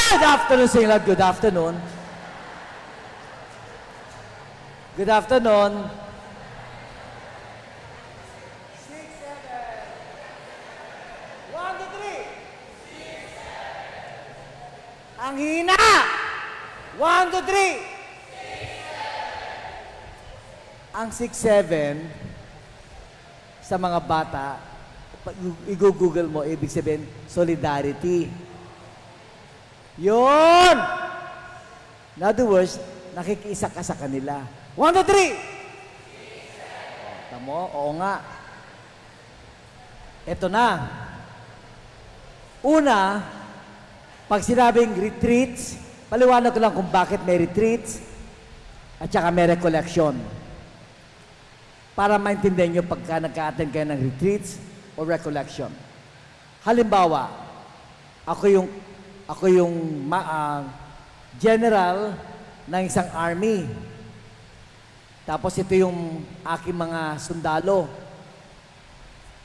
Good afternoon sa inyo lahat. Good afternoon. Good afternoon. 1, 2, 3. Ang hina! 1, 2, 3. Ang 6, 7 sa mga bata, pag i-google mo, ibig sabihin, solidarity. Yun! In other words, nakikiisa ka sa kanila. 1, 2, 3! Tamo? Oo nga. Ito na. Una, pag sinabing retreats, paliwanag ko lang kung bakit may retreats at saka may recollection. Para maintindihan nyo pagka nagka-attend kayo ng retreats o recollection. Halimbawa, ako yung general ng isang army. Tapos ito yung aking mga sundalo.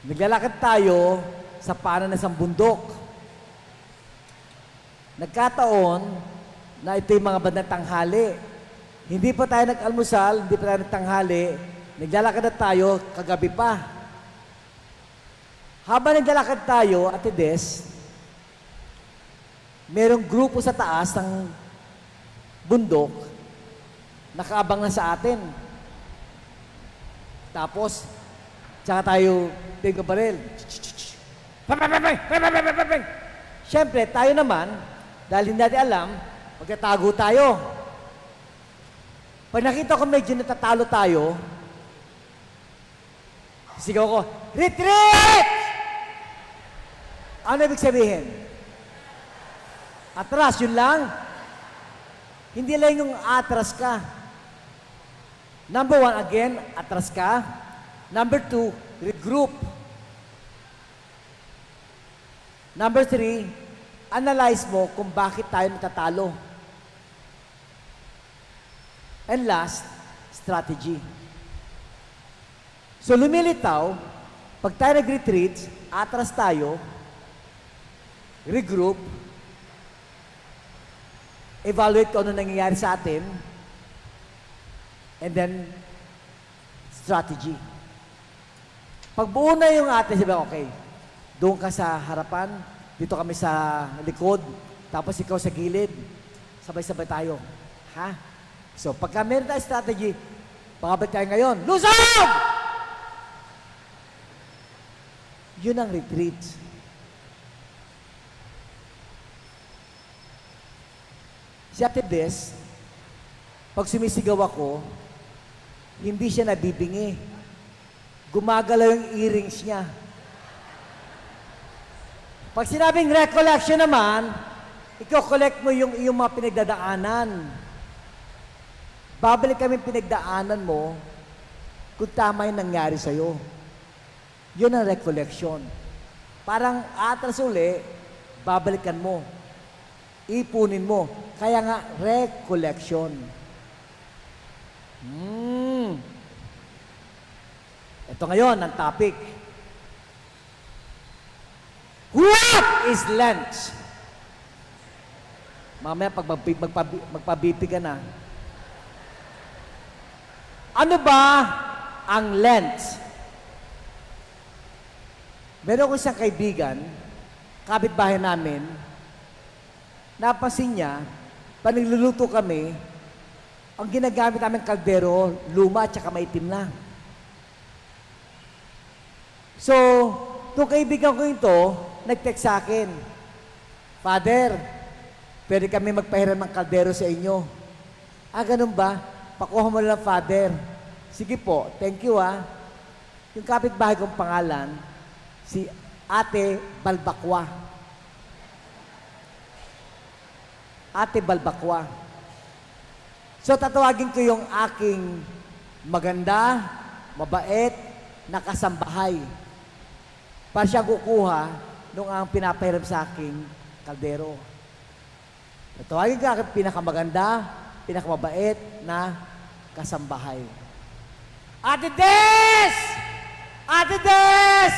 Naglalakad tayo sa paanan ng isang bundok. Nagkataon na ito yung mga bandang tanghali. Hindi pa tayo nag-almusal, hindi pa tayo nagtanghali. Naglalakad na tayo, kagabi pa. Habang naglalakad tayo, Ate Des, merong grupo sa taas ng bundok, nakaabang na sa atin. Tapos, tsaka tayo, tingin ka baril. Siyempre, tayo naman, dahil hindi natin alam, magkatago tayo. Pag nakita ko medyo natatalo tayo, sigaw ko, retreat! Ano ibig sabihin? Atras, yun lang. Hindi lang yung atras ka. Number 1, again, atras ka. Number 2, regroup. Number 3, analyze mo kung bakit tayo natatalo. And last, strategy. So lumilitaw, pag tayo nag-retreat, atras tayo, regroup, evaluate kung ano nangyayari sa atin, and then, strategy. Pag buo na yung atin, sabi, okay, doon ka sa harapan, dito kami sa likod, tapos ikaw sa gilid, sabay-sabay tayo. Ha? So, pagka meron tayo strategy, pakabalik tayo ngayon, lusog! Yun ang retreat. Si Ate Des, pag sumisigaw ako, hindi siya nabibingi. Gumagalaw yung earrings niya. Pag sinabing recollection naman, i-collect mo yung iyong mga pinagdadaanan. Babalik kami pinagdaanan mo kung tama yung nangyari sa'yo. Yun ang recollection. Parang atras uli, babalikan mo. Ipunin mo. Kaya nga, recollection. Ito ngayon, ang topic. What is Lent? Mamaya, pag magpa-BP ka na. Ano ba ang Lent? Meron ko isang kaibigan, kapitbahay namin, napansin niya, pag nagluluto kami, ang ginagamit namin kaldero, luma at saka maitim na. So, nung kaibigan ko ito, nag-text sa akin, Father, pwede kami magpahiram ng kaldero sa inyo. Ganun ba? Pakuha mo lang, Father. Sige po, thank you Yung kapitbahay kong pangalan, si Ate Balbakwa. Ate Balbakwa. So, tatawagin ko yung aking maganda, mabait, nakasambahay. Para siya kukuha nung ang pinapahiram sa aking kaldero. Tatawagin ko aking pinakamaganda, pinakamabait na kasambahay. Ate Des! Ate Des!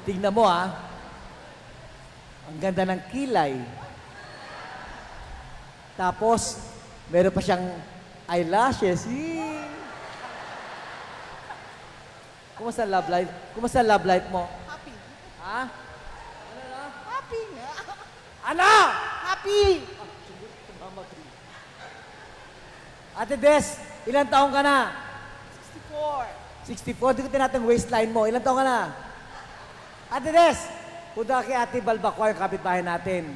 Tingnan mo Ang ganda ng kilay. Tapos, meron pa siyang eyelashes. Yee! Kumusta ang love life? Kumusta ang love life mo? Happy. Ha? Happy. Ano? Happy. Ate Des, ilang taong ka na? 64. 64. Di ko tinatang waistline mo. Ilang taong ka na? Ate Des, punta ka kay Ate Balbacor, yung kapitbahay natin.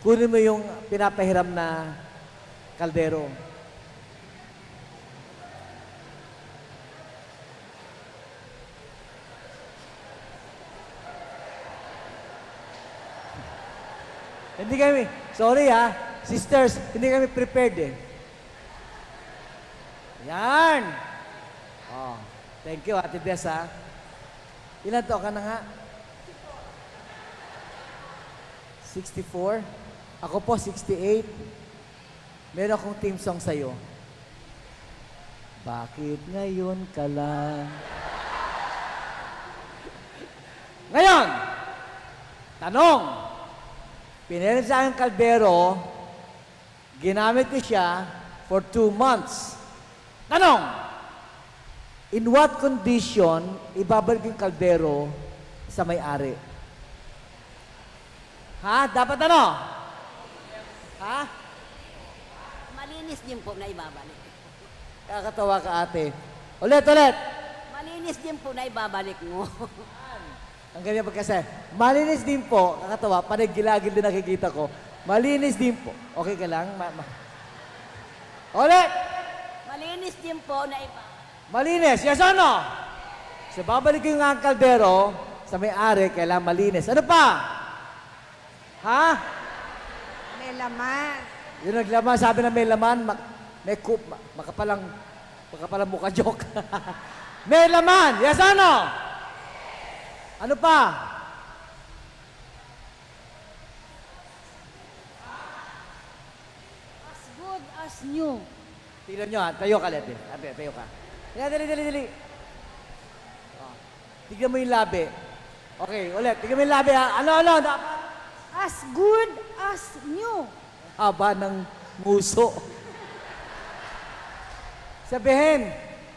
Kunin mo yung pinapahiram na kaldero. Hindi kami, sorry ha, sisters, hindi kami prepared eh. Yan. Oh, thank you, Ate Des ha. Ilan taon ka na nga? 64. Ako po, 68. Meron akong team song sa'yo. Bakit ngayon ka lang? Ngayon, tanong, pinahiram sa akin kaldero, ginamit ko siya for 2 months. Tanong, in what condition ibabalik yung kaldero sa may-ari? Ha? Dapat ano? Ha? Malinis din po na ibabalik. Kakatawa ka ate. Ulit, ulit. Malinis din po na ibabalik mo. Ang ganyan pagkasa. Malinis din po. Kakatawa. Panagilagil din nakikita ko. Malinis din po. Okay ka lang? Ulit. Malinis din po na ibabalik. Malinis. Yes or no? So, babalik ko yung ang kaldero sa may-ari, kailangan malinis. Ano pa? Ha? May laman. Yung naglaman, sabi na may laman, makapalang mukha joke. May laman. Yes or no? Ano pa? As good as new. Tignan nyo ha, tayo ka lete. Ate, tayo ka. Dali. Oh. Tignan mo yung labi. Okay, ulit. Tignan mo yung labi ha. Ano? Dapat. As good as new. Haba ng nguso. Sabihin,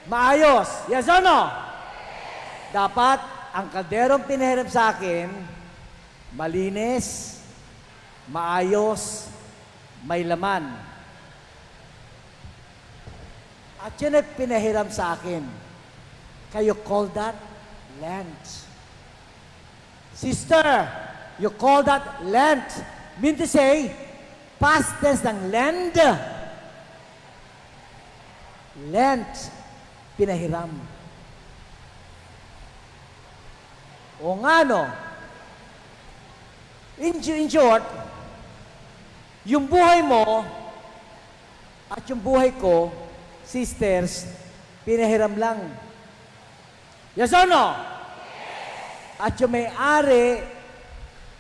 maayos. Yes or no? Dapat, ang kalderong pinahiram sa akin, malinis, maayos, may laman. At yun ay pinahiram sa akin. Kayo call that Lent. Sister, you call that Lent. Mean to say, past tense ng lend. Lent, pinahiram. O nga no, in short, yung buhay mo at yung buhay ko, sisters, pinahiram lang. Yes or no? At yung may-ari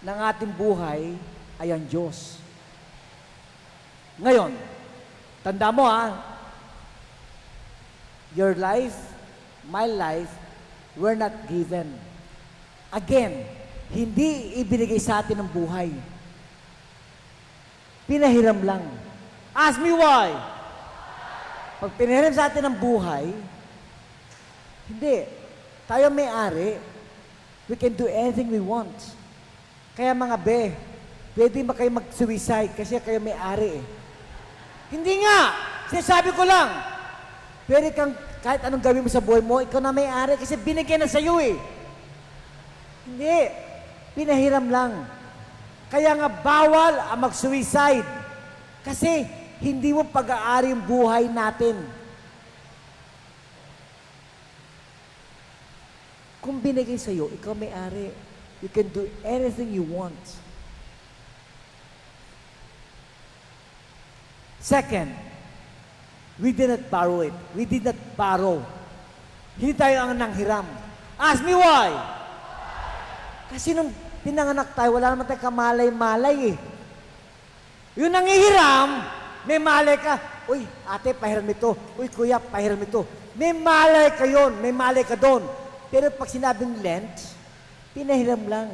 ng ating buhay ay ang Diyos. Ngayon, tanda mo your life, my life, were not given. Again, hindi ibinigay sa atin ng buhay. Pinahiram lang. Ask me why. Pag pinahiram sa atin ng buhay, hindi. Tayo may-ari. We can do anything we want. Kaya mga pwede ba kayo mag-suicide kasi kayo may-ari eh. Hindi nga! Sinasabi ko lang, pwede kang, kahit anong gawin mo sa buhay mo, ikaw na may-ari kasi binigyan na sa'yo eh. Hindi. Pinahiram lang. Kaya nga bawal ang mag-suicide. Kasi hindi mo pag-aari yung buhay natin. Kung binigay sa'yo, ikaw may-ari. You can do anything you want. Second, we did not borrow it. We did not borrow. Hindi tayo ang nanghiram. Ask me why. Kasi nung pinanganak tayo, wala naman tayo kamalay-malay eh. Yung nangihiram, may malay ka. Uy, ate, pahiram ito. Uy, kuya, pahiram ito. May malay ka yun. May malay ka doon. Pero pag sinabing Lent, pinahiram lang.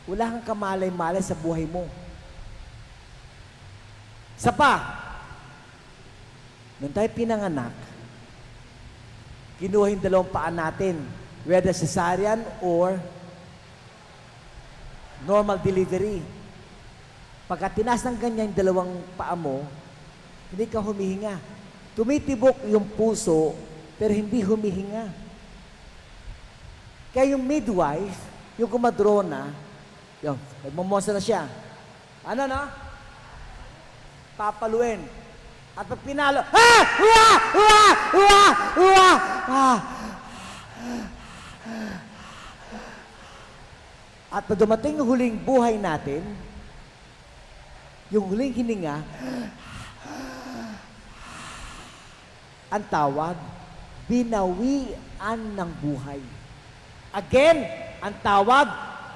wala kang kamalay-malay sa buhay mo. Isa pa, nung tayo pinanganak, kinuha yung dalawang paa natin, whether cesarean or normal delivery. Pagka tinaas ng ganyan yung dalawang paa mo, hindi ka humihinga. Tumitibok yung puso, pero hindi humihinga. Kaya yung midwife, yung kumadrona, yung, nagmamosa na siya. Ano na? Papaluin. At pag pinalo, ah! Uwa! Uwa! Uwa! Uwa! Ah! At pag dumating yung huling buhay natin, yung huling hininga, ang tawag, binawian ng buhay. Again, ang tawag,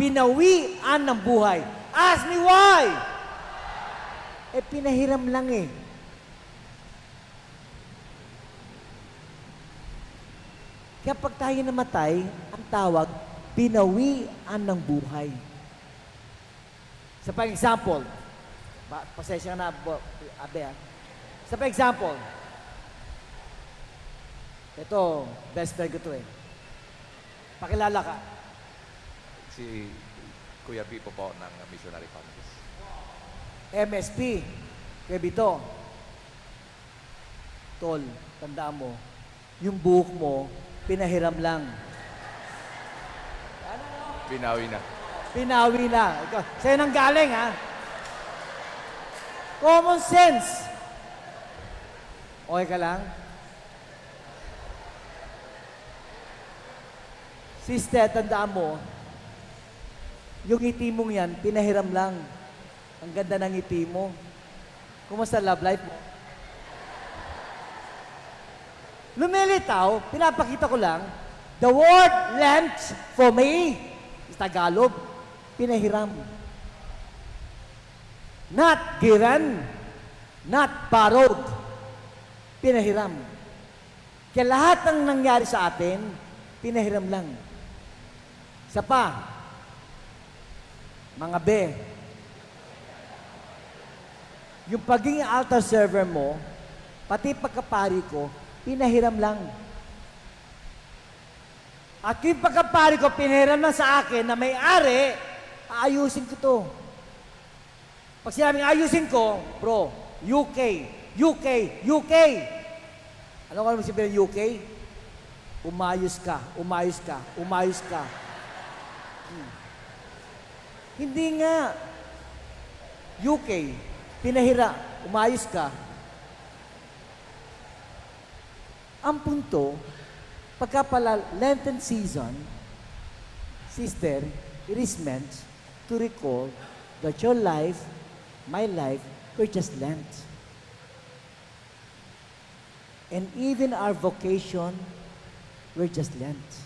binawian ng buhay. Ask me why? Eh, pinahiram lang eh. Kaya pag tayo namatay, ang tawag, binawian ng buhay. Sa pang-example, pasensya na, Abe, ha? Sa pang-example, ito, best friend ko to eh. Pakilala ka. Si Kuya Pipo po ng Missionary Families. MSP, Kuya Bito. Tol, tandaan mo, yung buhok mo, pinahiram lang. Binawi na. Pinawi na. Ikaw, sa'yo nang galing, ha? Common sense. Okay ka lang? Sister, tandaan mo, yung ngiti mong yan, pinahiram lang. Ang ganda ng ngiti mo. Kumusta love life mo? Lumilitaw, pinapakita ko lang, the word lent for me, is Tagalog, pinahiram. Not given, not borrowed, pinahiram. Kaya lahat ng nangyari sa atin, pinahiram lang. Isa pa, mga be, yung pagiging altar server mo, pati pagkapari ko, pinahiram lang. At yung pagkapari ko, pinahiram lang sa akin na may-ari, aayusin ko to. Pag sinabing ayusin ko, bro, UK, UK, UK. Ano ka naman sabihin ng UK? Umayos ka, umayos ka, umayos ka. Hindi nga. UK, pinahira, umayos ka. Ang punto, pagka pala Lenten season, sister, it is meant to recall that your life, my life, were just Lent. And even our vocation, we're just Lent.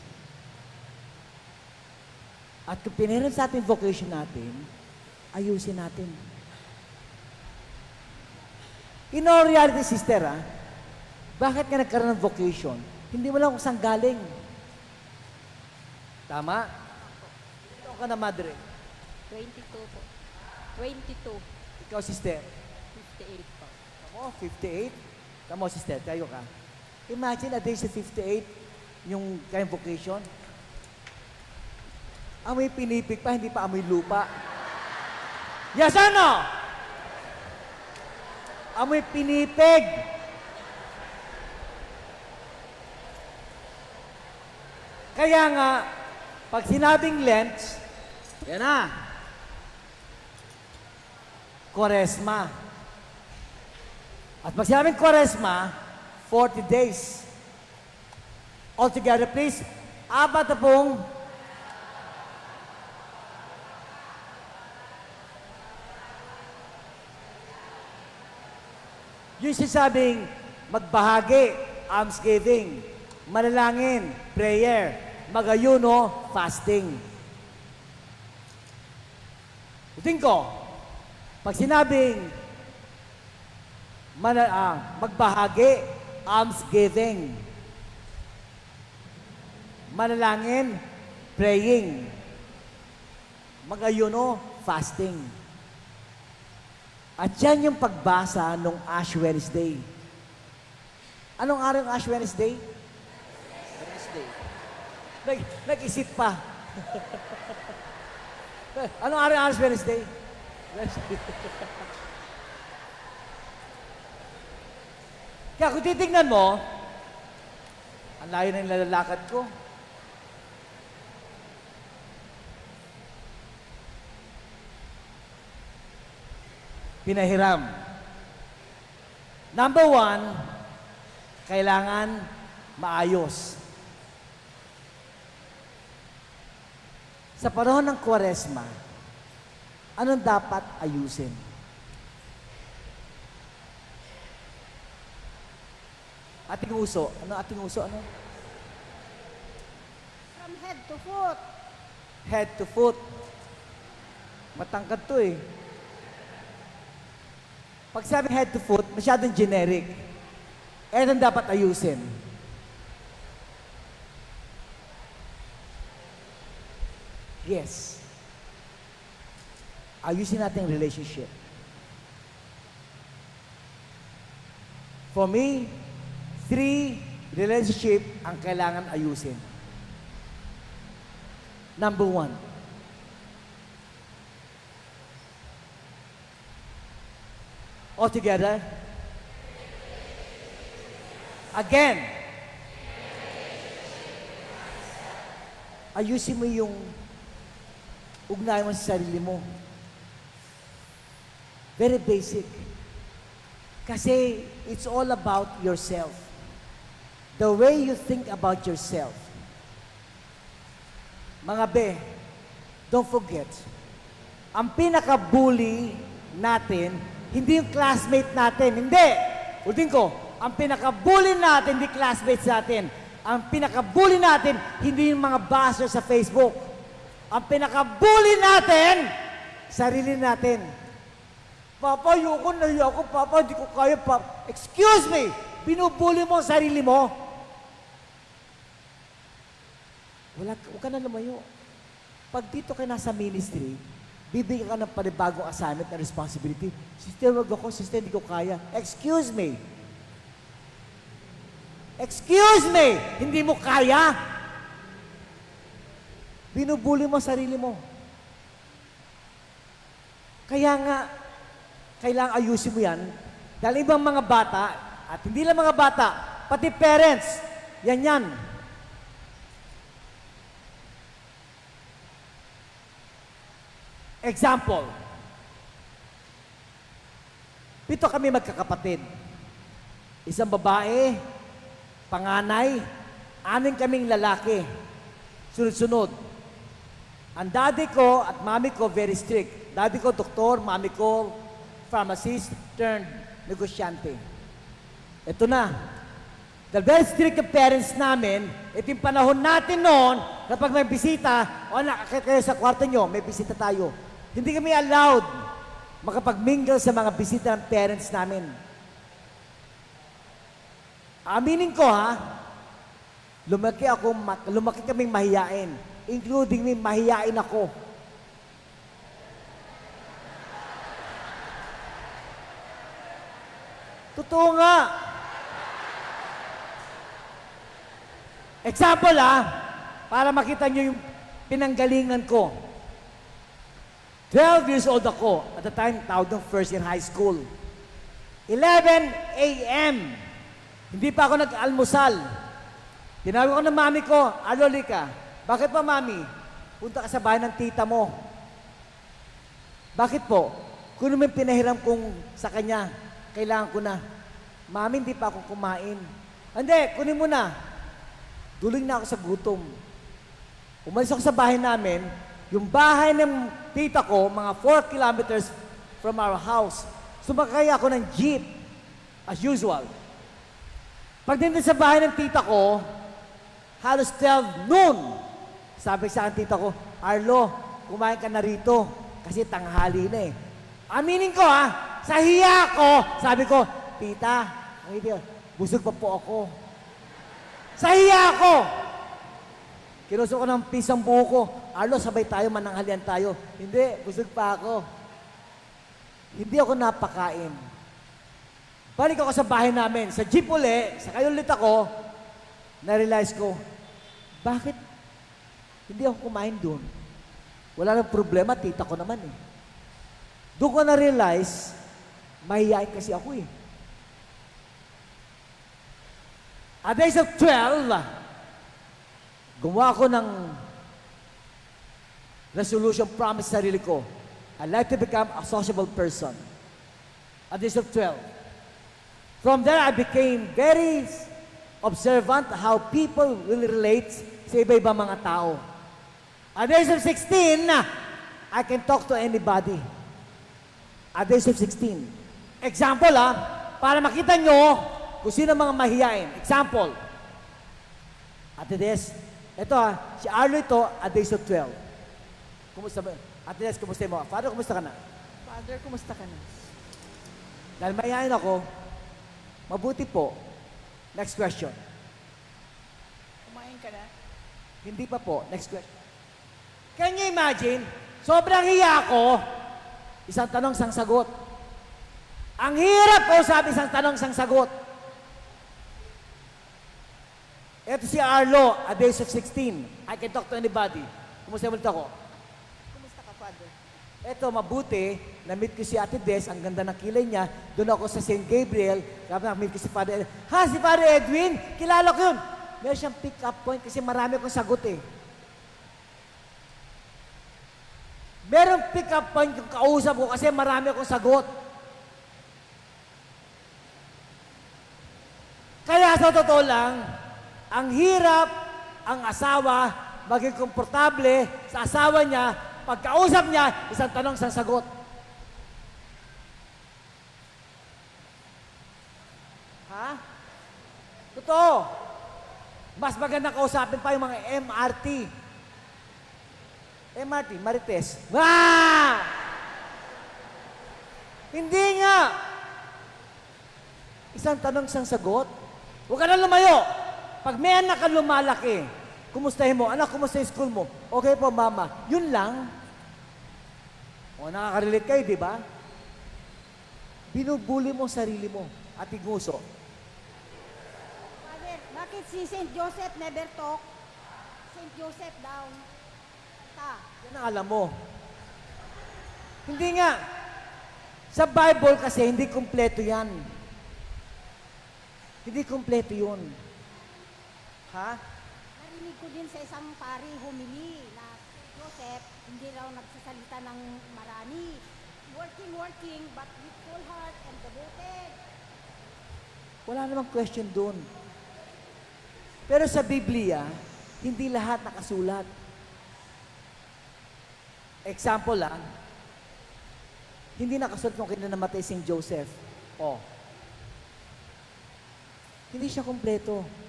At kung piniram sa ating vocation natin, ayusin natin. In all reality, sister, bakit ka nagkaroon ng vocation? Hindi mo lang kung saan galing. Tama? Ito ka na, madre. 22 po. 22. Ikaw, sister. 58 po. Tamo, 58. Tamo, sister, tayo ka. Imagine a day sa 58, yung kayong vocation. Amoy pinipig pa, hindi pa amoy lupa. Yes or no? Amoy pinipig. Kaya nga, pag sinabing Lent, yan na. Quaresma. At pag sinabing Quaresma, 40 days. Altogether, please, apat na pong yung sinasabing magbahagi, almsgiving, manalangin, prayer, magayuno, fasting. Uting ko, pag sinabing magbahagi, almsgiving, manalangin, praying, mag-ayuno, fasting. At yan yung pagbasa nung Ash Wednesday. Anong araw yung Ash Wednesday? Wednesday. Nag-isip pa. Anong araw yung Ash Wednesday? Wednesday. Kaya kung titignan mo, ang layo na yung lalakad ko. Pinahiram. Number one, kailangan maayos. Sa panahon ng Kwaresma, anong dapat ayusin? Ating uso. Ano ating uso? Ano? From head to foot. Head to foot. Matangkad to eh. Pag sabi head to foot, masyadong generic. Eh, anong dapat ayusin? Yes. Ayusin natin ang relationship. For me, 3 relationship ang kailangan ayusin. Number 1, all together. Again, ayusin mo yung ugnayan mo sa sarili mo. Very basic. Kasi it's all about yourself. The way you think about yourself. Mga be, don't forget, ang pinaka-bully natin, hindi yung classmate natin. Hindi! Ulitin ko, ang pinaka-bully natin, hindi classmates natin. Ang pinaka-bully natin, hindi yung mga basher sa Facebook. Ang pinaka-bully natin, sarili natin. Papa, ayoko, nahiya ako. Papa, hindi ko kaya. Papa. Excuse me! Binubully mo ang sarili mo. Huwag ka na lumayo. Pag dito ka nasa ministry, bibigyan ka ng panibagong assignment na responsibility. Sister, wag ako. Sister, hindi ko kaya. Excuse me. Excuse me! Hindi mo kaya? Binubuli mo sarili mo. Kaya nga, kailangang ayusin mo yan. Dahil ibang mga bata, at hindi lang mga bata, pati parents, yan. Example. 7 kami magkakapatid. Isang babae, panganay, 6 kaming lalaki. Sunod-sunod. Ang daddy ko at mami ko very strict. Daddy ko doktor, mami ko pharmacist turned negosyante. Ito na. The very strict ng parents namin, ito yung panahon natin noon, kapag may bisita, o nakakit kayo sa kwarto nyo, may bisita tayo. Hindi kami allowed makapag-mingle sa mga bisita ng parents namin. Aminin ko ha, lumaki kaming mahiyain, including me, mahiyain ako. Totoo nga. Example para makita nyo yung pinanggalingan ko. 12 years old ako. At the time, tawag ng first year high school. 11 a.m. Hindi pa ako nag-almusal. Tinawag ko ng mami ko, Lika, bakit pa mami? Punta ka sa bahay ng tita mo. Bakit po? Kung naman pinahiram kong sa kanya, kailangan ko na. Mami, hindi pa ako kumain. Hindi, kunin mo na. Duling na ako sa gutom. Umalis ako sa bahay namin, yung bahay ng tita ko, mga 4 kilometers from our house. Sumakay ako ng jeep, as usual. Pagdating sa bahay ng tita ko, halos 12 noon. Sabi sa akin tita ko, Arlo, kumain ka na rito kasi tanghali na eh. Aminin ko sa hiya ko, sabi ko, tita, busog pa po ako. Sa hiya ko. Kinuso ko ng pisang buo ko. Arlo, sabay tayo, mananghalian tayo. Hindi, busog pa ako. Hindi ako napakain. Balik ako sa bahay namin. Sa jeep uli, sakay ulit ako, na-realize ko, bakit hindi ako kumain doon? Wala nang problema, tita ko naman eh. Doon ko na-realize, mahihain kasi ako eh. At the age of 12, gumawa ako ng resolution, promise sa sarili ko. I'd like to become a sociable person. At the age of 12. From there, I became very observant how people will relate sa iba-ibang mga tao. At the age of 16, I can talk to anybody. At the age of 16. Example para makita nyo kung sino mga mahihain. Example. Ate Des, ito si Arlo ito at the age of 12. Kumusta ba? Ate Des, kumusta mo? Father, kumusta ka na? Father, kumusta ka na? Dahil mahihain ako, mabuti po. Next question. Kumain ka na? Hindi pa po. Next question. Can you imagine? Sobrang hiya ko. Isang tanong, isang sagot. Ang hirap ko sabi isang tanong, isang sagot. Ito si Arlo, at the age of 16. I can talk to anybody. Kumusta ulit ako? Kumusta ka, Father? Ito, mabuti, na-meet ko si Ate Des, ang ganda ng kilay niya. Doon ako sa St. Gabriel, na-meet ko si Father Edwin. Ha, si Father Edwin? Kilala ko yun. Meron siyang pick-up point kasi marami akong sagot eh. Meron pick-up point yung kausap ko kasi marami akong sagot. Kaya sa totoo lang, ang hirap ang asawa maging komportable sa asawa niya, pagkausap niya, isang tanong, isang sagot. Ha? Totoo. Mas maganda kausapin pa yung mga MRT. MRT, Marites. Ah! Hindi nga. Isang tanong, isang sagot. Huwag ka na lumayo. Pag may anak ka lumalaki, kumustahin mo? Anak, kumusta yung school mo? Okay po, mama. Yun lang. O, nakaka-relate kayo, di ba? Binubuli mo ang sarili mo at iguso. Father, bakit si St. Joseph never talk? St. Joseph daw. Yan ang alam mo. Hindi nga. Sa Bible kasi, hindi kumpleto yan. Hindi kumpleto yun. Ha? Narinig ko din sa isang pari humili na si Joseph, hindi raw nagsasalita ng marami. Working, but with full heart and devoted. Wala namang question doon. Pero sa Biblia, hindi lahat nakasulat. Example lang, hindi nakasulat kung kailan namatay si Joseph. Oh. Hindi siya kumpleto.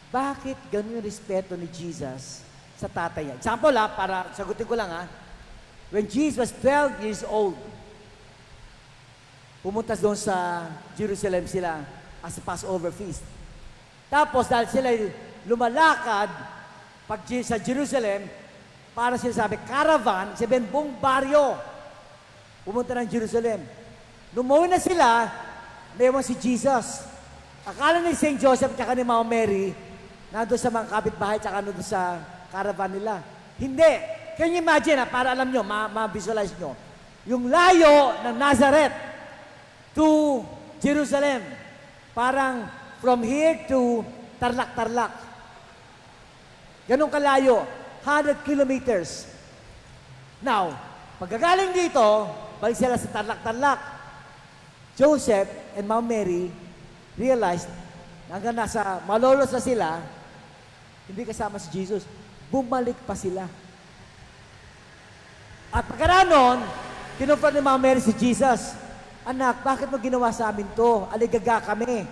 Bakit ganun yung respeto ni Jesus sa tatay niya? Example para sagutin ko lang When Jesus was 12 years old, pumunta doon sa Jerusalem sila as a Passover feast. Tapos dahil sila lumalakad sa Jerusalem, para sila sabi, caravan, sabihin buong baryo, pumunta ng Jerusalem. Lumuwi na sila, mayroon si Jesus. Akala ni St. Joseph at ni Mama Mary, nandun sa mga kapitbahay at nandun sa caravan nila. Hindi. Can you imagine, para alam nyo, ma-visualize nyo, yung layo ng Nazareth to Jerusalem, parang from here to Tarlac-Tarlac. Ganun kalayo, 100 kilometers. Now, pagkagaling dito, balik sila sa Tarlac-Tarlac. Joseph and Mama Mary realized na hanggang nasa malolos na sila, hindi kasama si Jesus, bumalik pa sila. At pagkaraan nun, kinuprat ni Mama Mary si Jesus, anak, bakit mo ginawa sa amin to? Aligaga kami.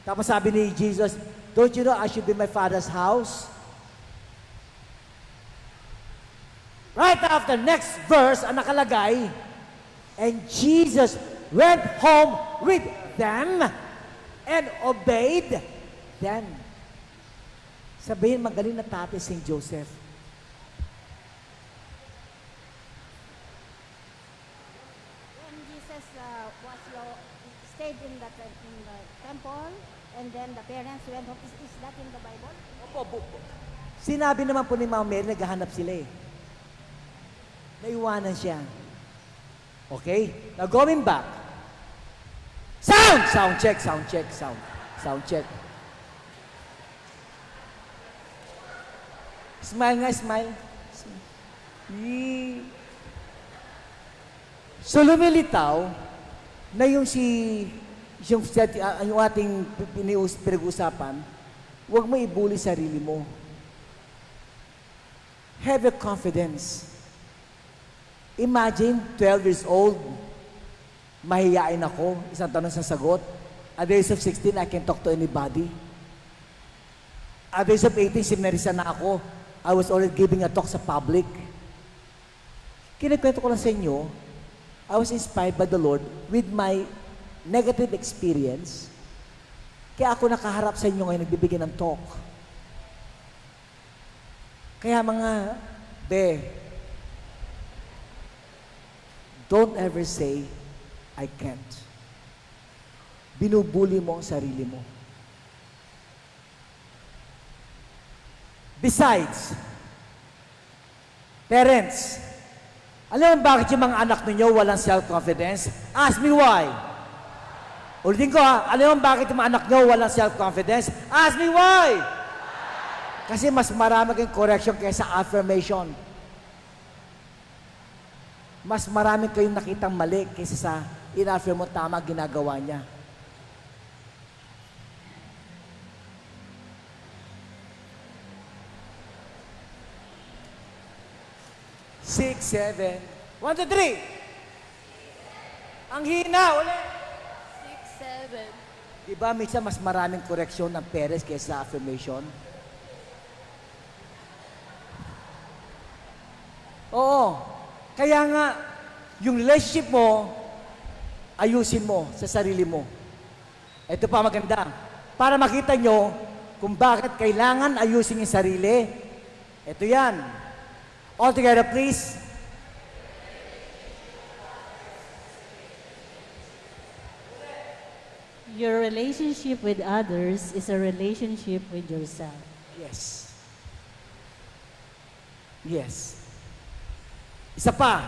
Tapos sabi ni Jesus, don't you know I should be my Father's house? Right after next verse, ang nakalagay, and Jesus went home with them and obeyed them. Sabihin, magaling na Tatay St. Joseph. When Jesus stayed in the temple, and then the parents went home, is that in the Bible? Opo. Sinabi naman po ni Mama Mary, naghahanap sila eh. Naiwanan siya. Okay? Now going back. Sound! Sound check. Sound check. Smile nga, smile. Yee. So lumilitaw na yung yung ating pinag-uusapan, huwag mo ibuli sarili mo. Have a confidence. Imagine, 12 years old, mahihain ako, isang tanong sa sagot. At the age of 16, I can talk to anybody. At the age of 18, seminarista na ako. I was already giving a talk sa public. Kinikwento ko lang sa inyo, I was inspired by the Lord with my negative experience. Kaya ako nakaharap sa inyo ngayon, nagbibigay ng talk. Kaya mga, don't ever say, I can't. Binubuli mo ang sarili mo. Besides, parents, alam mo bakit yung mga anak ninyo walang self-confidence? Ask me why. Ulitin ko ha, alam mo bakit yung mga anak nyo walang self-confidence? Ask me why. Kasi mas marami kayong correction kaysa affirmation. Mas marami kayong nakitang mali kaysa sa in-affirm mo tama ginagawa niya. Six, seven. 1, 2, 3. Ang hina, ulit. 6, 7. Diba, minsan mas maraming koreksyon ng parents kaysa affirmation? Oo. Kaya nga, yung relationship mo, ayusin mo sa sarili mo. Ito pa maganda. Para makita nyo kung bakit kailangan ayusin yung sarili, ito yan. All together, please. Your relationship with others is a relationship with yourself. Yes. Yes. Isa pa.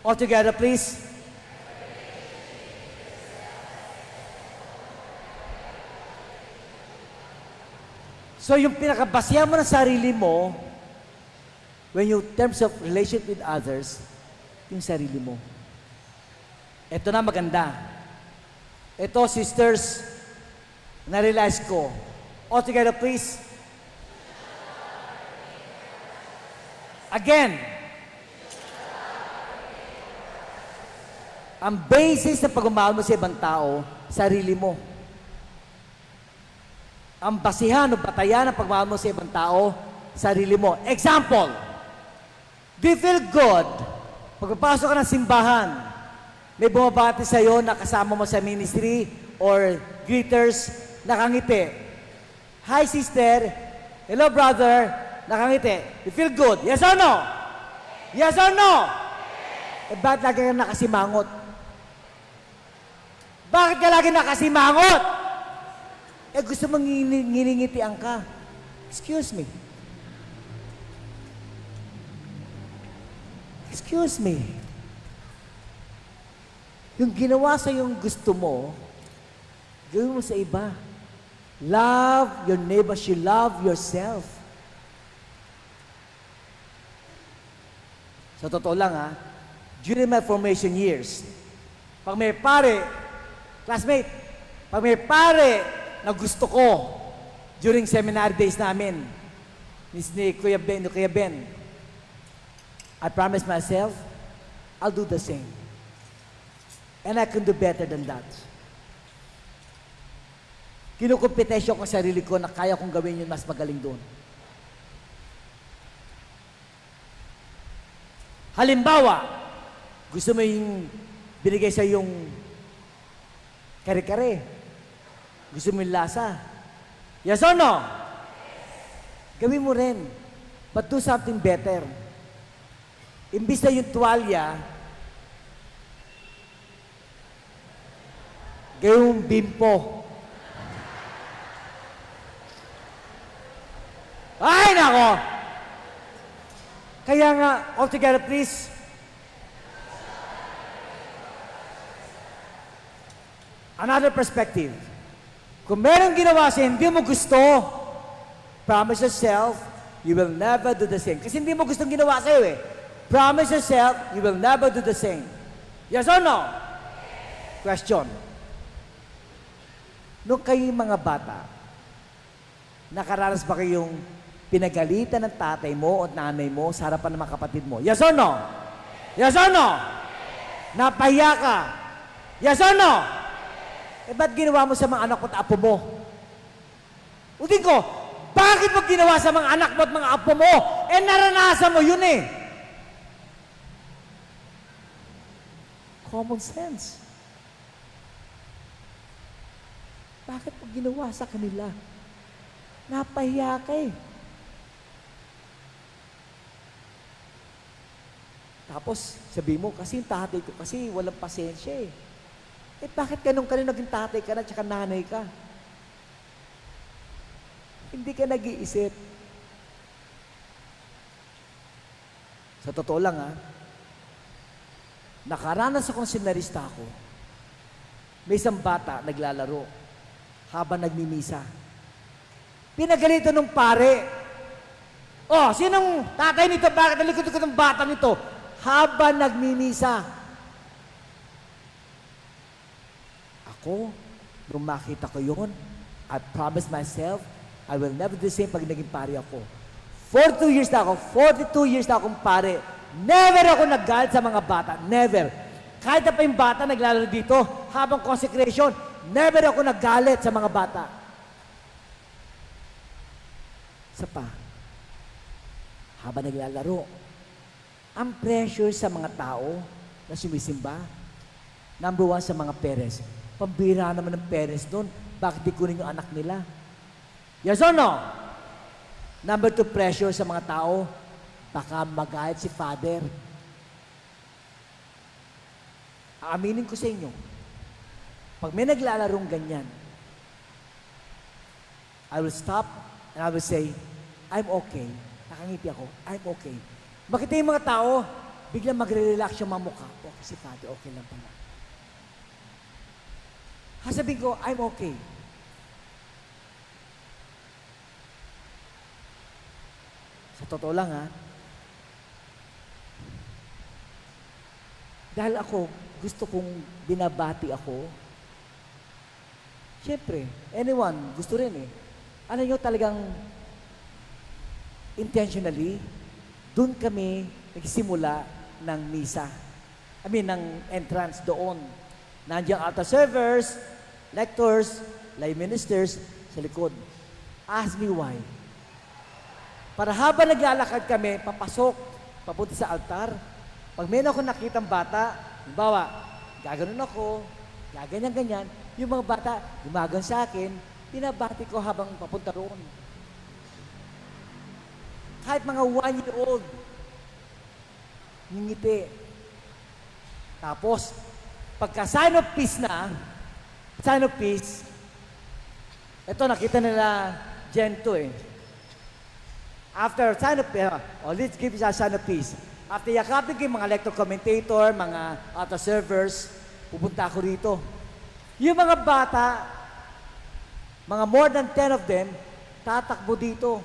All together, please. So yung pinakabasihan mo ng sarili mo, when you terms of relationship with others, yung sarili mo. Ito na maganda. Ito, sisters, na-realize ko. All together, please. Again. Ang basis ng pagmamahal mo sa ibang tao, sarili mo. Ang basihan o batayan ng pagmamahal mo sa ibang tao, sarili mo. Example, do you feel good? Pagpapasok ka ng simbahan, may bumabati sa'yo na kasama mo sa ministry or greeters, nakangiti. Hi sister, hello brother, nakangiti. You feel good? Yes or no? Yes or no? Eh bakit lagi ka nakasimangot? Bakit ka lagi nakasimangot? Eh gusto mong nginingitian ka. Excuse me. Excuse me. Yung ginawa sa yung gusto mo, gawin mo sa iba. Love your neighbor, you love yourself. Sa totoo lang ha, during my formation years, pag may pare, classmate, pag may pare na gusto ko during seminary days namin, ni Kuya Ben, I promise myself, I'll do the same. And I can do better than that. Kinukompetensya ko sa sarili ko na kaya kong gawin yun mas magaling doon. Halimbawa, gusto mo yung binigay sa yung Kare-kare. Gusto mo yung lasa? Yes or no? Gawin mo rin. But do something better. Imbis na yung tuwalya, gawin mong bimpo. Ay, nako! Kaya nga, all together, please. Another perspective. Kung merong ginawa siya, hindi mo gusto, promise yourself, you will never do the same. Kasi hindi mo gustong ginawa sa'yo eh. Promise yourself, you will never do the same. Yes or no? Question. Nung kayo mga bata, nakaranas ba kayong pinagalitan ng tatay mo o nanay mo sa harapan ng mga kapatid mo? Yes or no? Yes or no? Napahiya ka? Yes or no? Eh, ba't ginawa mo sa mga anak mo at apo mo? Utin ko, bakit mo ginawa sa mga anak mo at mga apo mo? Eh, naranasan mo yun eh. Common sense. Bakit mo ginawa sa kanila? Napahiya ka eh. Tapos, sabi mo, kasi yung tatay ko, kasi walang pasensya eh. Eh, bakit ganun ka rin naging tatay ka na at saka nanay ka? Hindi ka nag-iisip. Sa totoo lang nakaranas akong seminarista ako. May isang bata naglalaro habang nagmimisa. Pinagalitan ng pare. Oh, sinong tatay nito? Bakit nalikod ko ng bata nito? Habang nagmimisa. Ako, nung makita ko yun, I promised myself, I will never do the same pag naging pare ako. 42 years na akong pare. Never ako naggalit sa mga bata. Never. Kahit na pa yung bata naglalaro dito, habang consecration, never ako naggalit sa mga bata. Isa pa, habang naglalaro, ang pressure sa mga tao na sumisimba, number one sa mga parents. Pambira naman ng parents doon, bakit di kunin yung anak nila? Yes or no? Number two, pressure sa mga tao, baka magalit si father. Aaminin ko sa inyo, pag may naglalarong ganyan, I will stop and I will say, I'm okay. Nakangiti ako, I'm okay. Makita yung mga tao, biglang magre-relax yung mga mukha. Okay, si father, okay lang pala. Sabihin ko, I'm okay. Sa totoo lang dahil ako, gusto kong binabati ako, siyempre, anyone, gusto rin eh. Ano nyo talagang intentionally, doon kami nagsimula ng misa. Ng entrance doon. Nandiyan altar servers, lectors, lay ministers sa likod. Ask me why. Para habang naglalakad kami, papasok, papunta sa altar, pag may ako nakitang bata, halimbawa, gaganon ako, gaganyan-ganyan, yung mga bata, gumagan sa akin, binabati ko habang papunta roon. Kahit mga 1-year-old, ngingiti. Tapos, pagka sign of peace ito nakita nila Gen 2 eh. After sign of peace, let's give us a sign of peace. After yakapin ko yung mga lector commentator, mga altar servers, pupunta ako rito. Yung mga bata, mga more than 10 of them, tatakbo dito.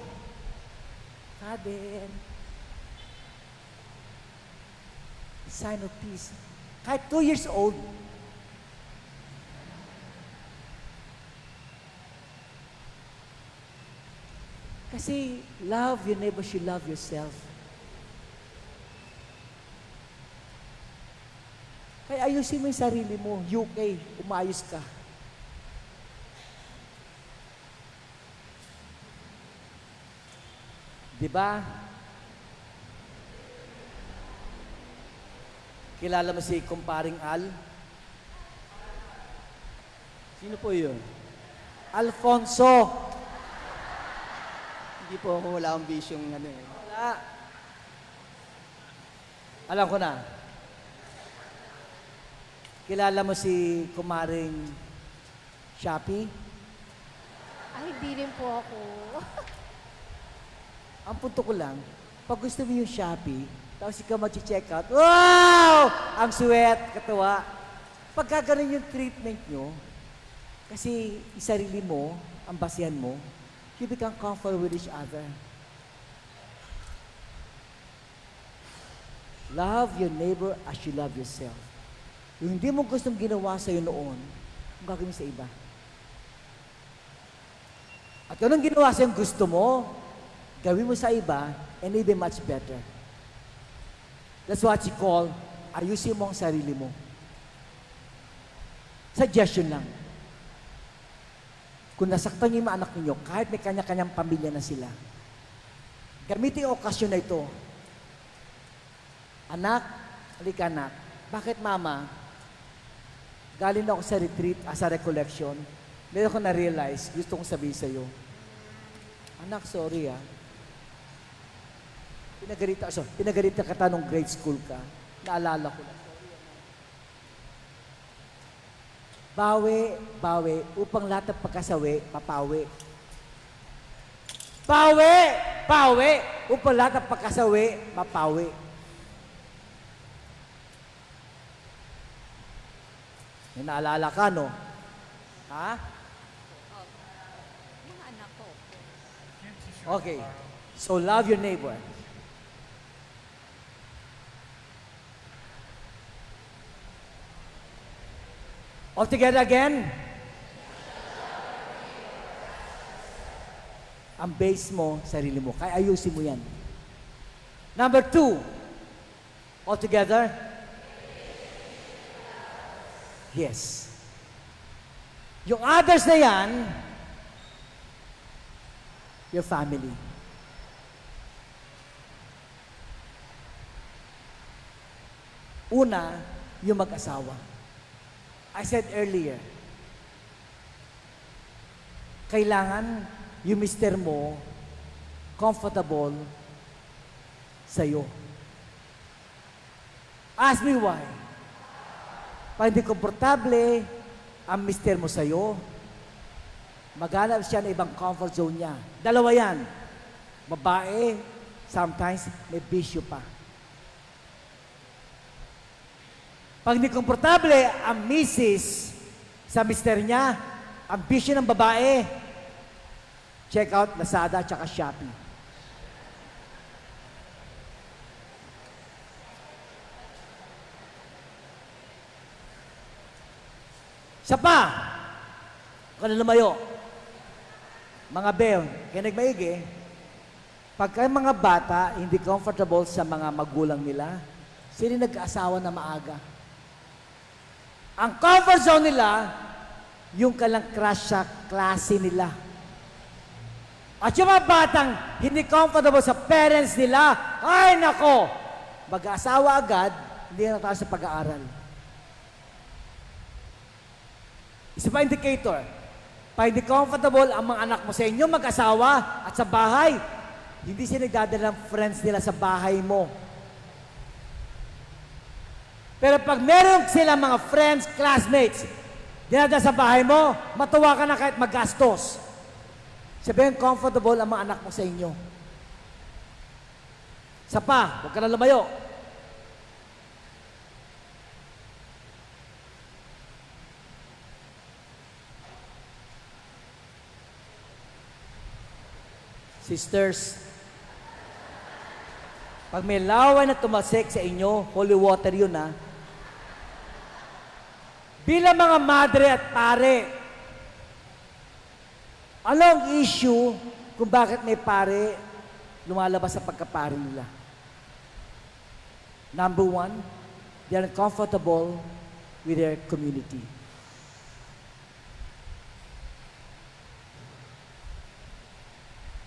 Father, sign of peace. Kahit 2 years old, kasi love your neighbor, you love yourself. Kaya ayusin mo yung sarili mo. UK, umayos ka. Diba? Kilala mo si Kumparing Al? Sino po yun? Alfonso. Hindi po ako, wala akong bisyong ano eh. Wala. Alam ko na. Kilala mo si Kumaring Shopee? Ay, hindi rin po ako. Ang punto ko lang, pag gusto mo yung Shopee, tapos ikaw mag-check out, wow! Ang sweat, katawa. Pagka ganun yung treatment nyo, kasi isarili mo, ang basihan mo, you become comfortable with each other. Love your neighbor as you love yourself. Yung hindi mo gustong ginawa sa'yo noon, kung gagawin sa iba. At kung anong ginawa sa'yo gusto mo, gawin mo sa iba, and even much better. That's what you call, ayusin mo ang sarili mo. Suggestion lang. Kung nasaktan niyo yung mga anak ninyo, kahit may kanya-kanyang pamilya na sila, gamitin yung okasyon na ito. Anak, halika anak, bakit mama, galing ako sa retreat, sa recollection, meron ko na-realize, gusto kong sabihin sa'yo, anak, sorry pinagalitan ka nung grade school ka, naalala ko na. Bawi, upang lahat ng pagkasawi, papawi. Bawi, upang lahat ng pagkasawi, mapawi. May naalala ka, no? Ha? Mga anak ko. Okay. So, love your neighbor. All together again. Ang base mo, sarili mo. Kaya ayusin mo yan. Number 2. All together. Yes. Yung others na yan, your family. Una, yung mag-asawa. I said earlier, kailangan yung mister mo comfortable sa'yo. Ask me why. Pag hindi komportable ang mister mo sa'yo, maghanap siya ng ibang comfort zone niya. Dalawa yan. Babae, sometimes may bisyo pa. Pag hindi komportable ang misis sa mister niya, ang bisyo ng babae, check out Lazada at Shopee. Isa pa, kung lumayo, mga beon, kaya nagmaigi, pagka mga bata hindi comfortable sa mga magulang nila, sila nag-aasawa na maaga. Ang comfort zone nila, yung kalang crush sa klase nila. At yung mga batang hindi comfortable sa parents nila, ay nako, mag-aasawa agad, hindi na tayo sa pag-aaral. Isa pa indicator, pag hindi comfortable ang mga anak mo sa inyo mag-asawa at sa bahay, hindi sila nagdadala ng friends nila sa bahay mo. Pero pag meron sila mga friends, classmates, dinadala sa bahay mo, matuwa ka na kahit magastos. Sabihin, comfortable ang mga anak mo sa inyo. Isa pa, huwag ka na lumayo. Sisters, pag may laway na tumasik sa inyo, holy water yun bilang mga madre at pare, ano ang issue kung bakit may pare lumalabas sa pagkapare nila? Number 1, they are comfortable with their community.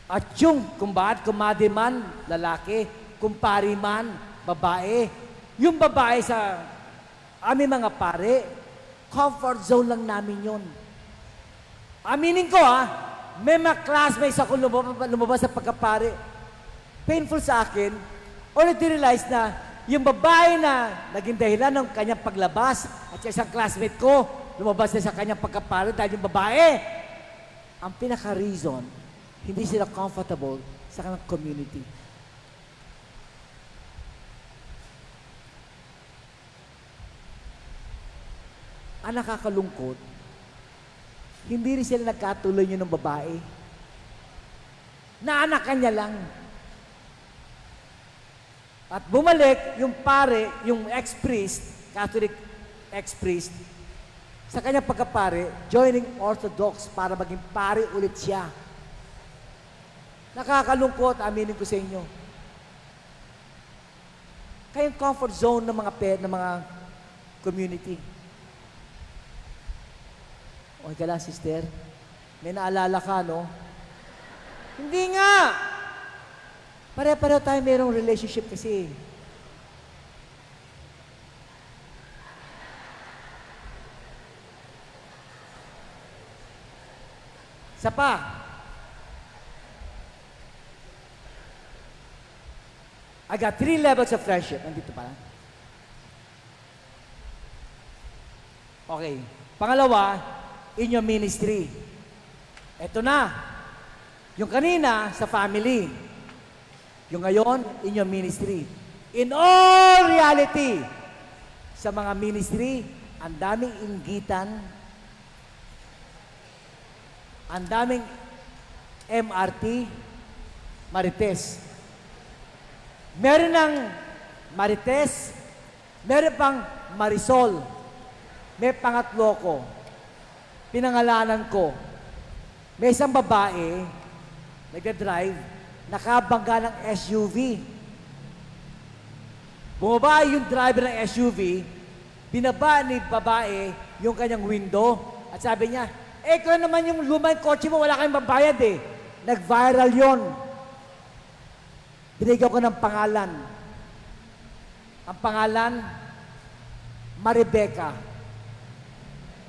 At yung kumadi man, lalaki, kumpari man, babae, yung babae sa aming mga pare, comfort zone lang namin yon. Aminin ko may mga classmates ako lumabas sa pagkapare. Painful sa akin, only to realize na yung babae na naging dahilan ng kanyang paglabas at yung isang classmate ko, lumabas na sa kanyang pagkapare dahil yung babae, ang pinaka-reason, hindi sila comfortable sa kanilang community. Ang nakakalungkot, hindi rin sila nagkatuloy yun ng babae. Naanakan niya lang. At bumalik yung pare, yung ex-priest, Catholic ex-priest, sa kanyang pagkapare, joining Orthodox para maging pare ulit siya. Nakakalungkot, aminin ko sa inyo. Kayong comfort zone ng ng mga community. Okay ka lang, sister? May naalala ka, no? Hindi nga! Pare-pareho tayo mayroong relationship kasi. Isa pa. I got 3 levels of friendship. Nandito pala. Okay. Pangalawa, in your ministry. Ito na. Yung kanina, sa family. Yung ngayon, in your ministry. In all reality, sa mga ministry, ang daming inggitan, ang daming MRT, Marites. Meron ng Marites, meron pang Marisol, may pangatlo ko, pinangalanan ko. May isang babae, nagda-drive, nakabangga ng SUV. Bumaba yung driver ng SUV, binaba ni babae yung kanyang window, at sabi niya, ikaw naman yung lumang kotse mo, wala kayong babayad eh. Nag-viral yon. Binigyan ko ng pangalan. Ang pangalan, Maribeca.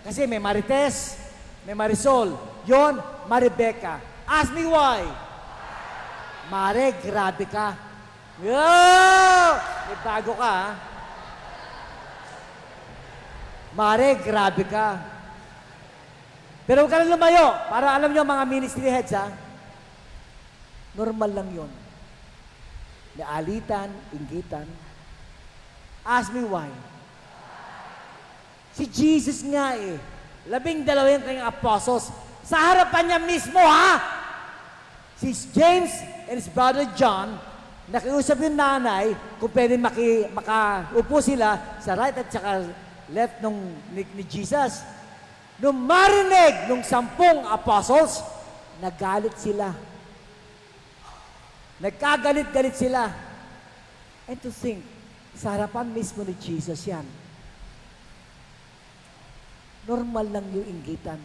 Kasi may Marites, may Marisol. Yon, Maribeca. Ask me why. Mare, grabe ka. Yo! May bago ka, ha? Mare, grabe ka. Pero huwag ka na lumayo. Para alam niyo mga ministry heads, ha? Normal lang yon. May alitan, inggitan. Ask me why. Si Jesus nga eh. 12 yung kanyang apostles. Sa harapan niya mismo, ha? Si James and his brother John, nakiusap yung nanay kung pwede makaupo sila sa right at saka left ni Jesus. Nung marinig nung 10 apostles, nagalit sila. Nagkagalit-galit sila. And to think, sa harapan mismo ni Jesus yan. Normal lang yung inggitan.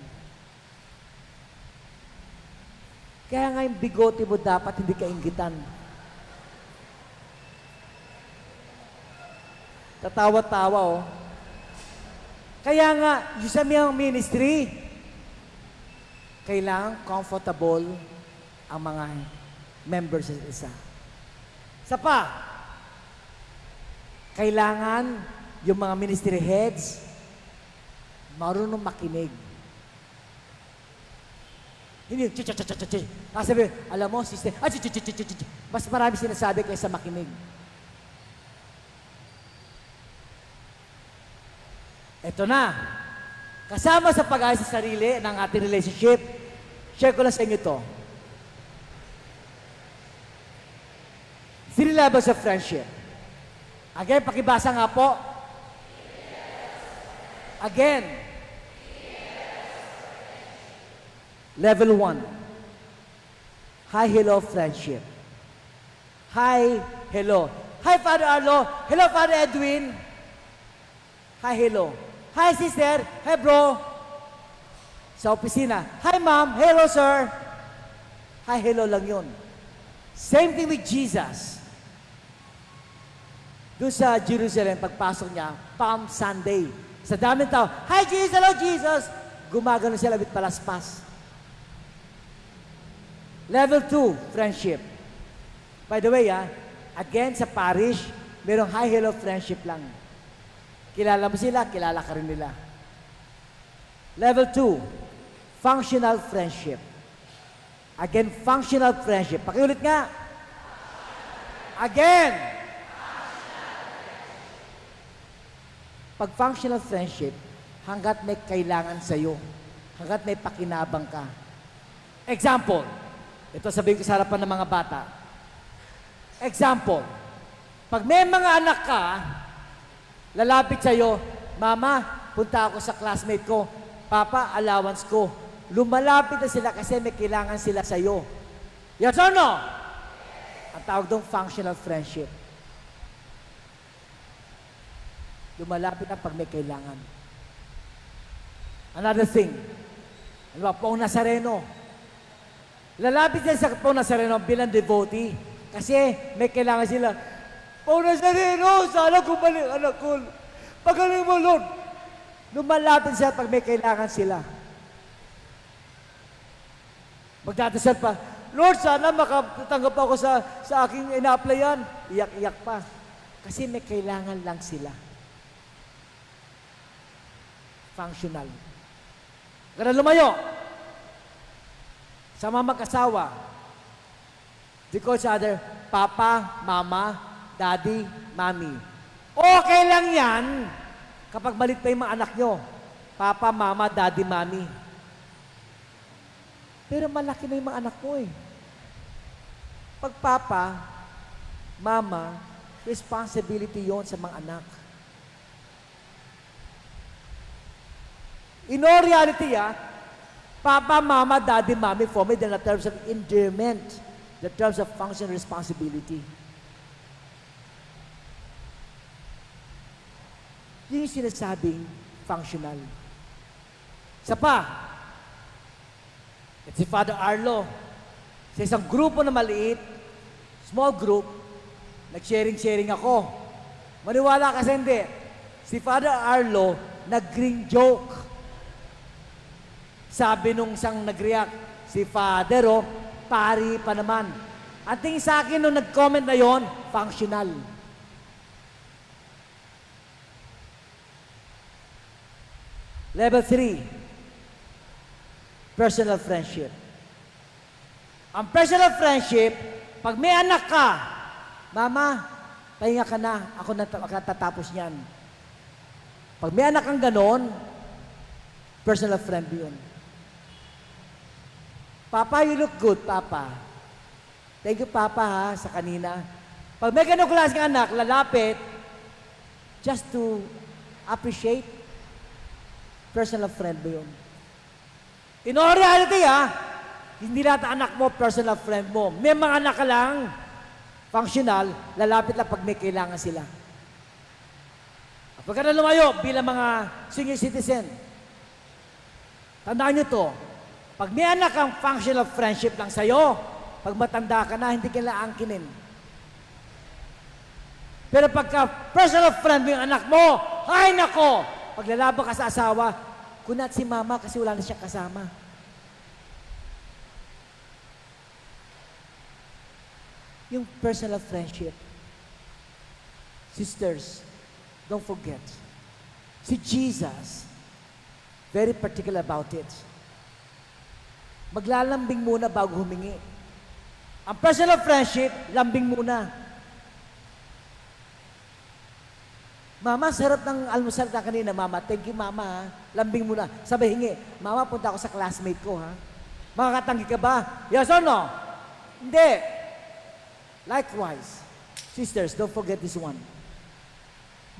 Kaya nga yung bigote mo dapat hindi ka inggitan. Tatawa-tawa, oh. Kaya nga, yung sa miyang ministry, kailangan comfortable ang mga members sa isa. Isa pa, kailangan yung mga ministry heads marunong makinig. Hindi, sabi, alam mo, sister, mas marami sinasabi kaysa makinig. Ito na. Kasama sa pag-ayos sa sarili ng ating relationship, share ko lang sa inyo ito. 3 levels of friendship. Again, pakibasa nga po. Again. Level 1. Hi, hello, friendship. Hi, hello. Hi, Father Arlo. Hello, Father Edwin. Hi, hello. Hi, sister. Hi, bro. Sa opisina. Hi, ma'am. Hello, sir. Hi, hello lang yun. Same thing with Jesus. Doon sa Jerusalem, pagpasok niya, Palm Sunday. Sa daming tao, hi, Jesus, hello, Jesus. Gumagano sila with palaspas. Level 2, friendship. By the way, again sa parish, merong high hello friendship lang. Kilala mo sila, kilala ka rin nila. Level 2, functional friendship. Again, functional friendship. Pakiulit nga. Again. Pag functional friendship, hanggat may kailangan sa'yo, hanggat may pakinabang ka. Example, ito sabihin ko sa harapan ng mga bata. Example, pag may mga anak ka, lalapit sa'yo, Mama, punta ako sa classmate ko. Papa, allowance ko. Lumalapit na sila kasi may kailangan sila sa'yo. Yes or no? Ang tawag doon, functional friendship. Lumalapit na pag may kailangan. Another thing, ano ba, Pong Nazareno. Lalapit sila sa Pong Nazareno bilang devotee kasi may kailangan sila. Pong Nazareno, sana kumalik anak ko. Pagaling mo, Lord. Lumalapit sila pag may kailangan sila. Magdadasal pa, Lord, sana makatanggap ako sa aking ina-applyan. Iyak-iyak pa. Kasi may kailangan lang sila. Functional. Ganun lumayo. Sa mga mag-asawa, they call each other, Papa, Mama, Daddy, Mommy. Okay lang yan kapag malit pa yung mga anak nyo. Papa, Mama, Daddy, Mommy. Pero malaki na yung mga anak mo eh. Pag Papa, Mama, responsibility yon sa mga anak. In all reality, Papa, Mama, Daddy, Mommy, for me, they're the terms of endearment, the terms of function and responsibility. Yun yung sinasabing functional. Isa pa, at si Father Arlo, sa isang grupo na maliit, small group, nag-sharing ako. Maniwala kasi hindi. Si Father Arlo, nag-green joke. Sabi nung isang nag-react, si Father, pari pa naman. Ang tingin sa akin nung nag-comment na yon, functional. Level 3, personal friendship. Ang personal friendship, pag may anak ka, Mama, pahinga ka na, ako natatapos niyan. Pag may anak kang ganon, personal friend yun. Papa, you look good, Papa. Thank you, Papa, sa kanina. Pag may ganong klase ng anak, lalapit, just to appreciate, personal friend mo yun. In all reality, hindi lahat ng anak mo, personal friend mo. May mga anak ka lang, functional, lalapit lang pag may kailangan sila. At pagka na lumayo, bilang mga senior citizen, tandaan nyo to, pag may anak kang functional friendship lang sa'yo, pag matanda ka na, hindi ka lang angkinin. Pero pagka personal friend mo yung anak mo, ay nako, pag lalaban ka sa asawa, kunat si Mama kasi wala na siya kasama. Yung personal friendship. Sisters, don't forget. Si Jesus, very particular about it. Maglalambing muna bago humingi. Ang personal friendship, lambing muna. Mama, sarap ng almusal na kanina, Mama. Thank you, Mama. Lambing muna. Sabi, hingi. Mama, punta ako sa classmate ko, ha? Makakatanggi ka ba? Yes or no? Hindi. Likewise, sisters, don't forget this one.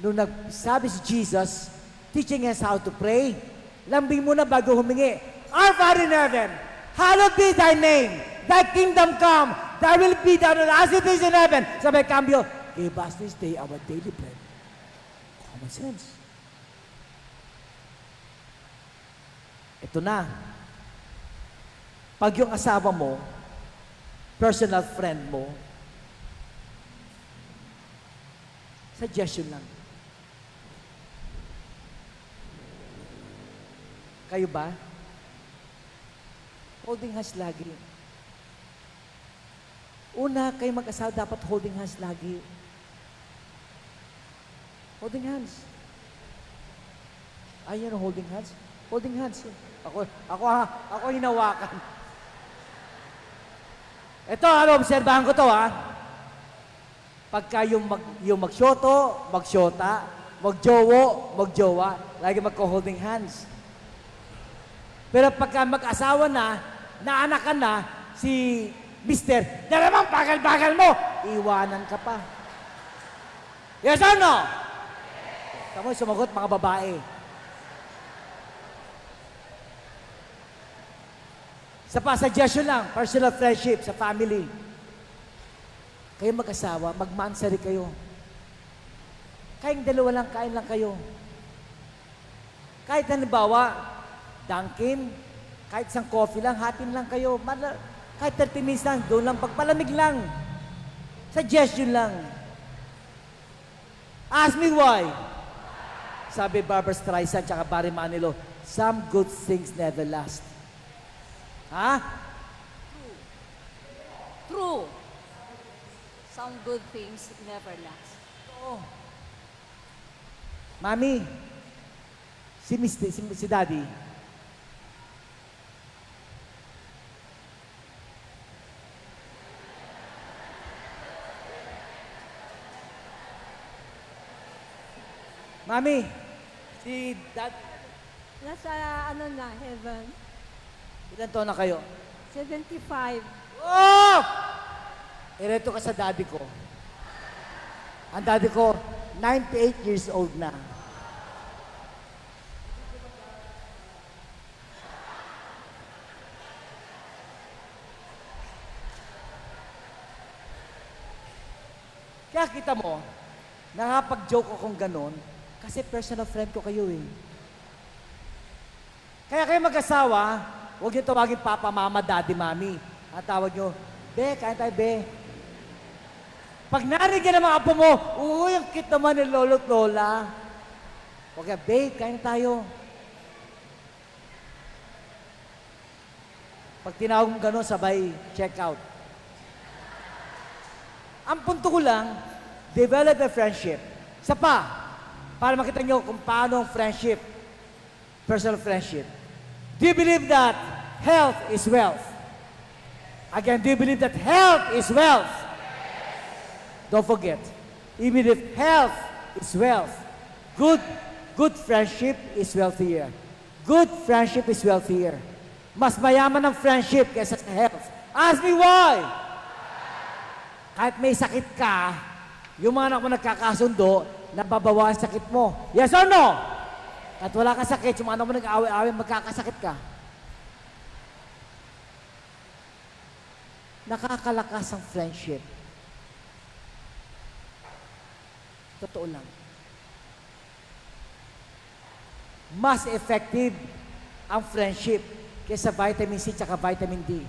Nung nagsabi si Jesus, teaching us how to pray, lambing muna bago humingi. Our Father in heaven, hallowed be thy name. Thy kingdom come. Thy will be done on earth as it is in heaven. Sabi, cambio, give us this day our daily bread. Common sense. Ito na. Pag yung asawa mo, personal friend mo, suggestion lang. Kayo ba? Holding hands lagi. Una, kayo mag-asawa dapat holding hands lagi. Holding hands. Ayun, holding hands. Holding hands. Ako hinawakan. Ito, obserbahan ko to, Pagka yung magsyoto, magsyota, magjowo, magjowa, lagi magko-holding hands. Pero pagka mag-asawa na, naanak ka na, si Mister, naman, bagal-bagal mo, iwanan ka pa. Yes or no? Kamu sumagot, mga babae. Sa suggestion lang, personal friendship sa family. Kayo mag-asawa, magmansari kayo. Kayong dalawa lang, kain lang kayo. Kahit halimbawa, Dunkin, kahit isang coffee lang, hatin lang kayo. Kahit 30 minutes lang, doon lang, pagpalamig lang. Suggestion lang. Ask me why. Sabi Barbara Streisand at Barry Manilow, some good things never last. True. Some good things never last. Oo. Mami, si Daddy, Mami, si Daddy, Nasa heaven. ilan taon na kayo? 75. Oh! Ereto ka sa daddy ko. Ang daddy ko, 98 years old na. Kaya kita mo, nakapag-joke akong ganon, kasi personal friend ko kayo eh. Kaya kayo mag-asawa, huwag niyo tawagin papa, mama, daddy, mami. Ang tawag niyo, be, kain tayo, be. Pag narinig ka ng mga apo mo, uy, ang cute naman ni lolo at lola. Huwag ka, be, kain tayo. Pag tinawag mo gano'n, sabay, check out. Ang punto ko lang, develop a friendship. Isa pa, para makita nyo kung paano ang friendship, personal friendship. Do you believe that health is wealth? Again, do you believe that health is wealth? Don't forget, even if health is wealth, good friendship is wealthier. Good friendship is wealthier. Mas mayaman ang friendship kaysa sa health. Ask me why? Kahit may sakit ka, yung mga anak mo nagkakasundo, nababawa ang sakit mo. Yes or no? At wala kang sakit, yung mga anak mo nag-away-away, magkakasakit ka. Nakakalakas ang friendship. Totoo lang. Mas effective ang friendship kaysa vitamin C at vitamin D.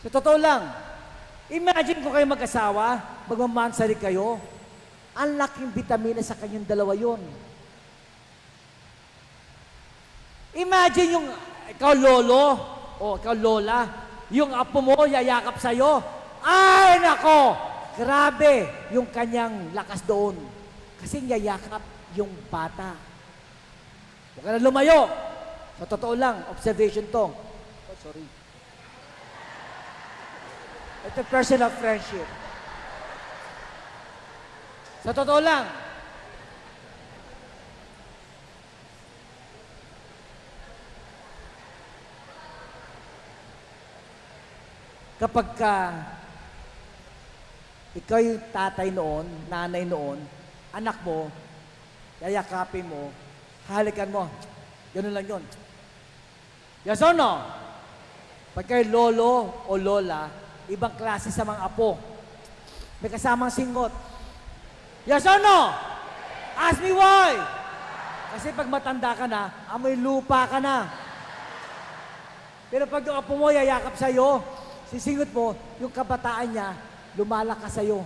So, totoo lang. Imagine kung kayo mag-asawa, magmamansari kayo, ang laking vitamina sa kanyang dalawa yun. Imagine yung ikaw lolo o ikaw lola, yung apo mo yayakap sa'yo. Ay, nako! Grabe yung kanyang lakas doon. Kasi yayakap yung bata. Huwag ka na lumayo. Sa totoo lang, observation to. Oh, sorry. Ito personal friendship. Sa totoo lang, kapag ikaw yung tatay noon, nanay noon, anak mo, yayakapin mo, halikan mo, gano'n lang yun. Yes or no? Pag kayo lolo o lola, ibang klase sa mga apo. May kasamang singot. Yes or no? Ask me why? Kasi pag matanda ka na, amoy lupa ka na. Pero pag yung apo mo yayakap sa'yo, sisingot mo, yung kabataan niya, lumalakas sa'yo.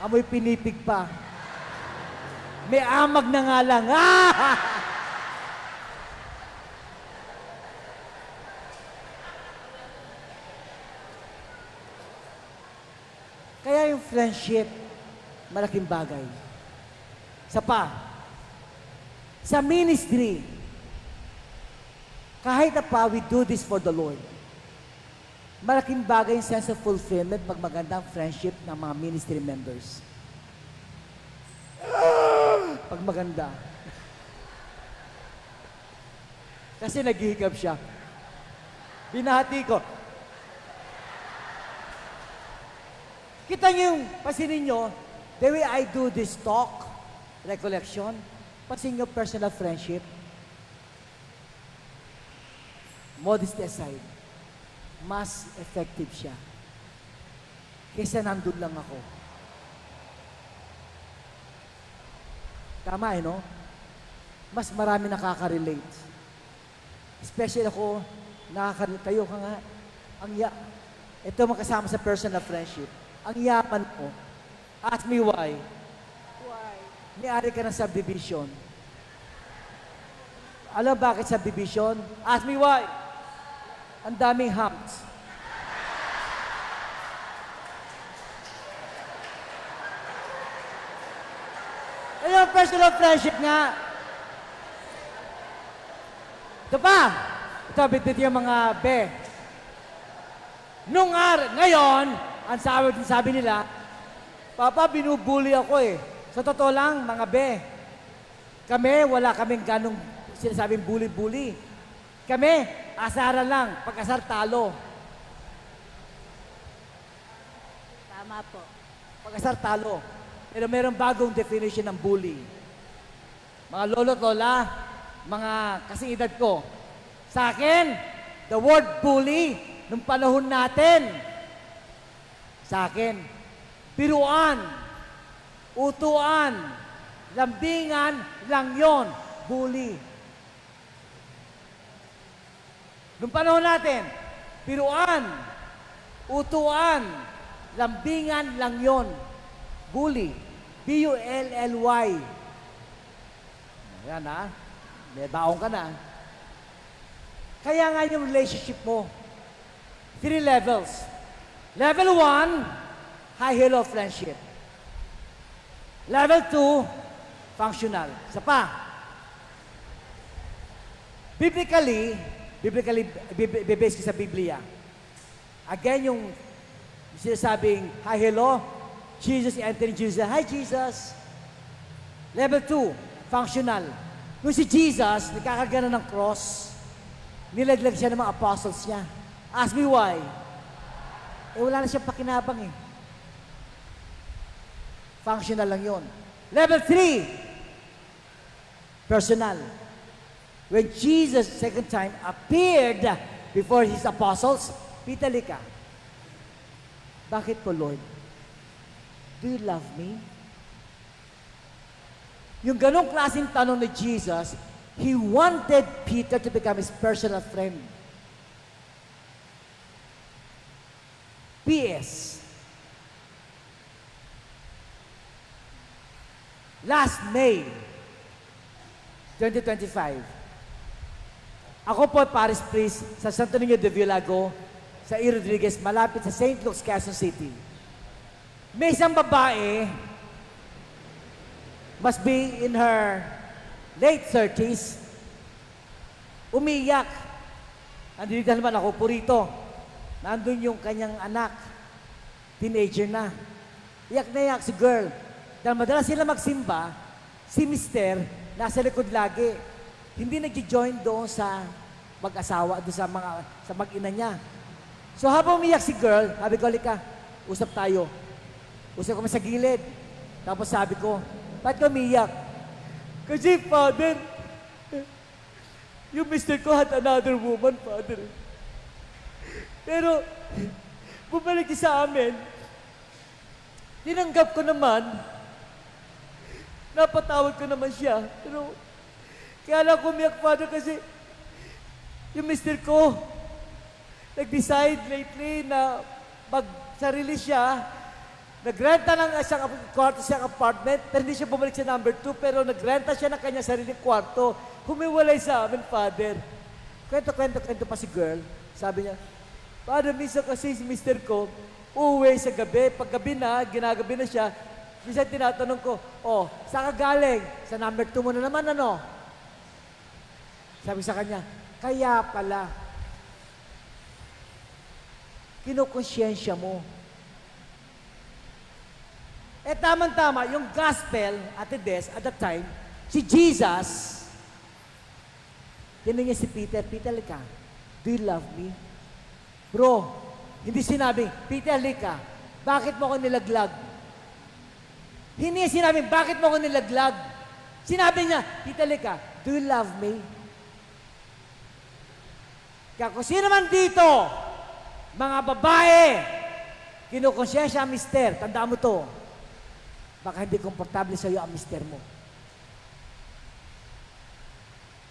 Amoy pinipig pa. May amag na nga lang. Ah! Kaya yung friendship, malaking bagay. Sa ministry, kahit na pa we do this for the Lord, malaking bagay yung sense of fulfillment pag magandang friendship ng mga ministry members. Pag maganda. Kasi naghihikab siya. Binahati ko. Kita niyo yung, pasinin niyo, the way I do this talk, recollection, pasinin niyo personal friendship, modesty aside, mas effective siya. Kaysa nandun lang ako. Tama no? Mas marami nakaka-relate. Especially ako, kayo ka nga, ito makasama sa personal friendship. Ang yaman mo, ask me why. Why? May-ari ka ng subdivision. Alam bakit subdivision? Ask me why. Ang daming humps. Ayun, personal friendship nga. Ito pa. Ito, bitit yung mga be. Ngayon, ang sabi nila, Papa, binubuli ako eh. Sa totoo lang, mga be, kami, wala kaming ganong sinasabing bully-bully. Kami, asaran lang. Pag-asar, talo. Tama po. Pag-asar, talo. Pero mayroong bagong definition ng bully. Mga lolo't lola, mga kasing edad ko. Sa akin, the word bully, nung panahon natin, sa akin, piruan, utuan, lambingan lang yon, bully. Nung panahon natin, piruan, utuan, lambingan lang yon, bully. B-U-L-L-Y. Yan ha. May baong ka na. Kaya nga yung relationship mo, 3 levels. Level 1, high-hello friendship. Level 2, functional. Isa pa. Biblically, bibase ko sa Biblia. Again, yung sinasabing, high-hello, Jesus entering Jesus. Hi, Jesus. Level 2, functional. Nung si Jesus, nagkakagana ng cross, nilaglag siya ng mga apostles niya. Ask me why. Wala na siyang pakinabang eh. Functional lang yon. Level 3, personal. When Jesus, second time, appeared before His apostles, pitali ka. Bakit po, Lord? Do you love me? Yung ganong klaseng tanong ni Jesus, He wanted Peter to become His personal friend. P.S. Last May 2025, ako po Paris Priest sa Santo Niño de Villago, sa E. Rodriguez, malapit sa St. Luke's, Quezon City. May isang babae, must be in her late 30s, umiyak. Andito naman ako po rito. Nandun yung kanyang anak, teenager na. Iyak na iyak si girl. Dahil madalas sila magsimba, si mister, nasa likod lagi. Hindi nag-join doon sa mag-asawa, doon sa mag-ina niya. So habang umiyak si girl, sabi ko, halika, usap tayo. Usap kami sa gilid. Tapos sabi ko, ba't ka umiyak? Kasi, Father, yung mister ko had another woman, Father. Pero, bumalik siya sa amin. Tinanggap ko naman. Napatawad ko naman siya. Pero, kaya lang kumiyak, Father, kasi yung mister ko, nag-decide lately na magsarili siya Nagrenta ng isang kwarto sa apartment, pero hindi siya bumalik sa number 2, pero nagrenta siya ng kanya sariling kwarto. Humiwalay sa amin, Father. Kwento pa si girl. Sabi niya, Father, minsan kasi si mister ko, uuwi sa gabi. Pag gabi na, ginagabi na siya, minsan tinatanong ko, oh, saan ka galing? Sa number 2 mo na naman, ano? Sabi sa kanya, kaya pala, kinukonsyensya mo. Eh, tama-tama, yung gospel, Ate Des, at that time, si Jesus, tinanong niya si Peter, Peter, lika, do you love me? Bro, hindi sinabing, Peter, lika, bakit mo ako nilaglag? Hindi niya sinabing, bakit mo ako nilaglag? Sinabi niya, Peter, lika, do you love me? Kaya kung sino man dito, mga babae, kinukonsyensya ang mister, tandaan mo to, baka hindi komportable sa iyo ang mister mo.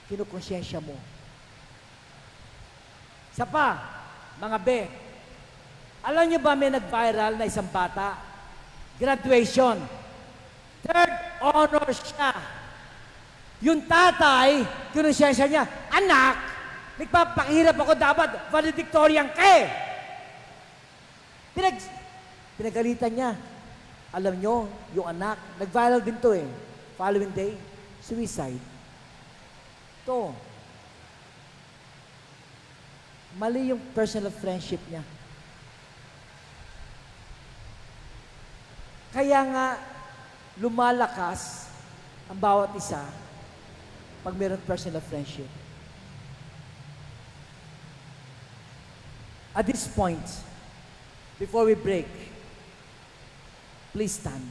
Kinukonsyensya mo. Isa pa, mga be, alam niyo ba may nag-viral na isang bata? Graduation. Third honor siya. Yung tatay, kinukonsyensya niya, anak, nagpapakihirap ako dapat, valedictorian ka eh. Pinagalitan niya. Alam nyo, yung anak, nag-viral din to eh. Following day, suicide. To. Mali yung personal friendship niya. Kaya nga, lumalakas ang bawat isa pag mayroong personal friendship. At this point, before we break, please stand.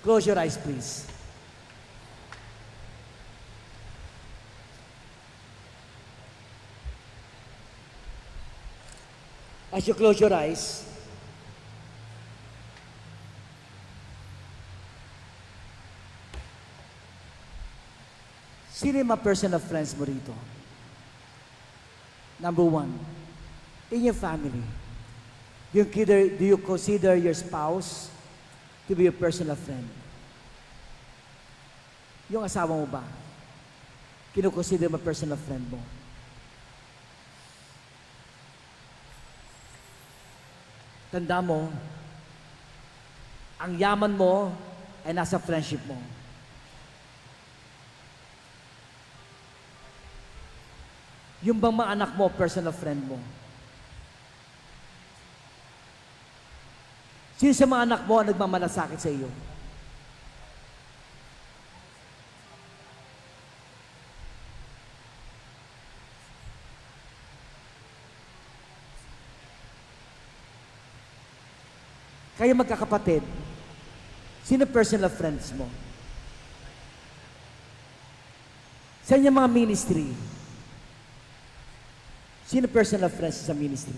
Close your eyes, please. As you close your eyes, sino yung mga personal friends mo rito? Number 1, in your family, do you consider your spouse to be your personal friend? Yung asawa mo ba? Kinukonsider mo personal friend mo? Tanda mo, ang yaman mo ay nasa friendship mo. Yung bang mga anak mo, personal friend mo? Sino sa mga anak mo ang nagmamalasakit sa iyo? Kayo magkakapatid, sino personal friends mo? Sa inyong mga ministry, sino personal friends sa ministry?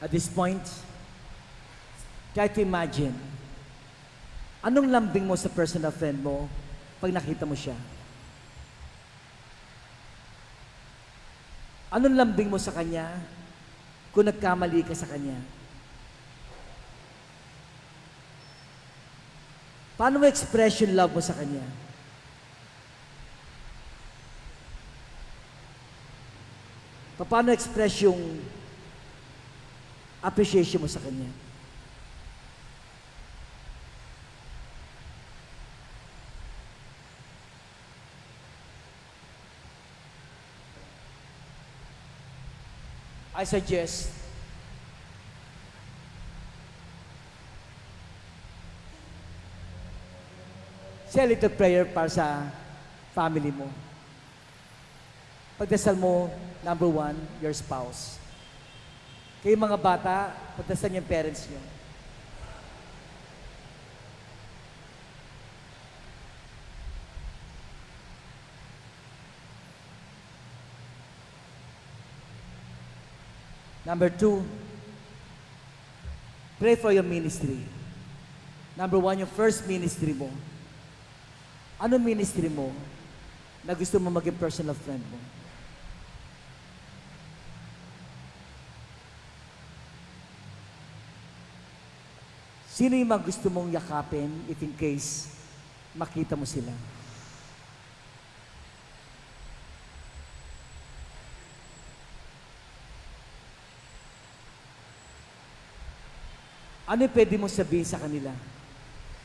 At this point, try to imagine, anong lambing mo sa personal friend mo pag nakita mo siya? Anong lambing mo sa kanya kung nagkamali ka sa kanya? Paano mo express yung love mo sa kanya? Paano express yung appreciation mo sa kanya? I suggest say a little prayer para sa family mo. Pagdasal mo, number 1, your spouse. Kayo mga bata, pagdasal niyo yung parents niyo. Number 2, pray for your ministry. Number one, yung first ministry mo. Ano ministry mo na gusto mo maging personal friend mo? Sino yung mga gusto mong yakapin if in case makita mo sila? Ano yung pwede mo sabihin sa kanila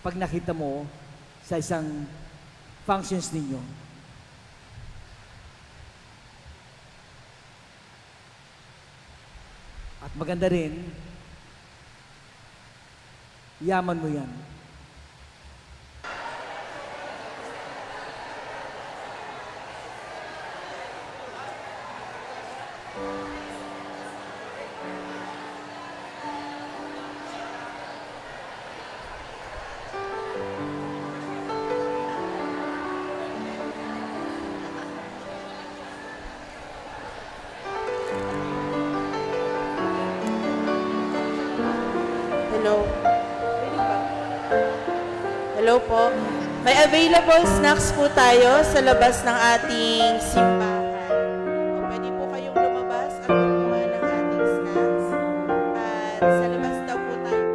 pag nakita mo sa isang functions ninyo? At maganda rin, yaman mo yan. Hello. Hello po. May available snacks po tayo sa labas ng ating simbahan. O, pwede po kayong lumabas at kumuha ng ating snacks. At sa labas daw po tayo.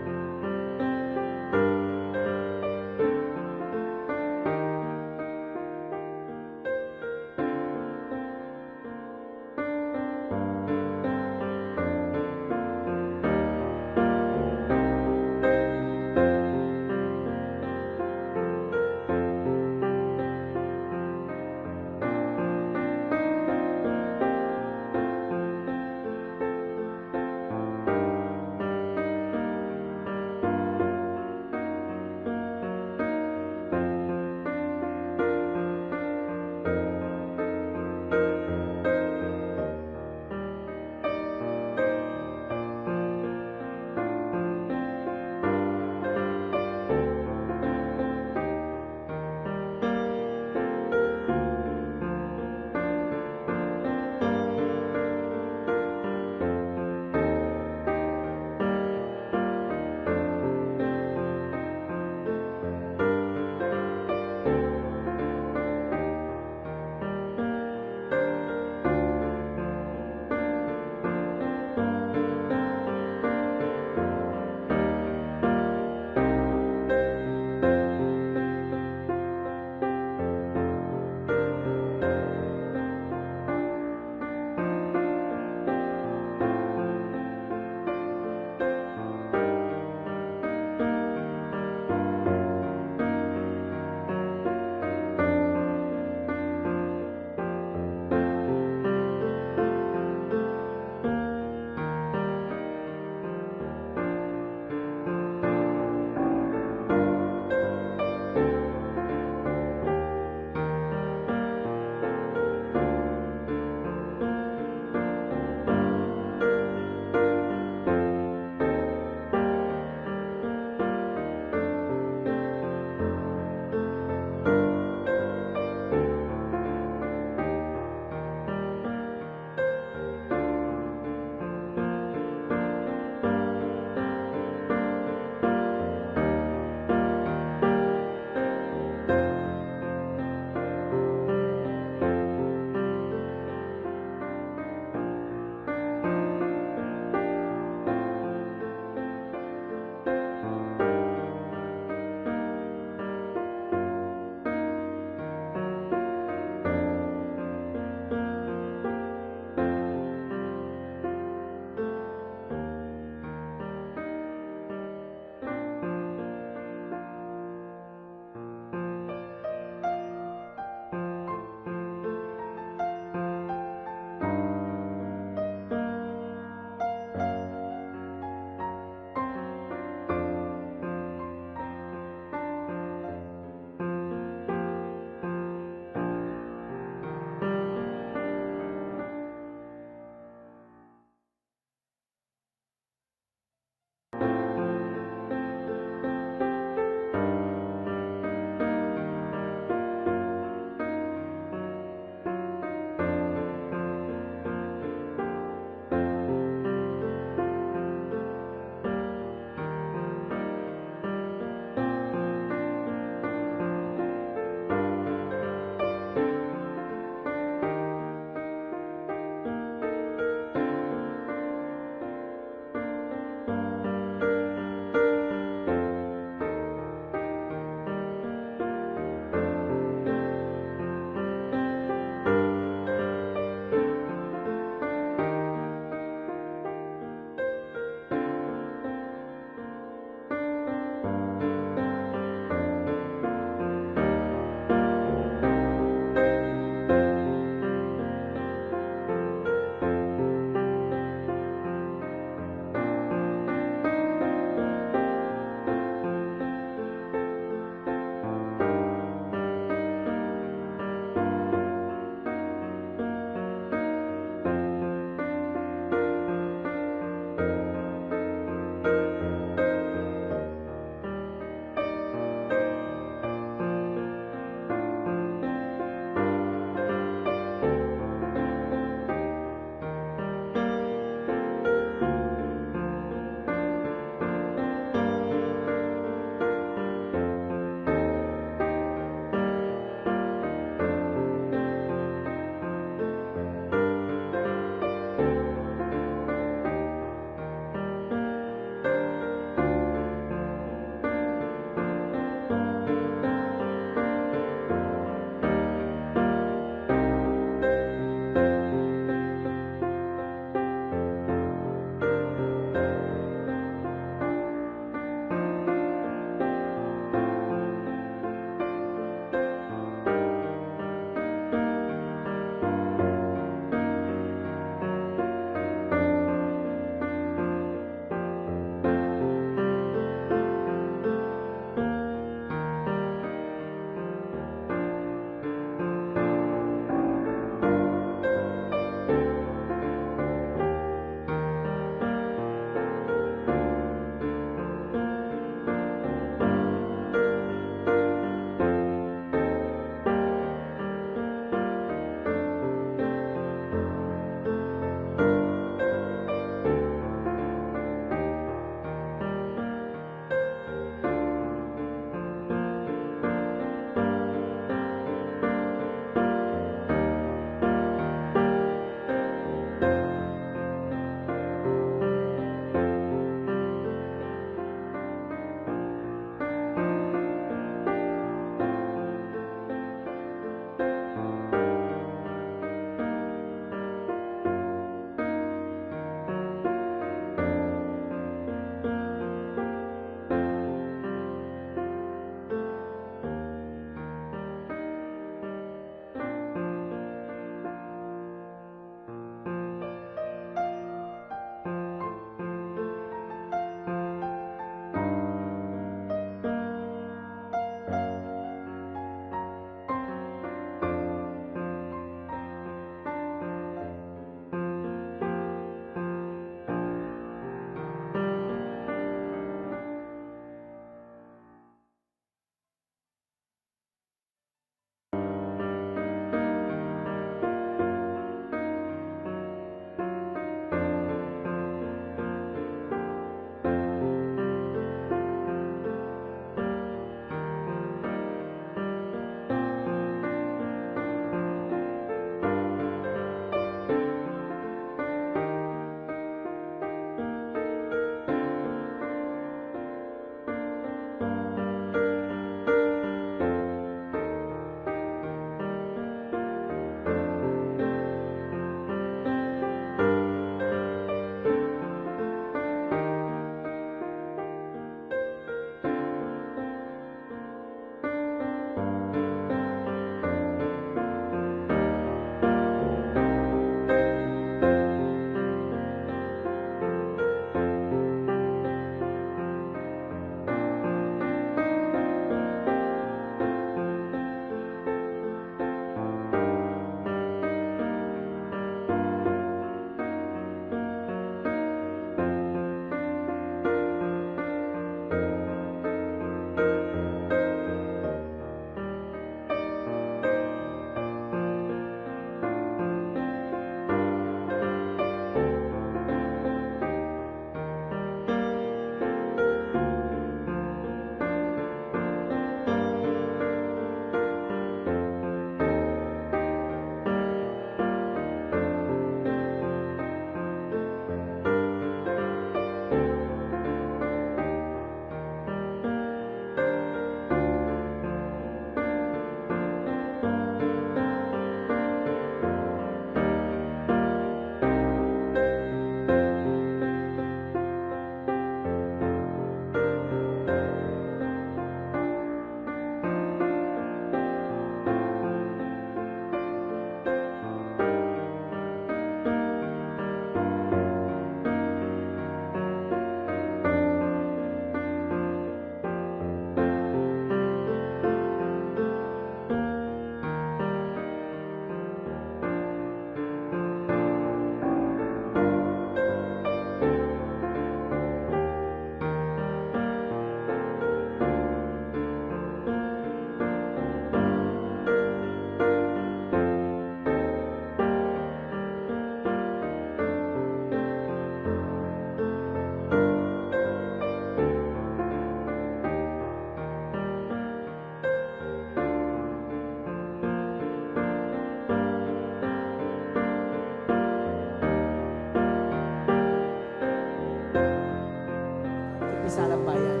kumpisalang bayan.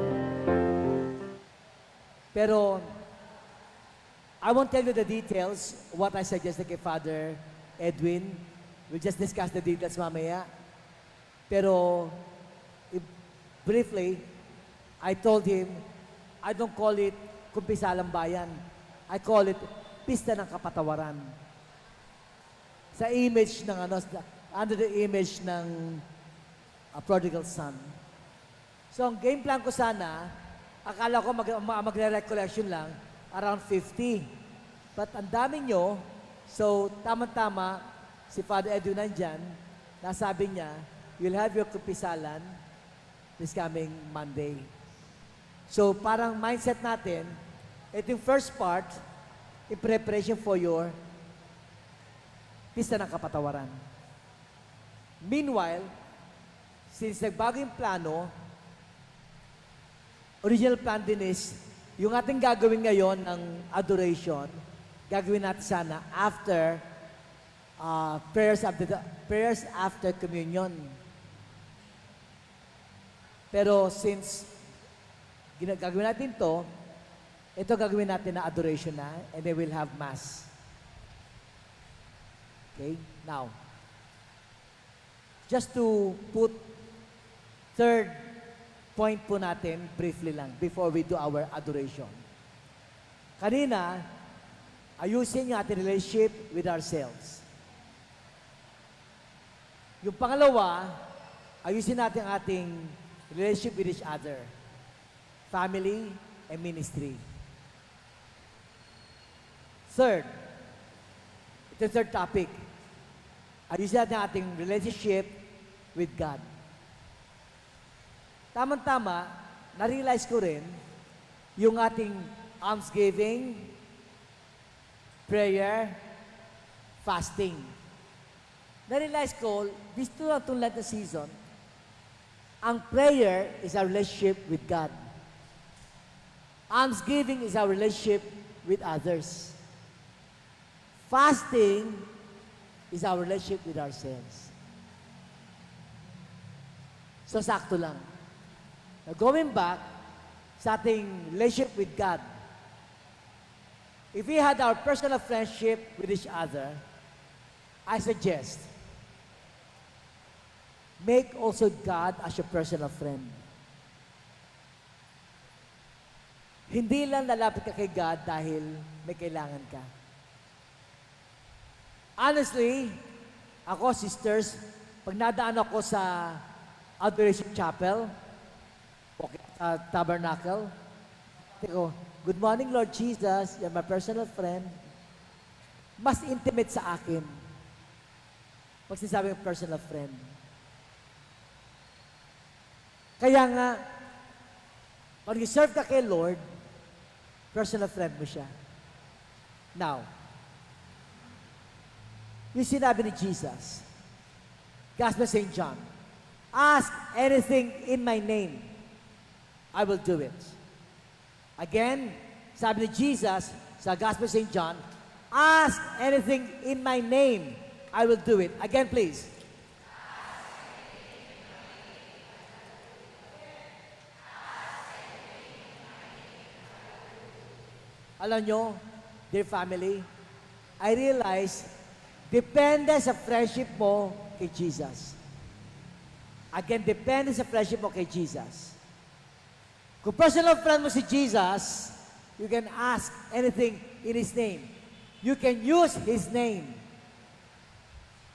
Pero, I won't tell you the details, what I suggested kay Father Edwin. We'll just discuss the details mamaya. Pero, briefly, I told him, I don't call it kumpisalang bayan. I call it pista ng kapatawaran. Sa image ng under the image ng prodigal son. So, ang game plan ko sana, akala ko magre-recollection lang, around 50. But ang dami nyo, so tama-tama, si Father Edu nandyan, nasabi niya, you'll have your kumpisalan this coming Monday. So, parang mindset natin, ito yung first part, in preparation for your pista ng kapatawaran. Meanwhile, since nagbago yung plano, original plan din is, yung ating gagawin ngayon ng adoration, gagawin natin sana after prayers after communion. Pero since gagawin natin to, ito gagawin natin na adoration na, and then we'll have Mass. Okay? Now, just to put third point po natin, briefly lang, before we do our adoration. Kanina, ayusin yung ating relationship with ourselves. Yung pangalawa, ayusin natin ang ating relationship with each other. Family and ministry. Third, ito yung third topic. Ayusin natin ang ating relationship with God. Tama-tama, na-realize ko rin yung ating almsgiving, prayer, fasting. Na-realize ko, dito lang itong Lenten season, ang prayer is our relationship with God. Almsgiving is our relationship with others. Fasting is our relationship with ourselves. So, sakto lang. Now, going back sa ating relationship with God, if we had our personal friendship with each other, I suggest, make also God as your personal friend. Hindi lang lalapit ka kay God dahil may kailangan ka. Honestly, ako, sisters, pag nadaan ako sa Adoration Chapel, okay, sa Tabernacle, ko, good morning, Lord Jesus, you're my personal friend. Mas intimate sa akin pag sinasabing personal friend. Kaya nga, pag serve ka kay Lord, personal friend mo siya. Now, yung sinabi ni Jesus, Gospel of St. John, ask anything in my name, I will do it. Again, sabi ni Jesus sa Gospel of St. John, ask anything in my name, I will do it. Again, please. Alam nyo, dear family, I realize, depende sa friendship mo kay Jesus. Again, depende sa friendship mo kay Jesus. Kung personal friend mo si Jesus, you can ask anything in His name. You can use His name.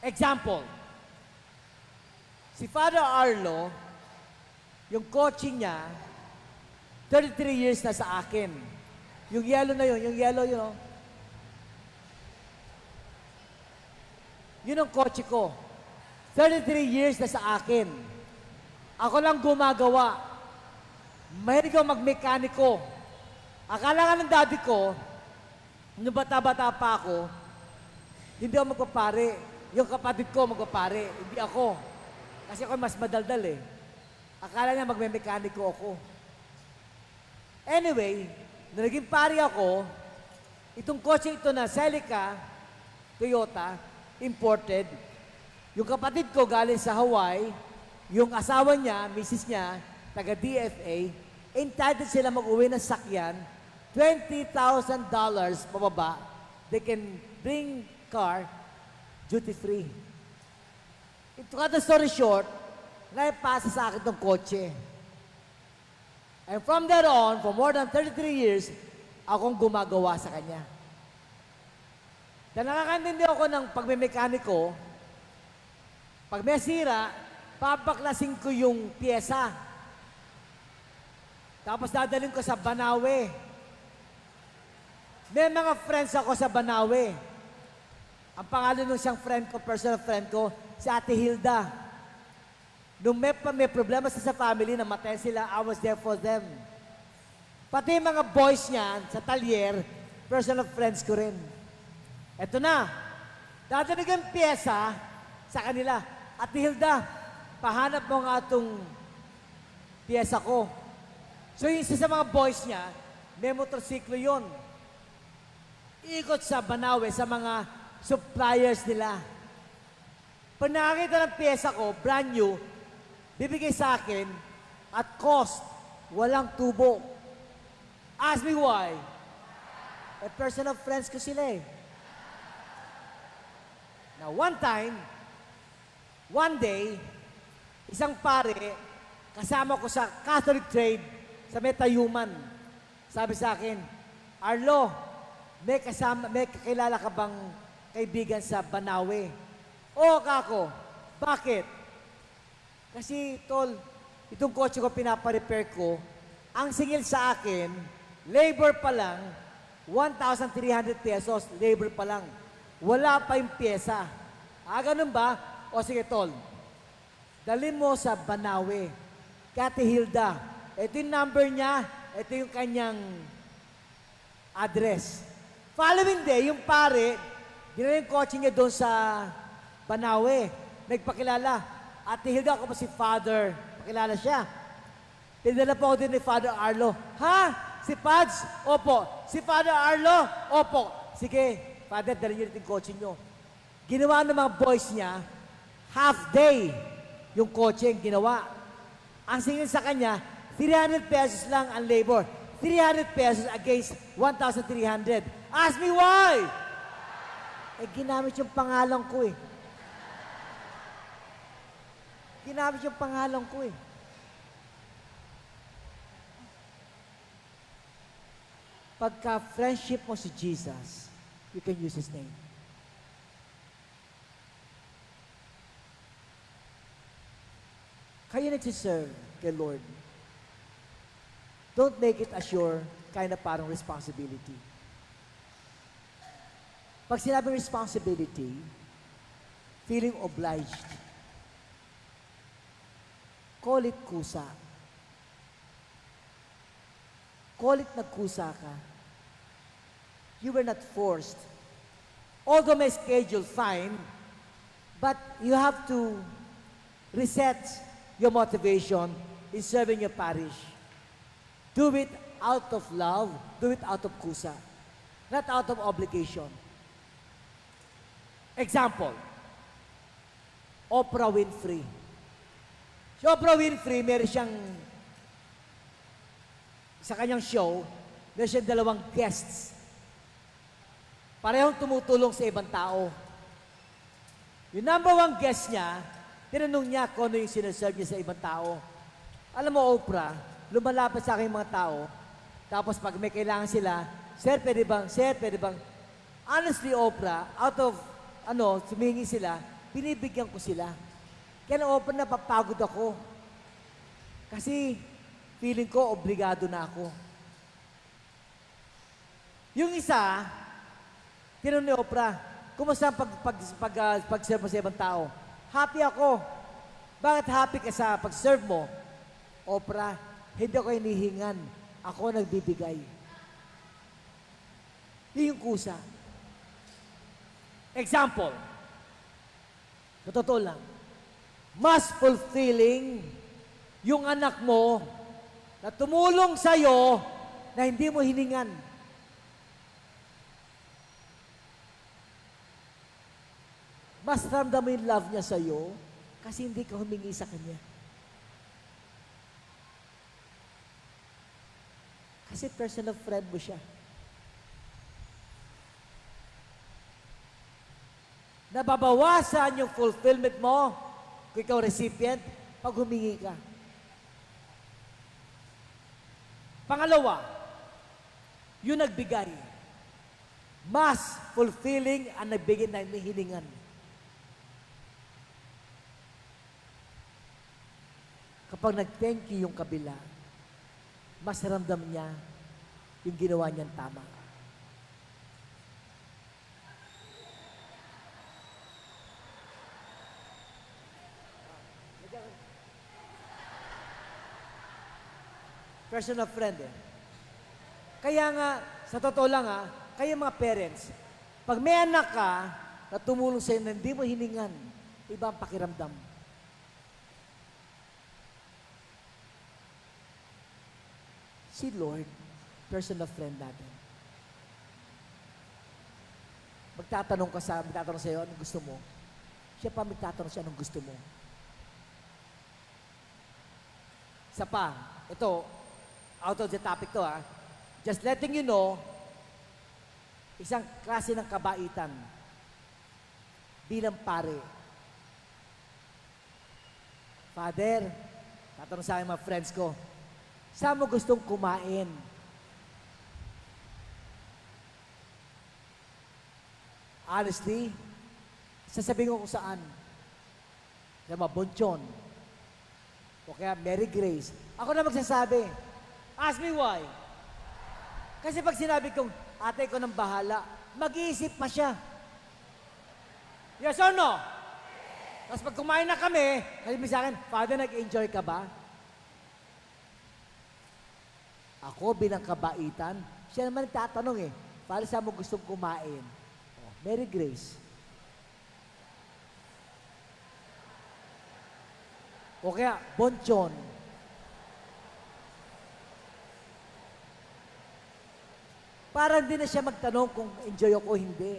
Example, si Father Arlo, yung kotse niya, 33 years na sa akin. Yung yellow na yun, yung yellow yun, yun ang kotse ko. 33 years na sa akin. Ako lang gumagawa. Mahilig ako magmekaniko. Akala nga ng daddy ko, nung bata-bata pa ako, hindi ako magpapare. Yung kapatid ko magpapare, hindi ako. Kasi ako mas madaldal eh. Akala niya magmemekaniko ako. Anyway, nung naging pari ako, itong kotse ito na Celica, Toyota, imported. Yung kapatid ko galing sa Hawaii, yung asawa niya, misis niya, taga-DFA, entitled sila mag-uwi ng sakyan, $20,000 pababa, they can bring car duty-free. To cut the story short, naipasa sa akin itong kotse. And from there on, for more than 33 years, akong gumagawa sa kanya. Dahil nakakantindi ako ng pagmemekaniko, pag may sira, papaklasin ko yung pyesa. Tapos dadalhin ko sa Banawe. May mga friends ako sa Banawe. Ang pangalan nung siyang friend ko, personal friend ko, si Ate Hilda. Nung may problema sa family, namatay sila, I was there for them. Pati yung mga boys niya sa talyer, personal friends ko rin. Eto na, dadalig ang pyesa sa kanila. Ate Hilda, pahanap mo nga itong pyesa ko. So yung isa sa mga boys niya, may motorsiklo yon. Ikot sa Banawe, sa mga suppliers nila. Pag nakakita ng pyesa ko, brand new, bibigay sa akin at cost, walang tubo. Ask me why. Personal friends ko sila eh. Now, one day, isang pare, kasama ko sa Catholic trade sa Metayuman. Sabi sa akin, Arlo, may kakilala ka bang kaibigan sa Banawe? Oo, kako. Bakit? Kasi, tol, itong kotse ko pinaparepair ko, ang singil sa akin, labor pa lang, 1,300 pesos, labor pa lang. Wala pa yung pyesa. Ganun ba? O sige, tol, dali mo sa Banawe, Kate Hilda. Ito yung number niya, ito yung kanyang address. Following day, yung pare, dinala yung kotse niya doon sa Banawe. Nagpakilala. Ate Hilda, ako pa si Father. Pakilala siya. Pinadala po ako din ni Father Arlo. Ha? Si Pads? Opo. Si Father Arlo? Opo. Sige, Father, dali niyo rin yung kotse niyo. Ginawa ng mga boys niya, half day yung kotse yung ginawa. Ang singil sa kanya, 300 pesos lang ang labor. 300 pesos against 1,300. Ask me why? Ginamit yung pangalan ko eh. Ginamit yung pangalan ko eh. Pagka friendship mo si Jesus, you can use His name. Kayo nagsiserve kay Lord. Don't make it as your kind of parang responsibility. Pag sinabing responsibility, feeling obliged. Call it kusa. Call it nagkusa ka. You were not forced. Although may schedule, fine, but you have to reset your motivation in serving your parish. Do it out of love, do it out of kusa, not out of obligation. Example, Oprah Winfrey. Si Oprah Winfrey, meron siyang, sa kanyang show, meron siyang 2 guests. Parehong tumutulong sa ibang tao. Yung number 1 guest niya, tinanong niya kung ano yung sinaserve niya sa ibang tao. Alam mo, Oprah, lumalapit sa aking mga tao, tapos pag may kailangan sila, Sir, pwede bang? Sir, pwede bang? Honestly, Oprah, out of, sumingi sila, binibigyan ko sila. Kaya na Oprah, napapagod ako. Kasi, feeling ko, obligado na ako. Yung isa, tinanong ni Oprah, kumusta ang pag-serve mo sa ibang tao? Happy ako. Bakit happy ka sa pag-serve mo? Oprah, hindi ako hinihingan. Ako nagbibigay. Yun yung kusa. Example. Sa totoo lang, mas fulfilling yung anak mo na tumulong sa'yo na hindi mo hiningan. Mas ramdam mo yung love niya sa'yo kasi hindi ka humingi sa kanya. Kasi personal friend mo siya. Nababawasan yung fulfillment mo kung ikaw recipient pag humingi ka. Pangalawa, yung nagbigay. Mas fulfilling ang nagbigay na hiningan. Kapag nag-thank you yung kabila, mas ramdam niya yung ginawa niyang tama. Personal friend eh. Kaya nga, sa totoo lang kayo mga parents, pag may anak ka na tumulong sa'yo na hindi mo hiningan, iba ang pakiramdam. Si Lord, personal friend natin. Magtatanong sa'yo, anong gusto mo? Siya pa magtatanong siya, anong gusto mo? Isa pa, ito, out of the topic to just letting you know, isang klase ng kabaitan bilang pare. Father, tatanong sa akin mga friends ko, saan mo gustong kumain? Honestly, sasabihin ko kung saan. Diba, Bonchon. O kaya Mary Grace. Ako na magsasabi. Ask me why. Kasi pag sinabi kong, ate ko nang bahala, mag-iisip pa siya. Yes or no? Tapos pag kumain na kami, sabi mo sa akin, Father, nag-enjoy ka ba? Ako bilang kabaitan, siya naman nagtatanong Father, saan mo gustong kumain? Oh, Mary Grace. O kaya, Bonchon. Para hindi na siya magtanong kung enjoy ako o hindi.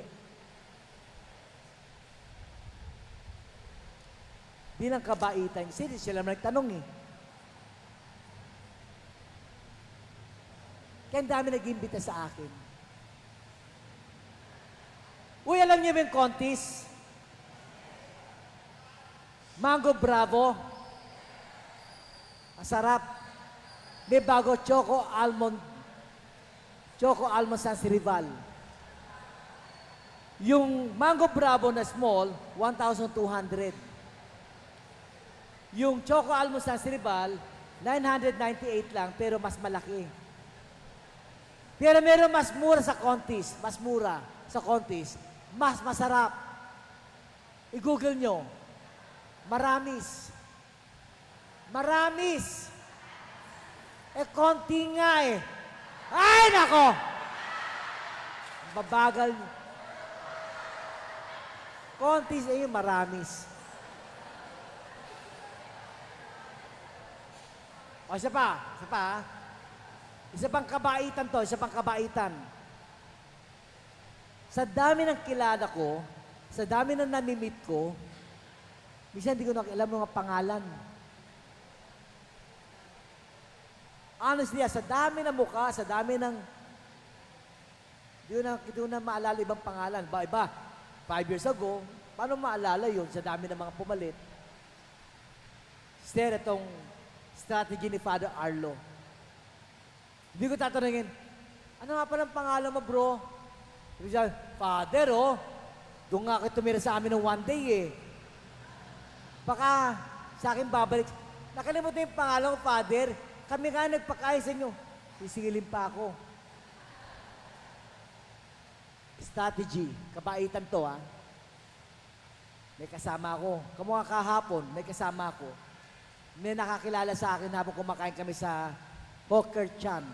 Bilang kabaitan, sila naman nagtanong Kaya ang dami nag-imbita sa akin. Uy, alam niyo ba yung contest? Mango Bravo. Masarap. May bago Choco Almond Sans Rival. Yung Mango Bravo na small, 1,200. Yung Choco Almond Sans Rival, 998 lang, pero mas malaki. Pero meron mas mura sa contest. Mas mura sa contest. Mas masarap. I-google nyo. Maramis. Maramis. Konti nga Ay, nako! Babagal. Konti maramis. O, isa pa. Isa pang kabaitan to, isa pang kabaitan. Sa dami ng kilala ko, sa dami ng namimit ko, minsan hindi ko na alam mga pangalan. Honestly, sa dami ng mukha, sa dami ng... Hindi ko na maalala ibang pangalan. Iba, 5 years ago, paano maalala yun sa dami ng mga pumalit? Instead, itong strategy ni Father Arlo. Hindi ko tatanungin, ano nga palang pangalan mo, bro? Sabi siya, Father, doon nga kayo tumira sa amin ng one day Baka sa akin babalik. Nakalimutan yung pangalan ko, Father. Kami nga nagpakain sa inyo. Sisingilin pa ako. Strategy. Kabaitan to, May kasama ako. Kamukha kahapon, may kasama ako. May nakakilala sa akin habang kumakain kami sa Poker Chan.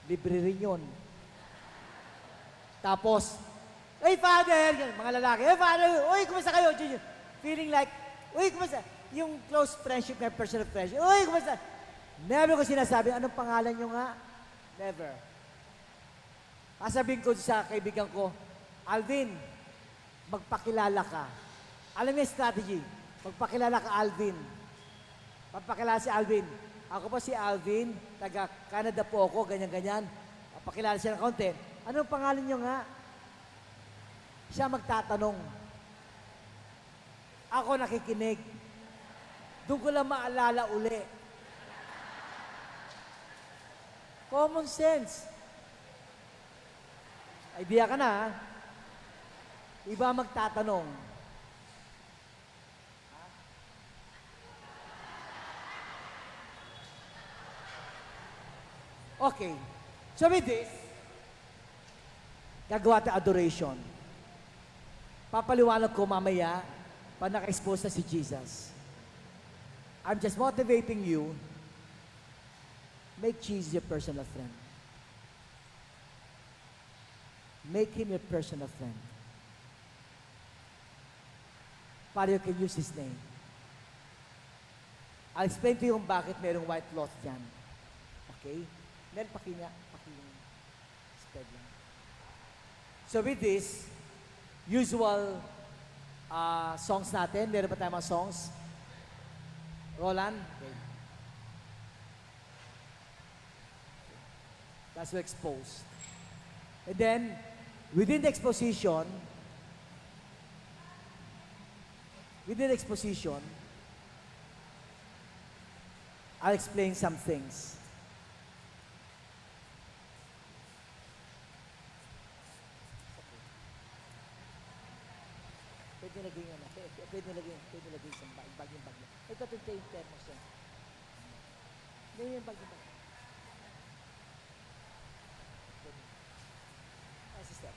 Libre rin yun. Tapos, hey, Father! Mga lalaki, hey, Father! Uy, kumusta kayo? Feeling like, uy, kumusta? Yung close friendship na personal friendship. Uy, kumusta? Never ko sinasabi, anong pangalan nyo nga? Never. Sasabihin ko sa kaibigan ko, Alvin, magpakilala ka. Alam niyo yung strategy. Magpakilala ka, Alvin. Magpakilala si Alvin. Ako po si Alvin, taga Canada po ako, ganyan-ganyan. Pakilala siya ng kaunti. Anong pangalan niyo nga? Siya magtatanong. Ako nakikinig. Doon ko lang maalala uli. Common sense. Idea ka na, ha? Iba magtatanong. Okay. So with this, gagawa tayo adoration. Papaliwanag ko mamaya pag naka-expose na si Jesus. I'm just motivating you, make Jesus your personal friend. Make him your personal friend. Para you can use his name. I'll explain to you kung bakit merong white cloth dyan. Okay? Nel, pakinya yung spread lang. So with this, usual songs natin. Meron pa tayong mga songs? Roland? Okay. That's to expose. And then, within the exposition, I'll explain some things. Pwede laging isang bagyung. Ito yung thermos yan. Hindi yung bagyung. As a step.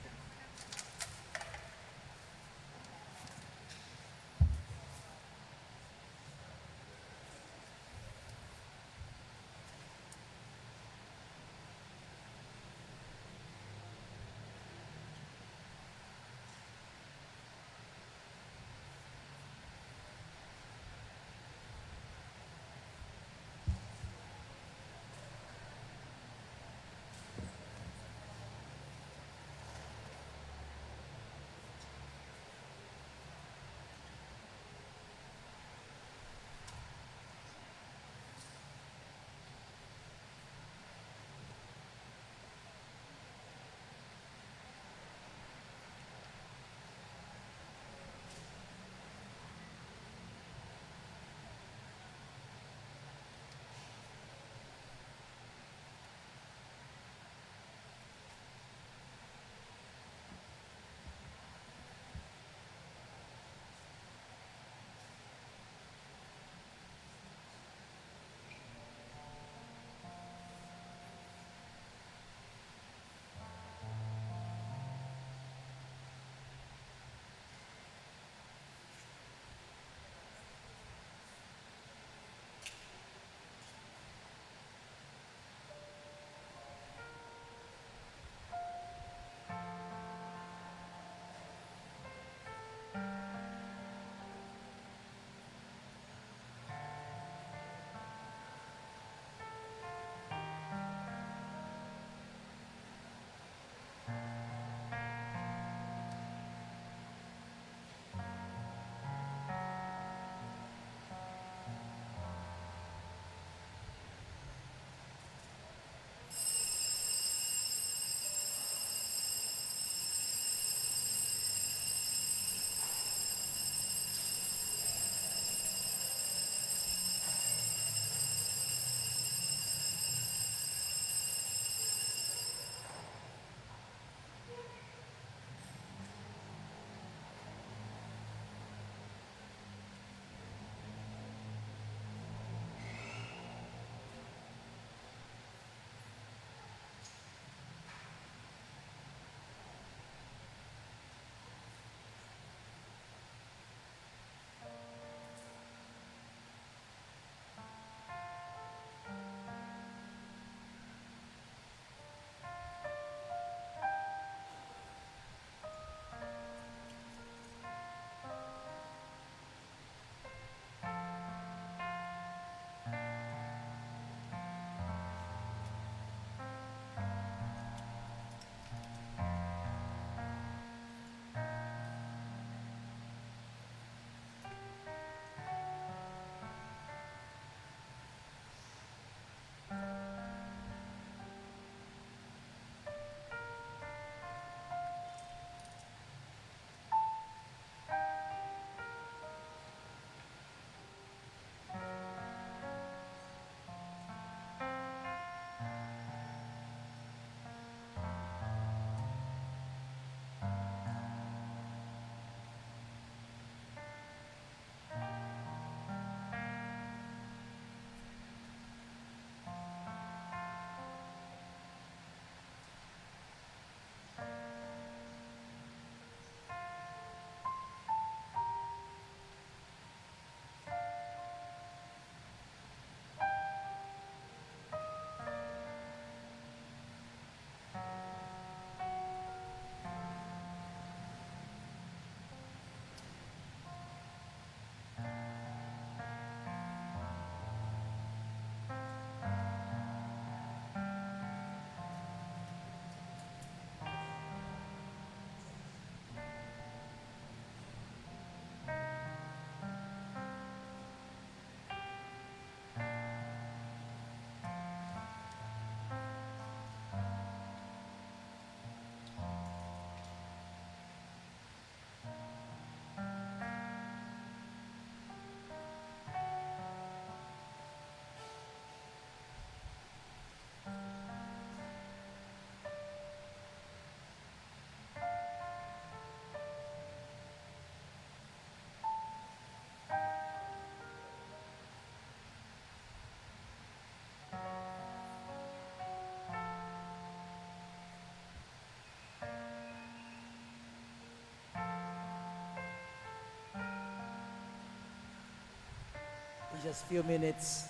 just few minutes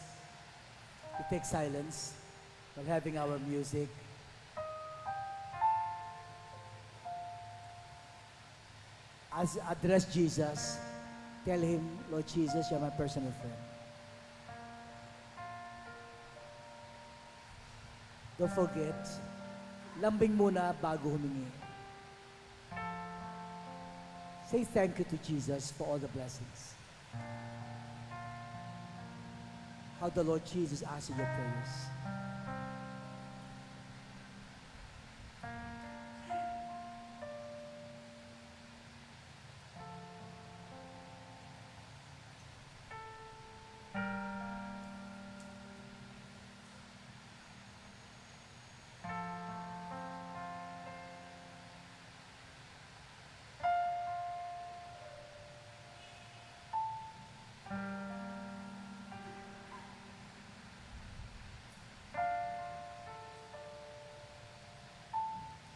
to take silence while having our music. As address Jesus, tell him, Lord Jesus, you're my personal friend. Don't forget, lambing muna bago humingi. Say thank you to Jesus for all the blessings. How the Lord Jesus answered your prayers.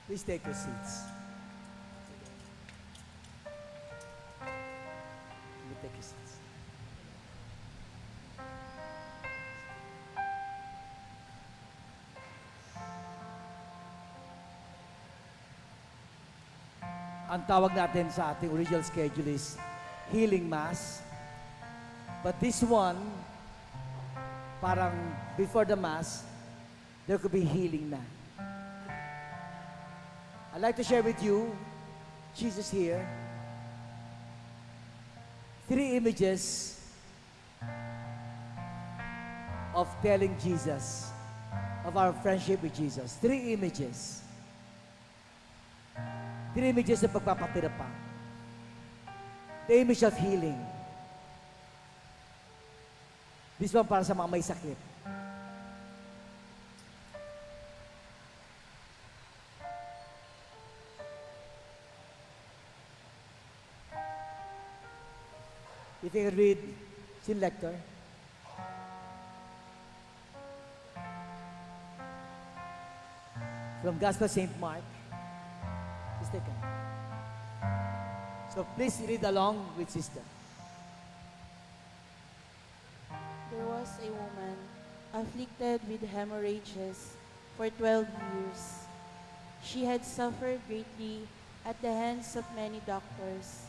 Please take your seats. You take your seats. Ang tawag natin sa ating original schedule is Healing Mass. But this one, parang before the Mass, there could be healing na. I'd like to share with you, Jesus here, 3 images of telling Jesus, of our friendship with Jesus. 3 images. 3 images ng pagpapatira pa. The image of healing. This one para sa mga may sakit. If you can read, Sin Lector. From Gospel St. Mark. Please take it. So please read along with sister. There was a woman afflicted with hemorrhages for 12 years. She had suffered greatly at the hands of many doctors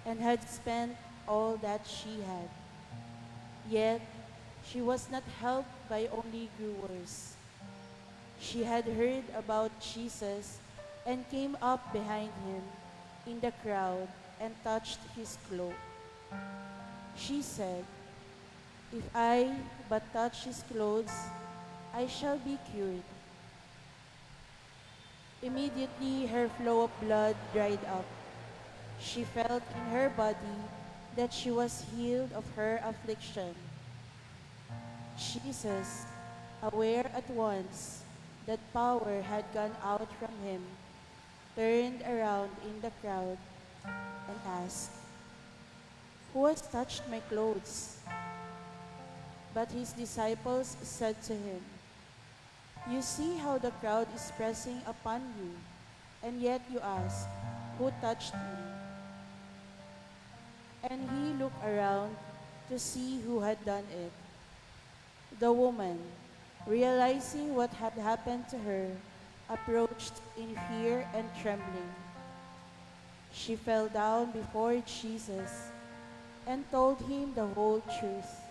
and had spent all that she had. Yet, she was not helped by only grew worse. She had heard about Jesus and came up behind him in the crowd and touched his cloak. She said, "If I but touch his clothes, I shall be cured." Immediately, her flow of blood dried up. She felt in her body that she was healed of her affliction. Jesus, aware at once that power had gone out from him, turned around in the crowd and asked, "Who has touched my clothes?" But his disciples said to him, "You see how the crowd is pressing upon you, and yet you ask, 'Who touched me?'" And he looked around to see who had done it. The woman, realizing what had happened to her, approached in fear and trembling. She fell down before Jesus and told him the whole truth.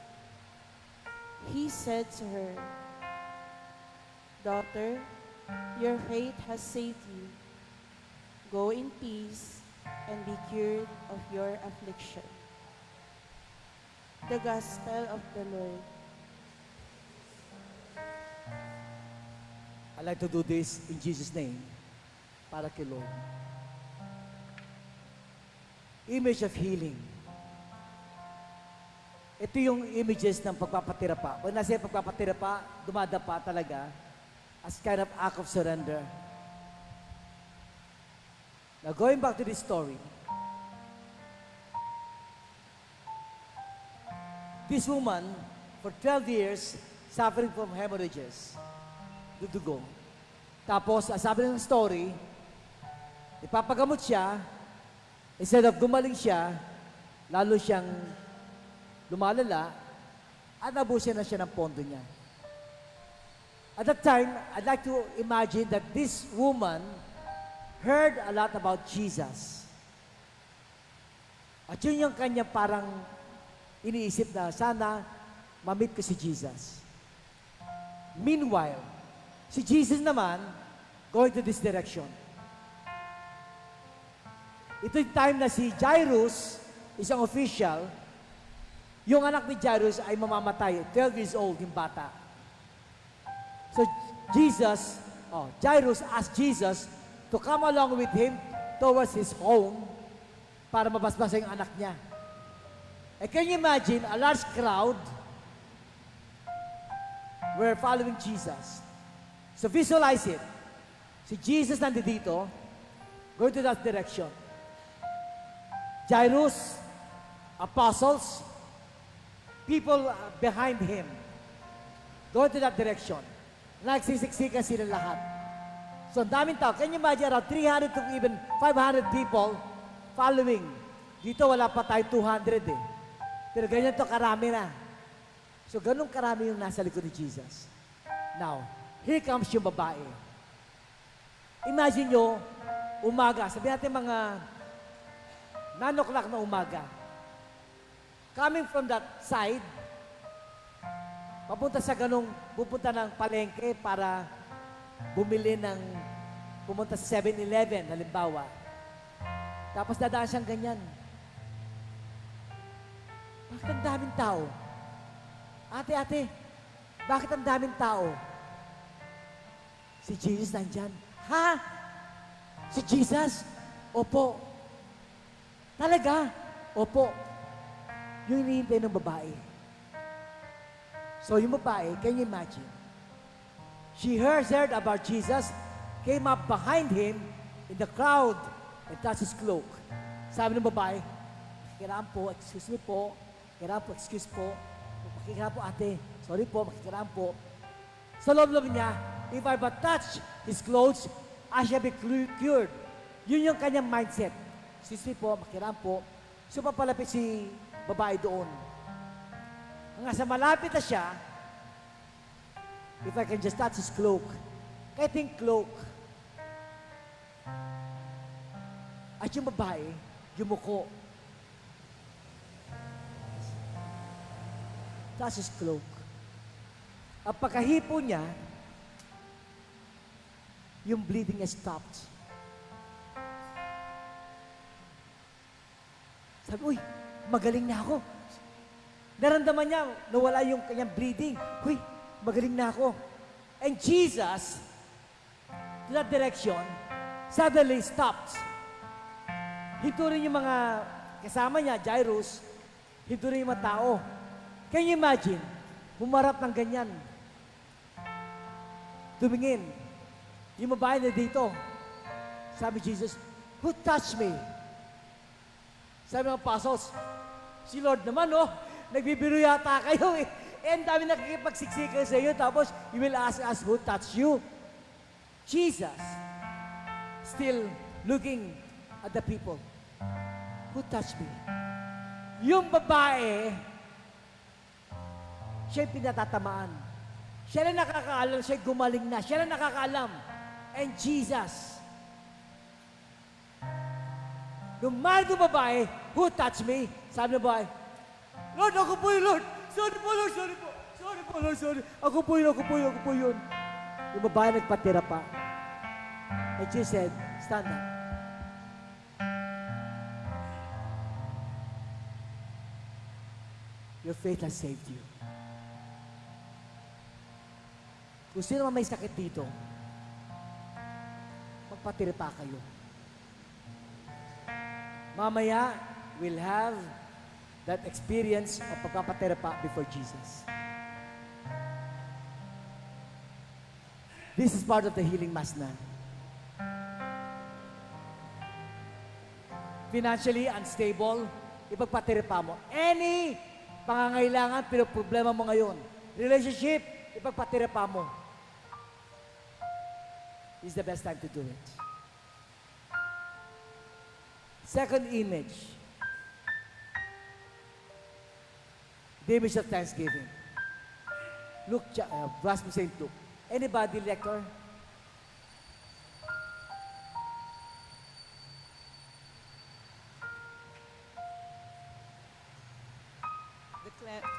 He said to her, "Daughter, your faith has saved you. Go in peace and be cured of your affliction." The Gospel of the Lord. I'd like to do this in Jesus' name, para kay Lord. Image of healing. Ito yung images ng pagpapatira pa. Pag nasa pagpapatira pa, dumadapa talaga as kind of act of surrender. Now, going back to this story, this woman, for 12 years, suffering from hemorrhages, dudugo. Tapos, ang sabi ng story, ipapagamot siya, instead of gumaling siya, lalo siyang lumalala, At nabusin na siya ng pondo niya. At that time, I'd like to imagine that this woman heard a lot about Jesus. At yun yung kanya parang iniisip na sana ma-meet ko si Jesus. Meanwhile, si Jesus naman going to this direction. Ito yung time na si Jairus, isang official, yung anak ni Jairus ay mamamatay, 12 years old yung bata. So Jairus asked Jesus to come along with him towards his home para mabasbasa yung anak niya. And can you imagine a large crowd were following Jesus? So visualize it. Si Jesus nandito, going to that direction. Jairus, apostles, people behind him, going to that direction. Nagsisiksikan sila lahat. So, ang daming tao. Can you imagine around 300 to even 500 people following? Dito, wala pa tayo 200 eh. Pero ganyan to karami na. So, ganun karami yung nasa likod ni Jesus. Now, here comes yung babae. Imagine nyo, umaga, sabihin natin mga 9 o'clock na umaga. Coming from that side, papunta sa pupunta ng palengke para bumili pumunta sa 7-Eleven, halimbawa. Tapos dadaan siyang ganyan. Bakit ang daming tao? Ate, bakit ang daming tao? Si Jesus nandyan. Ha? Si Jesus? Opo. Talaga? Opo. Yung hinihintay ng babae. So yung babae, can you imagine? She heard about Jesus, came up behind him in the crowd and touched his cloak. Sabi ng babae, makikiraan po, excuse me po, makikiraan po, excuse po, makikiraan po ate, sorry po, makikiraan po. Sa loob-loob niya, if I but touch his clothes, I shall be cured. Yun yung kanyang mindset. Excuse me po, makikiraan po. So papalapit si babae doon. Hanggang sa malapit na siya, if I can just touch his cloak, kahit yung cloak, at yung babae, yumuko. Touch his cloak. Ang pagkahipo niya, yung bleeding has stopped. Sabi, uy, magaling na ako. Naramdaman niya, nawala yung kanyang bleeding. Uy, magaling na ako. And Jesus, to that direction, suddenly stopped. Hinto rin yung mga kasama niya, Jairus, hinto rin yung mga tao. Can you imagine? Humarap ng ganyan. Tumingin. Yung babae na dito. Sabi Jesus, who touched me? Sabi ng apostles, si Lord naman, nagbibiro yata kayo eh. And dami nakikipagsiksikan sa iyo, tapos you will ask us who touched you. Jesus, still looking at the people. Who touched me? Yung babae, siya yung pinatatamaan. Siya na nakakaalam, siya gumaling na. Siya na nakakaalam. And Jesus, lumahal yung babae, who touched me? Sabi ng babae, Lord, ako po yun, Lord. Sorry po, Lord, sorry po. Sorry po, Lord, sorry. Ako po yun. Yung babae nagpatira pa. And Jesus said, stand up. Your faith has saved you. Kung sino man may sakit dito, magpatira pa kayo. Mamaya, we'll have that experience of pagpapaterapa before Jesus. This is part of the healing mass na. Financially unstable, ipagpaterapa mo. Any pangangailangan, pero problema mo ngayon. Relationship, ipagpaterapa mo. This is the best time to do it. Second image. The image of thanksgiving. Gospel St. Luke. Anybody, lector? The, cle-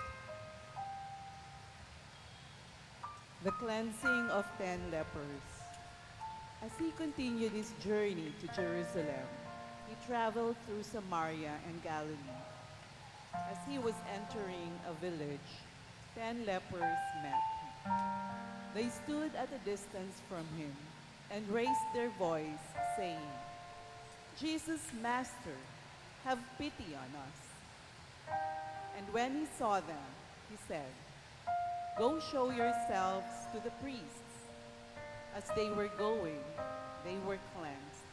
the cleansing of 10 lepers. As he continued his journey to Jerusalem, he traveled through Samaria and Galilee. As he was entering a village, 10 lepers met him. They stood at a distance from him and raised their voice, saying, "Jesus, Master, have pity on us." And when he saw them, he said, "Go show yourselves to the priests." As they were going, they were cleansed.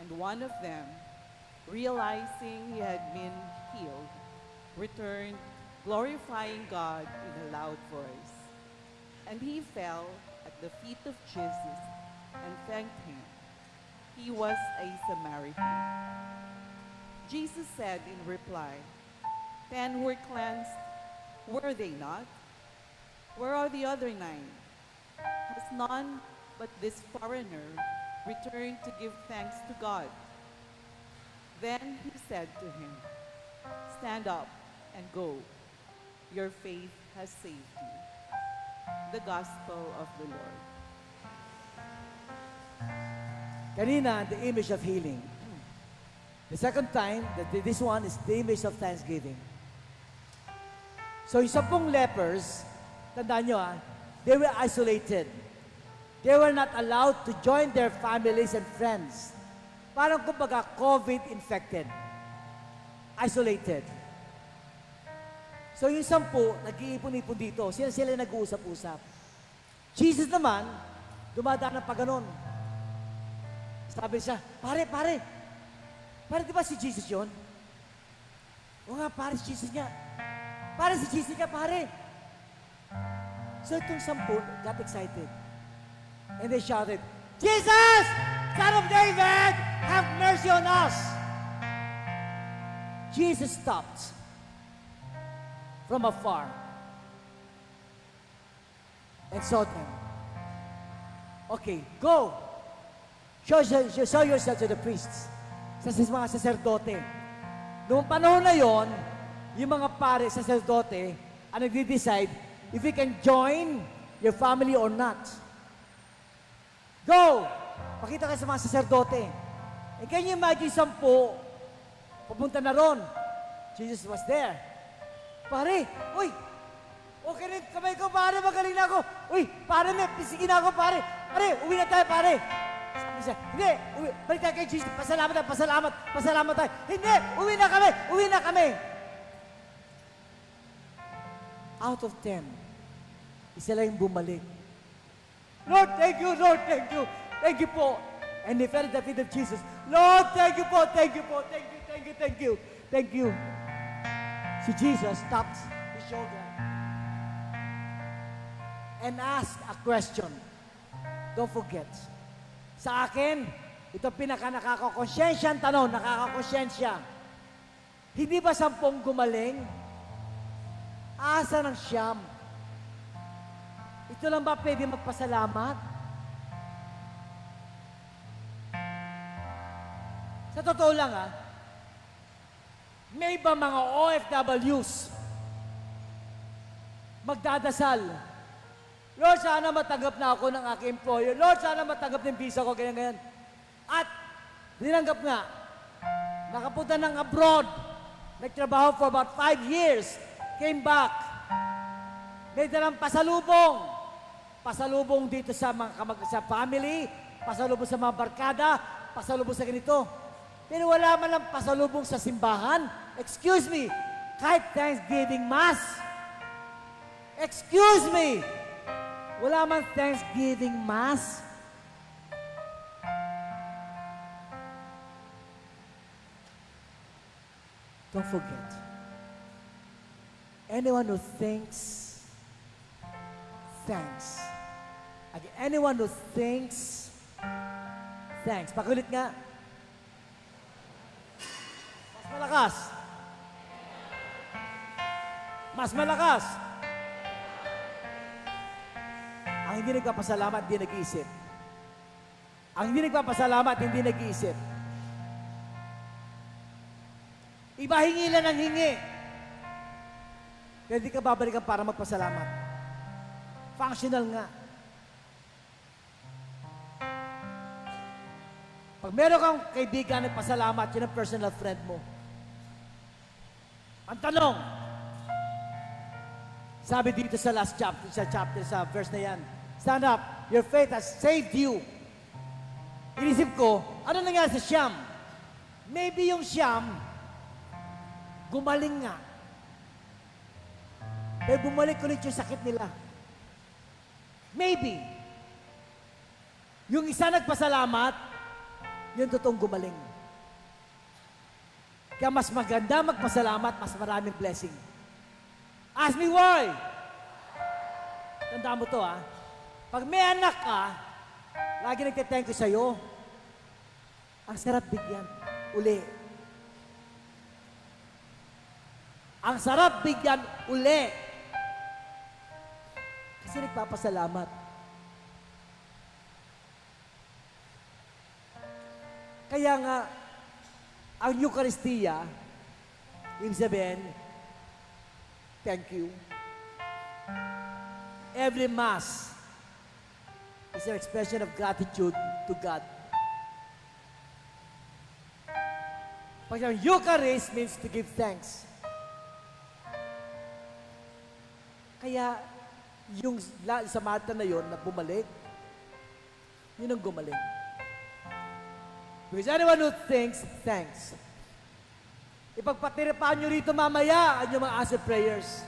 And one of them, realizing he had been healed, returned, glorifying God in a loud voice. And he fell at the feet of Jesus and thanked him. He was a Samaritan. Jesus said in reply, 10 were cleansed, were they not? Where are the other 9? Has none but this foreigner returned to give thanks to God? Then he said to him, "Stand up and go. Your faith has saved you." The Gospel of the Lord. Kanina, the image of healing. The second time, this one is the image of thanksgiving. So yung 10 lepers, tandaan nyo they were isolated. They were not allowed to join their families and friends. Parang kumbaga COVID-infected. Isolated. So yung 10, nag-iipon-ipon dito. Sila nag-uusap-usap. Jesus naman, dumadaan ng paganon. Sabi siya, pare, di ba si Jesus yun? O nga, pare, si Jesus nga. Pare, si Jesus nga, pare. So itong 10 got excited. And they shouted, "Jesus, Son of David, have mercy on us." Jesus stopped from afar and saw them. Okay, go. Show yourself to the priests. Sa mga saserdote. Noong panahon na yon, yung mga pare, saserdote, ang nagde-decide if you can join your family or not. Go! Pakita ka sa mga saserdote. And can you imagine 10, papunta na ron. Jesus was there. Pare, uy, okay rin, kamay ko, pare, magaling na ako. Uy, pare, may pisigin na ako, pare. Pare, uwi na tayo, pare. Sabi siya, hindi, balik tayo kay Jesus. Pasalamat tayo. Hindi, uwi na kami. Out of 10, isa lang yung bumalik. Lord, thank you. Thank you po. And they fell at the feet of Jesus. Lord, thank you po. Thank you. Si Jesus stopped his shoulder and asked a question. Don't forget. Sa akin, ito pinaka-nakakakonsyensya ang tanong, nakakakonsyensya. Hindi ba 10 gumaling? Asa ng 9? Ito lang ba pwede magpasalamat? Sa totoo lang may iba mga OFWs magdadasal. Lord, sana matanggap na ako ng aking employer. Lord, sana matanggap ng visa ko, ganyan. At dinanggap nga. Nakapunta ng abroad. Nagtrabaho for about 5 years. Came back. May dalang pasalubong. Pasalubong dito sa sa family. Pasalubong sa mga barkada. Pasalubong sa ganito. Pero wala man lang pasalubong sa simbahan. Excuse me, kahit Thanksgiving Mass. Excuse me, wala man Thanksgiving Mass. Don't forget, anyone who thinks, thanks. Again, anyone who thinks, thanks. Pakulit nga. Mas malakas. Ang hindi nagpapasalamat, hindi nag-iisip. Ang hindi nagpapasalamat, hindi nag-iisip. Iba hingi lang ng hingi. Kaya hindi ka babalikan para magpasalamat. Functional nga. Pag meron kang kaibigan ng pasalamat, yun ang personal friend mo. Ang tanong, sabi dito sa last chapter, sa verse na yan, stand up, your faith has saved you. Inisip ko, ano nangyari sa Siyam? Maybe yung Siyam, gumaling nga. Pero bumalik ulit yung sakit nila. Maybe. Yung isa nagpasalamat, yung totoong gumaling. Kaya mas maganda magpasalamat, mas maraming blessing. Ask me why. Tandaan mo to, ha. Pag may anak ka, lagi nagte-thank you sa'yo. Ang sarap bigyan. Uli. Ang sarap bigyan uli. Kasi nagpapasalamat. Kaya nga, ang Eucharistia, ibig sabihin, thank you. Every Mass is an expression of gratitude to God. Pag ang Eucharist means to give thanks. Kaya, yung sa Marta na yon na bumalik, yun ang gumaling. Because anyone who thinks, thanks. Ipagpatiripan nyo rito mamaya ang inyong mga answered prayers.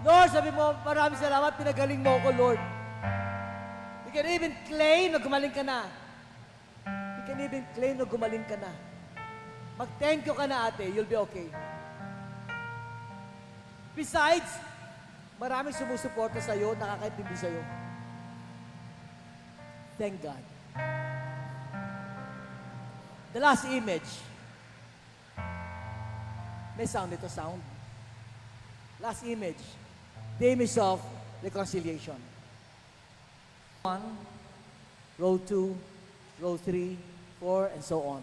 Lord, sabi mo, maraming salamat, pinagaling mo ako, Lord. You can even claim na gumaling ka na. You can even claim na gumaling ka na. Mag-thank you ka na, ate, you'll be okay. Besides, maraming sumusuporta sa'yo, nakakaintindi sa'yo. Thank God. The last image. May sound ito, sound. Last image. The image of reconciliation. 1, row 2, row 3, 4, and so on.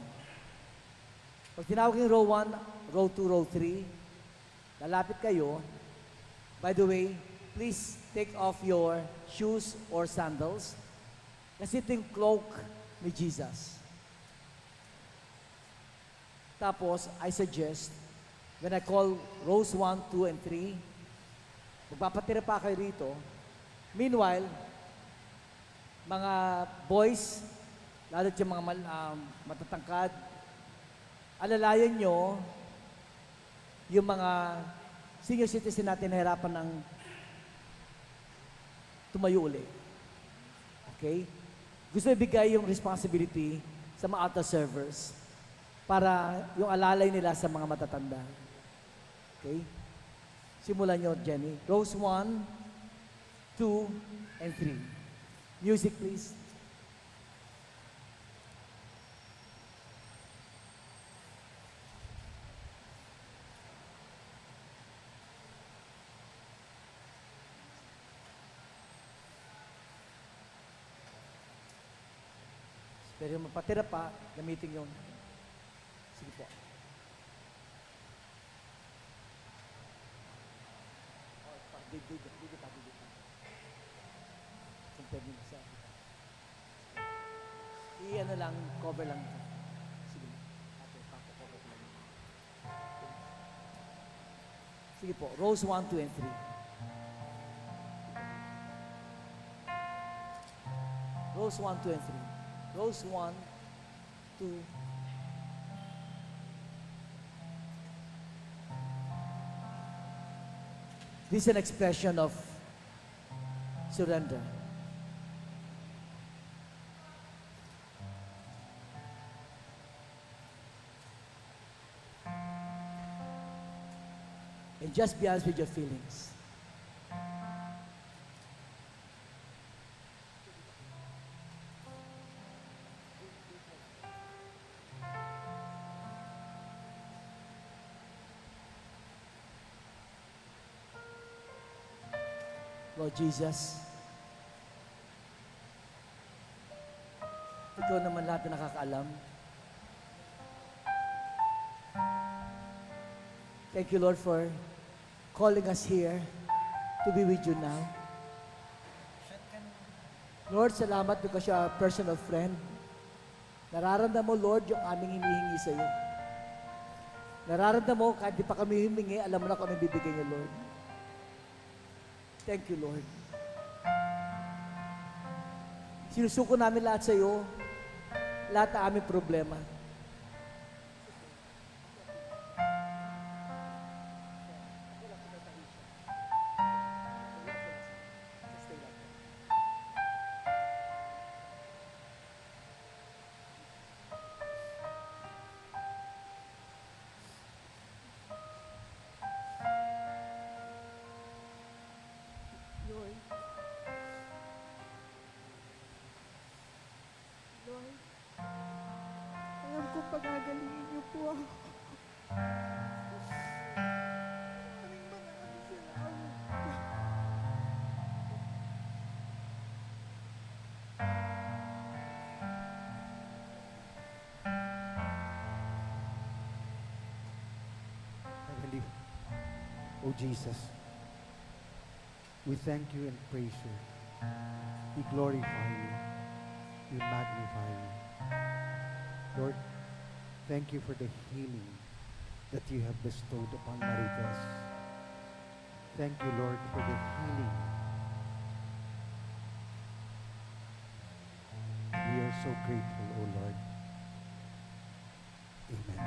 Pag tinawag yung row 1, row 2, row 3, lalapit kayo. By the way, please take off your shoes or sandals. Kasi ito yung cloak ni Jesus. Tapos, I suggest, when I call rows 1, 2, and 3, magpapatira pa kayo rito. Meanwhile, mga boys, lalo yung mga matatangkad, alalayan nyo yung mga senior citizen natin na hirapan ng tumayo uli. Okay? Gusto ibigay yung responsibility sa mga altar servers para yung alalay nila sa mga matatanda. Okay? Simulan nyo, Jenny. Rows 1, 2, and 3. Music, please. Pero yung mapatira pa, gamitin yung... Sige po. Dito pa. Compare nyo sa... I-ano lang, cover lang ito. Sige. Papo-cover lang. Sige po, rows 1, 2, and 3. Rows 1, 2, and 3. Rows 1, 2, this is an expression of surrender. And just be honest with your feelings. Lord Jesus, ikaw naman lahat na nakakaalam. Thank you, Lord, for calling us here to be with you now. Lord, salamat because you are a personal friend. Nararamdaman mo, Lord, yung aming hinihingi sa iyo. Nararamdaman mo, kahit di pa kami humingi, alam mo na kung anong bibigay niyo, Lord. Thank you, Lord. Sinusuko namin lahat sa iyo, lahat ng aming problema. Lord. Lord, alam ko pagagalingin niyo po ako. Maraming salamat. Heavenly, oh Jesus, we thank you and praise you. We glorify you. We magnify you. Lord, thank you for the healing that you have bestowed upon Marites. Thank you, Lord, for the healing. We are so grateful, O Lord. Amen.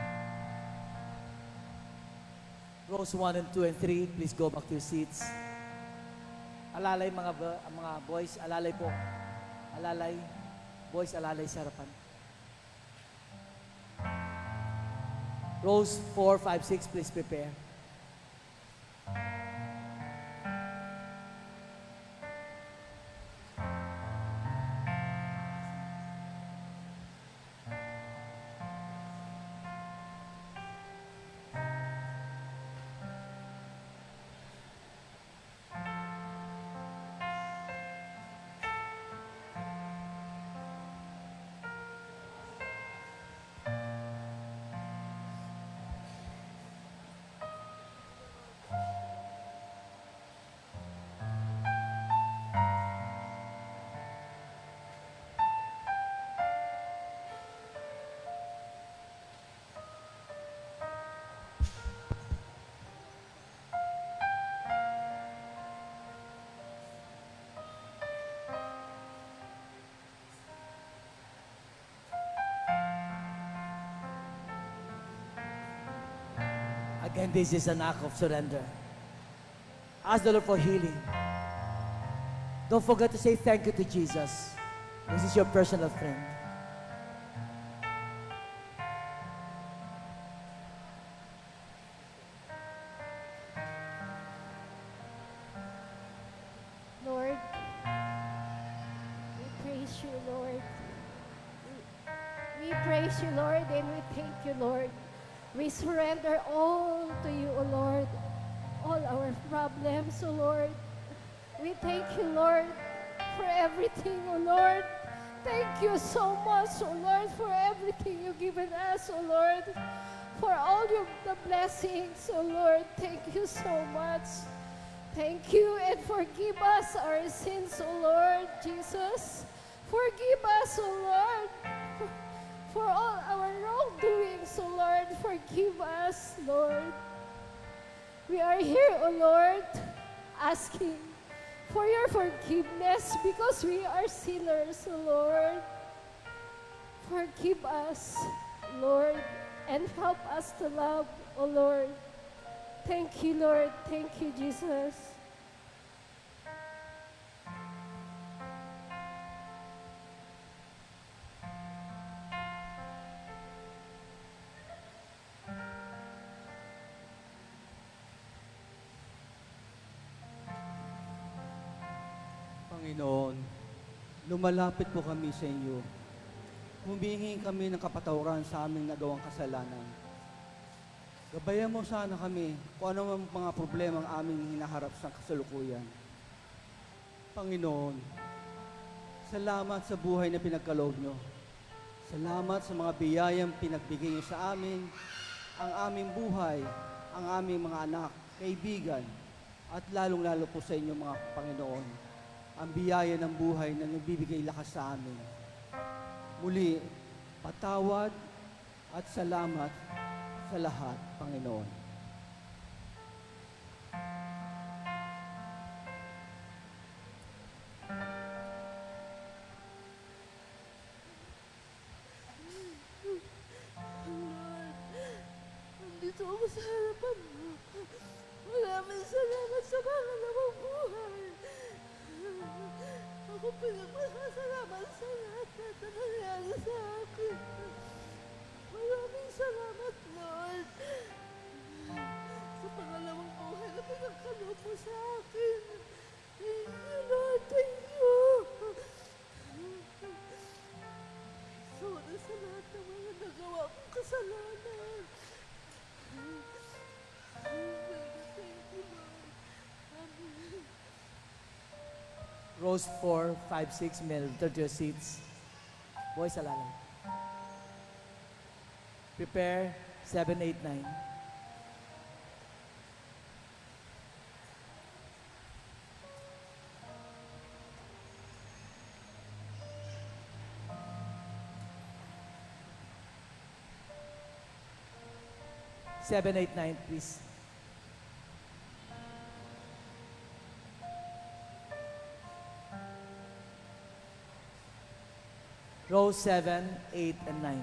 Rows 1 and 2 and 3, please go back to your seats. Alalay mga boys, alalay po. Alalay. Boys, alalay sa harapan. Rows 4, 5, 6, please prepare. Again, this is an act of surrender. Ask the Lord for healing. Don't forget to say thank you to Jesus. This is your personal friend. Lord, we praise you, Lord. We praise you, Lord, and we thank you, Lord. We surrender all to you, O Lord. All our problems, O Lord. We thank you, Lord, for everything, O Lord. Thank you so much, O Lord, for everything you've given us, O Lord. For all the blessings, O Lord. Thank you so much. Thank you and forgive us our sins, O Lord Jesus. Forgive us, O Lord, for all our wrongdoings, O Lord. Forgive us, Lord. We are here, O Lord, asking for your forgiveness because we are sinners, O Lord. Forgive us, Lord, and help us to love, O Lord. Thank you, Lord. Thank you, Jesus. Panginoon, lumalapit po kami sa inyo. Humingi kami ng kapatawaran sa aming nagawang kasalanan. Gabayan mo sana kami kung ano mang mga problema ang aming hinaharap sa kasalukuyan. Panginoon, salamat sa buhay na pinagkaloob nyo. Salamat sa mga biyayang pinagbigay nyo sa amin, ang aming buhay, ang aming mga anak, kaibigan, at lalong-lalo po sa inyo mga Panginoon, ang biyaya ng buhay na nagbibigay lakas sa amin. Muli, patawad at salamat sa lahat, Panginoon. Nandito ako sa harapan mo. Maraming salamat sa pangalawang buhay. Ako pinagpasalamat sa lahat na nangyari sa akin. Maraming salamat, Lord. Sa pangalawang buhay na pinagkaloob mo sa akin. Thank you, Lord. Thank you. Sorry sa lahat ng mga nagawa kong kasalanan. Thank you, Lord. Amen. Rows 4, 5, 6, men, return to your seats. Boys, alalay. Prepare 7, 8, 9. Seven, 8, 9, please. Row 7, 8, and 9.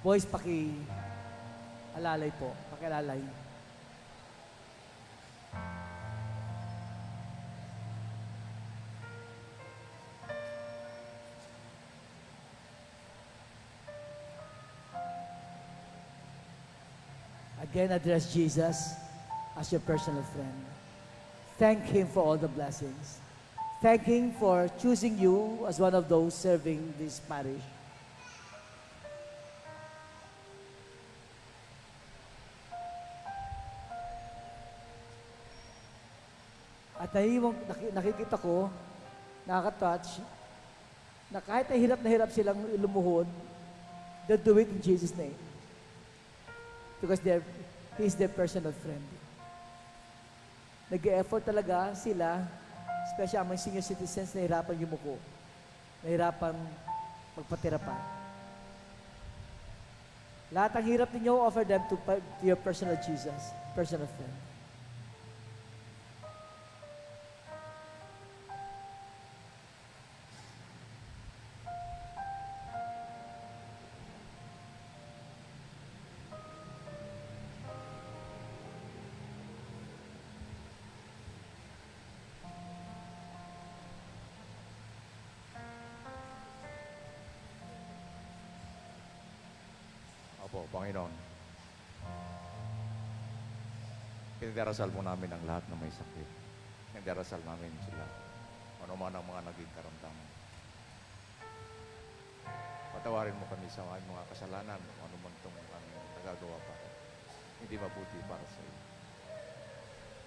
Boys, alalay po. Pakialalay. Again, address Jesus as your personal friend. Thank Him for all the blessings. Thank Him for choosing you as one of those serving this parish. At nakikita ko, nakaka-touch, na kahit na hirap silang lumuhod, they'll do it in Jesus' name. Because He's their personal friend. Nag-e-effort talaga sila, especially ang mga senior citizens, nahirapan yumuko. Nahirapan magpatira pa. Lahat ang hirap ninyo, offer them to your personal Jesus, personal friend. Opo, Panginoon. Pinadarasal mo namin ang lahat na may sakit. Pinadarasal namin sila. Ano man ang mga naging karamdaman. Patawarin mo kami sa aming mga kasalanan kung ano man itong aming nagagawa pa. Hindi mabuti para sa iyo.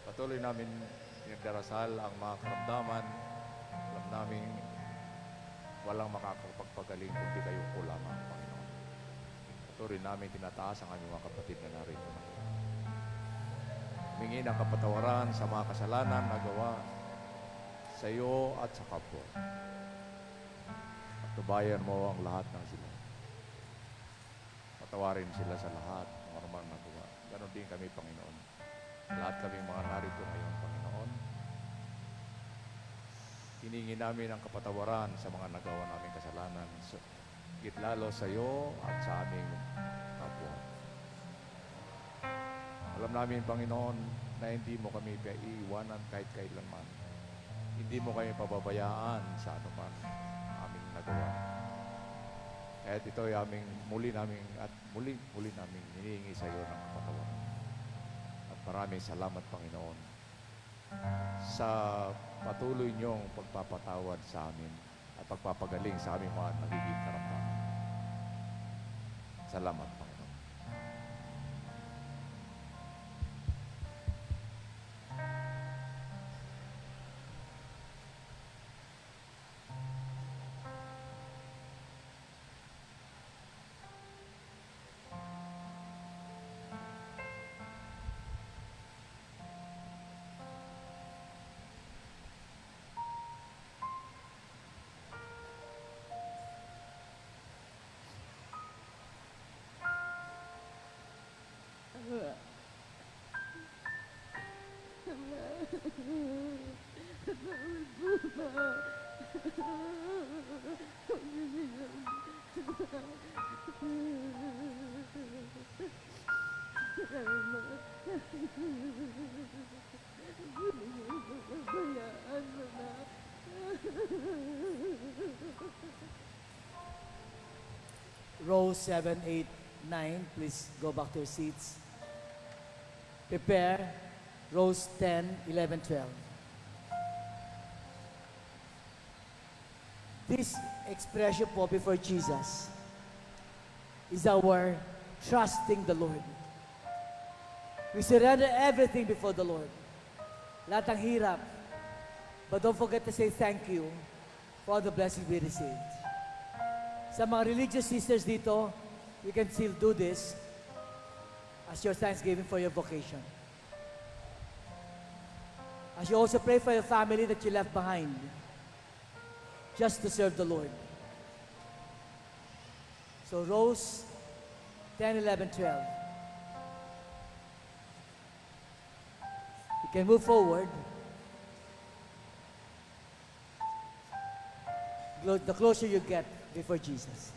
Patuloy namin pinagdarasal ang mga karamdaman. Alam namin walang makakapagpagaling kundi kayo po lamang, Panginoon. Patuloy namin tinataas ang aming mga kapatid na narito. Humingi ng kapatawaran sa mga kasalanan na gawa sa iyo at sa kapwa. At tubayan mo ang lahat ng sila. Patawarin sila sa lahat ng anumang nagawa. Ganon din kami, Panginoon. Lahat kaming mga narito ngayon, Panginoon. Hiningi namin ang kapatawaran sa mga nagawa naming kasalanan. Higit lalo sa iyo at sa aming kapwa. Alam namin, Panginoon, na hindi mo kami iiwanan kahit kailanman. Hindi mo kami pababayaan sa anuman aming nagawa. Kahit ito ay muli namin hinihingi sa iyo ng kapatawaran. Maraming salamat, Panginoon, sa patuloy niyong pagpapatawad sa amin at pagpapagaling sa aming mga nagiging karamdaman. Salamat, Panginoon. Row 7, 8, 9, please go back to your seats. Prepare. Rows 10, 11, 12. This expression po before Jesus is our trusting the Lord. We surrender everything before the Lord. Lahat ng hirap. But don't forget to say thank you for all the blessings we received. Sa mga religious sisters dito, you can still do this as your thanksgiving for your vocation. As you also pray for your family that you left behind, just to serve the Lord. So rows 10, 11, 12. You can move forward. The closer you get before Jesus.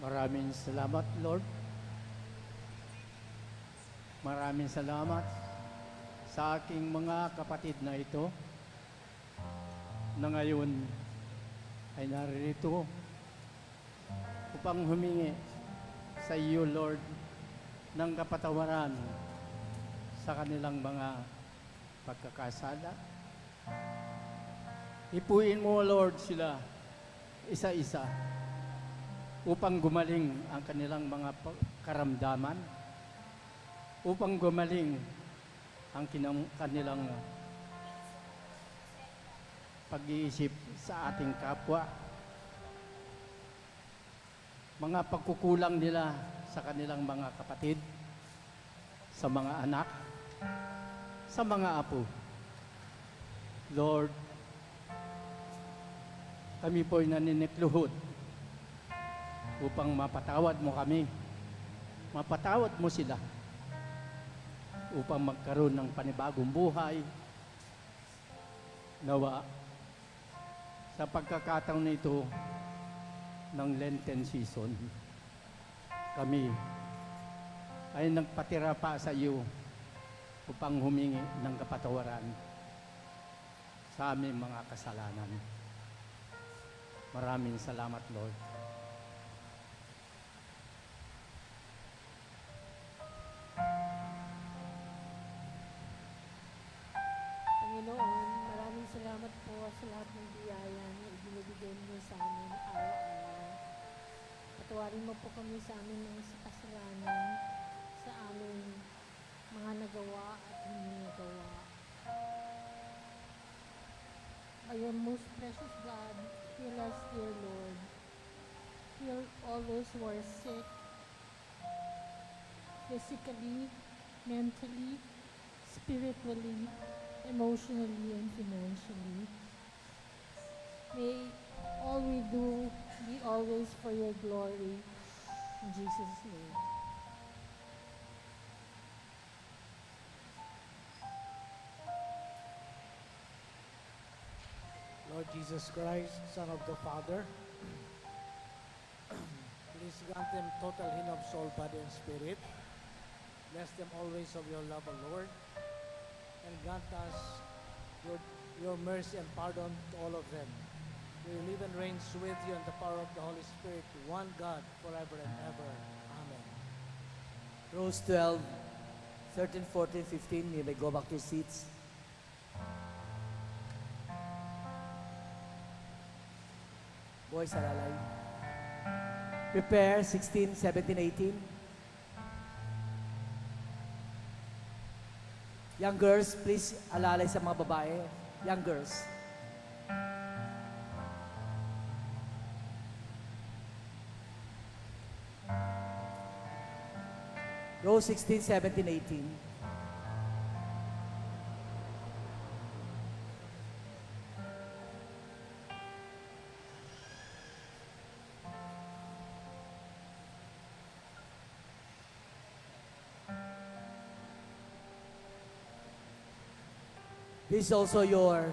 Maraming salamat, Lord. Maraming salamat sa aking mga kapatid na ito na ngayon ay naririto upang humingi sa iyo, Lord, ng kapatawaran sa kanilang mga pagkakasala. Ipuin mo, Lord, sila isa-isa upang gumaling ang kanilang mga karamdaman, upang gumaling ang kanilang pag-iisip sa ating kapwa, mga pagkukulang nila sa kanilang mga kapatid, sa mga anak, sa mga apo. Lord, kami po'y naninipluhod upang mapatawad mo kami, mapatawad mo sila, upang magkaroon ng panibagong buhay. Nawa, sa pagkakataon na ito ng Lenten season, kami ay nagpatira pa sa iyo upang humingi ng kapatawaran sa aming mga kasalanan. Maraming salamat, Lord. Panginoon, maraming salamat po sa lahat ng biyaya na ibinibigay mo sa amin araw-araw. Patawarin mo po kami sa aming mga kasalanan, sa aming mga nagawa at hindi nagawa. By your most precious blood, heal us, dear Lord. Heal all those who are sick, physically, mentally, spiritually, emotionally, and financially. May all we do be always for your glory. In Jesus' name. Lord Jesus Christ, Son of the Father, please grant them total healing of soul, body, and spirit. Bless them always of your love, O Lord, and grant us your mercy and pardon to all of them. We live and reign with you in the power of the Holy Spirit, one God, forever and ever. Amen. Rows 12, 13, 14, 15, you may go back to your seats. Boys, alalay. Prepare, 16, 17, 18. Young girls, please alalay sa mga babae. Young girls. Row 16, 17, 18. This is also your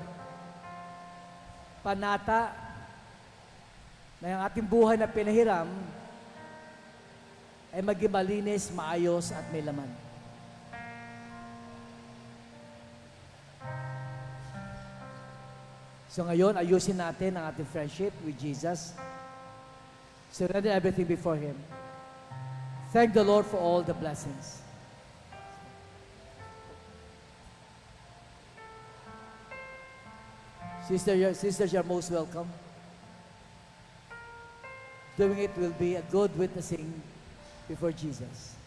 panata na yung ating buhay na pinahiram ay maging malinis, maayos, at may laman. So ngayon, ayusin natin ang ating friendship with Jesus. Surrender everything before Him. Thank the Lord for all the blessings. Sisters, you're most welcome. Doing it will be a good witnessing before Jesus.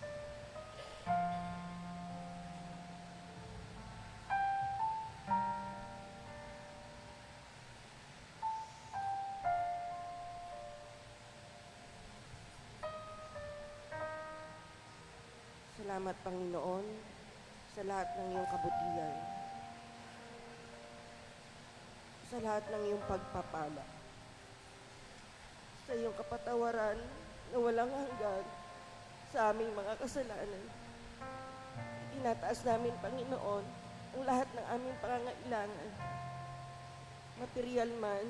Salamat, Panginoon, sa lahat ng iyong kabutihan, sa lahat ng iyong pagpapala, sa iyong kapatawaran na walang hanggan sa aming mga kasalanan. Itinataas namin, Panginoon, ang lahat ng aming pangangailangan, material man,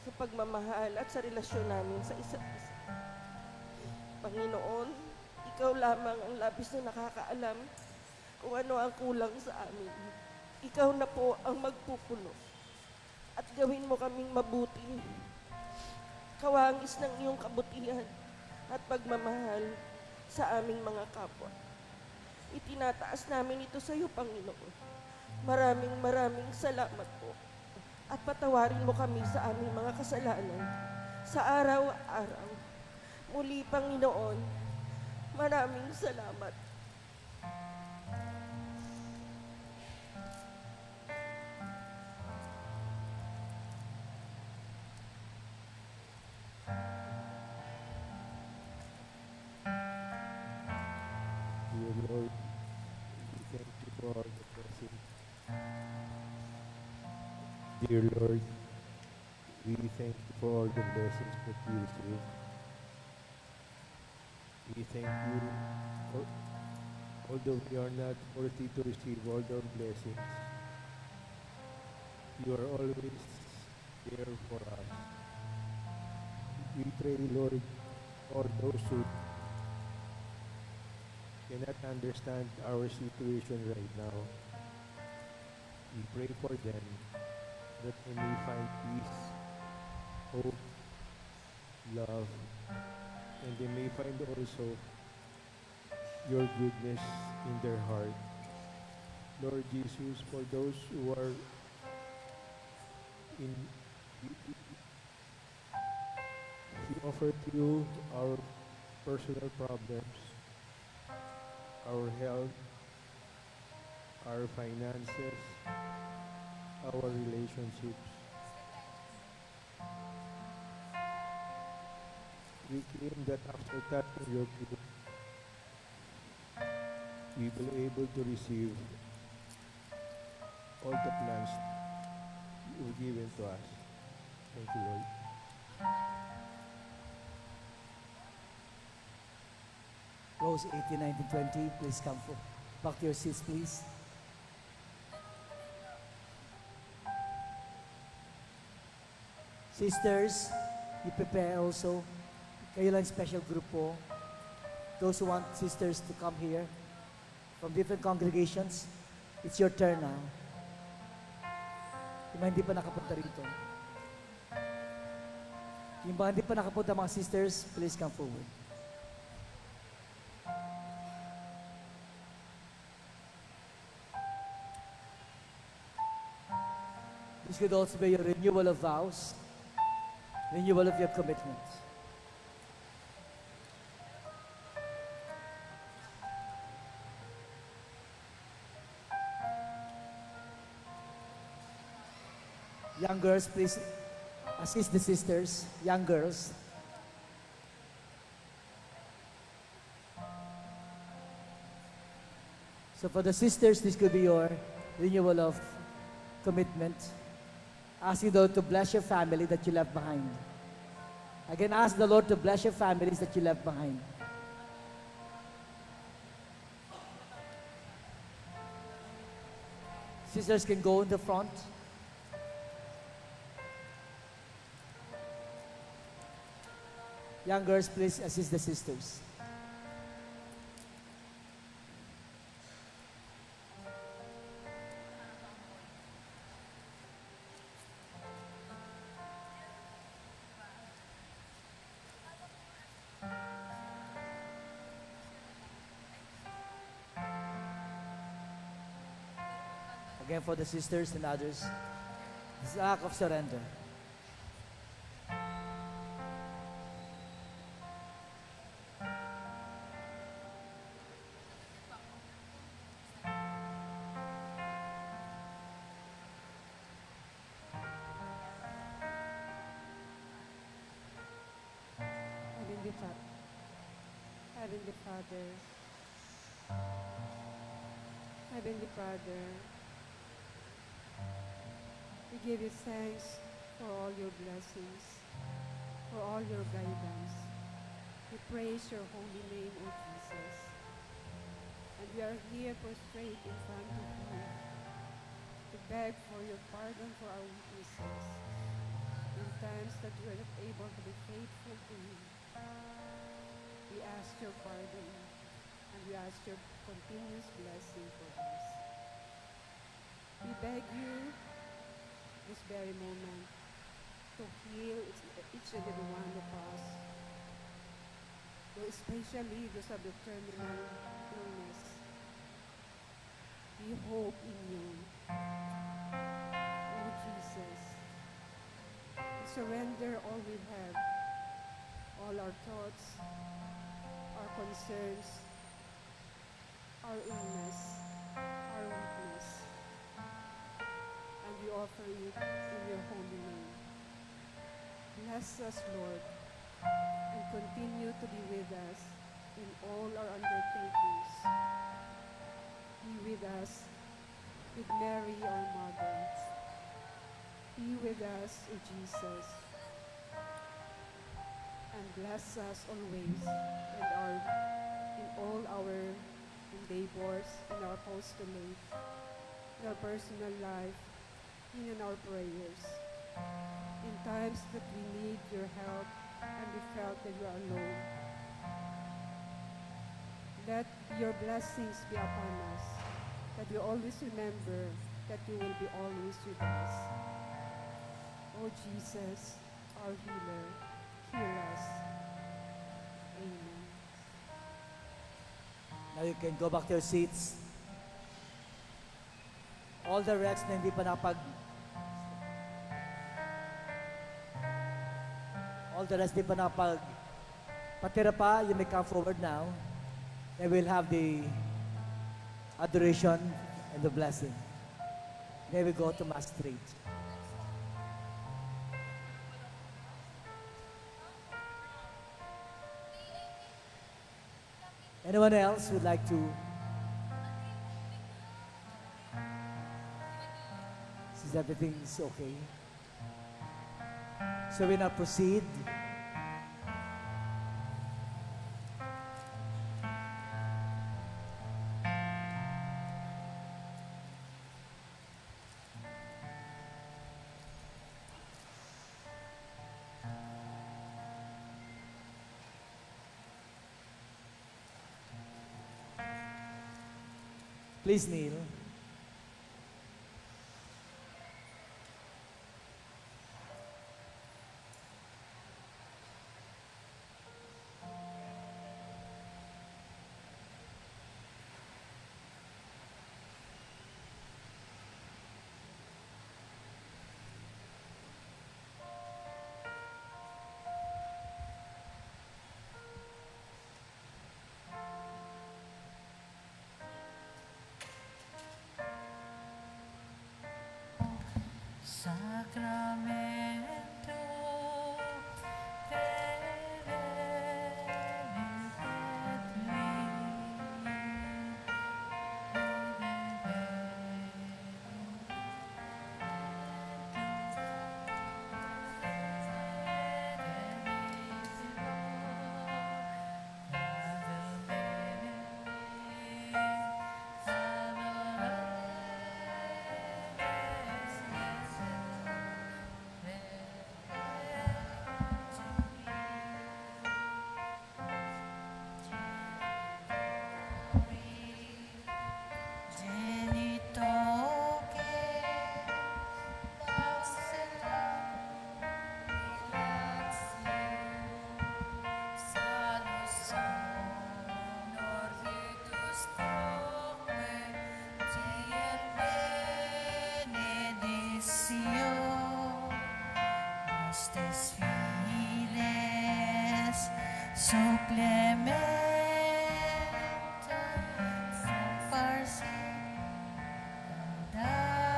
sa pagmamahal at sa relasyon namin sa isa't isa. Panginoon, ikaw lamang ang labis na nakakaalam kung ano ang kulang sa amin. Ikaw na po ang magpupuno at gawin mo kaming mabuti. Kawangis ng iyong kabutihan at pagmamahal sa aming mga kapwa. Itinataas namin ito sa iyo, Panginoon. Maraming salamat po. At patawarin mo kami sa aming mga kasalanan sa araw-araw. Muli, Panginoon, maraming salamat. Dear Lord, we thank you for all the blessings. Dear Lord, we thank you for all the blessings that we receive. We thank you for, although we are not worthy to receive all those blessings, you are always there for us. We pray, Lord, for those who cannot understand our situation right now. We pray for them that they may find peace, hope, love, and they may find also your goodness in their heart. Lord Jesus, for those who are in, we offer to you our personal problems, our health, our finances, our relationships. We claim that after touching your feet, we will be able to receive all the plans you have given to us. Thank you, Lord. Rows 18, 19, 20, please come back to your seats, please. Sisters, you prepare also. Kayo lang special group po. Those who want sisters to come here from different congregations, it's your turn now. Yung mga hindi pa nakapunta rito. Yung mga hindi pa nakapunta mga sisters, please come forward. This could also be your renewal of vows, renewal of your commitment. Young girls, please assist the sisters. Young girls. So for the sisters, this could be your renewal of commitment. Ask the Lord to bless your family that you left behind. Again, ask the Lord to bless your families that you left behind. Sisters can go in the front. Young girls, please assist the sisters. Again, for the sisters and others, this is an act of surrender. Heavenly Father, Heavenly Father, we give you thanks for all your blessings, for all your guidance. We praise your holy name, O Jesus. And we are here prostrate in front of you to beg for your pardon for our weaknesses in times that we are not able to be faithful to you. We ask your pardon and we ask your continuous blessing for us. We beg you this very moment to heal each and every one of us, though especially those of the terminal illness. We hope in you, O Jesus. We surrender all we have, all our thoughts, our concerns, our illness, our weakness, and we offer it in your holy name. Bless us, Lord, and continue to be with us in all our undertakings. Be with us, with Mary, our Mother. Be with us, O Jesus, and bless us always in all our endeavors, in our apostolate, in our personal life, and in our prayers. In times that we need your help and we felt that we are alone, let your blessings be upon us, that we always remember that you will be always with us. O Jesus, our healer, heal us. Amen. Now you can go back to your seats. All the rest na hindi pa patira pa, you may come forward now. And we'll have the adoration and the blessing. Then we go to Mass straight. Anyone else would like to Is everything's okay? So we now proceed. Please kneel. Sacramento Estes fides supplementa farsi audacio.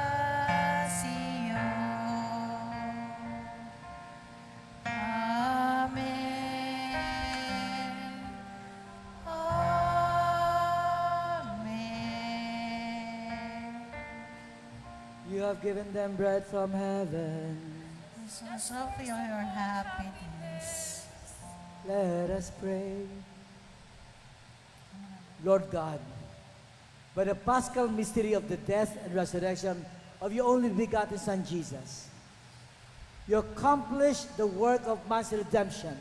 Amen. Amen. You have given them bread from heaven. Source of your happiness. Let us pray. Lord God, by the paschal mystery of the death and resurrection of your only begotten Son Jesus, you accomplished the work of man's redemption.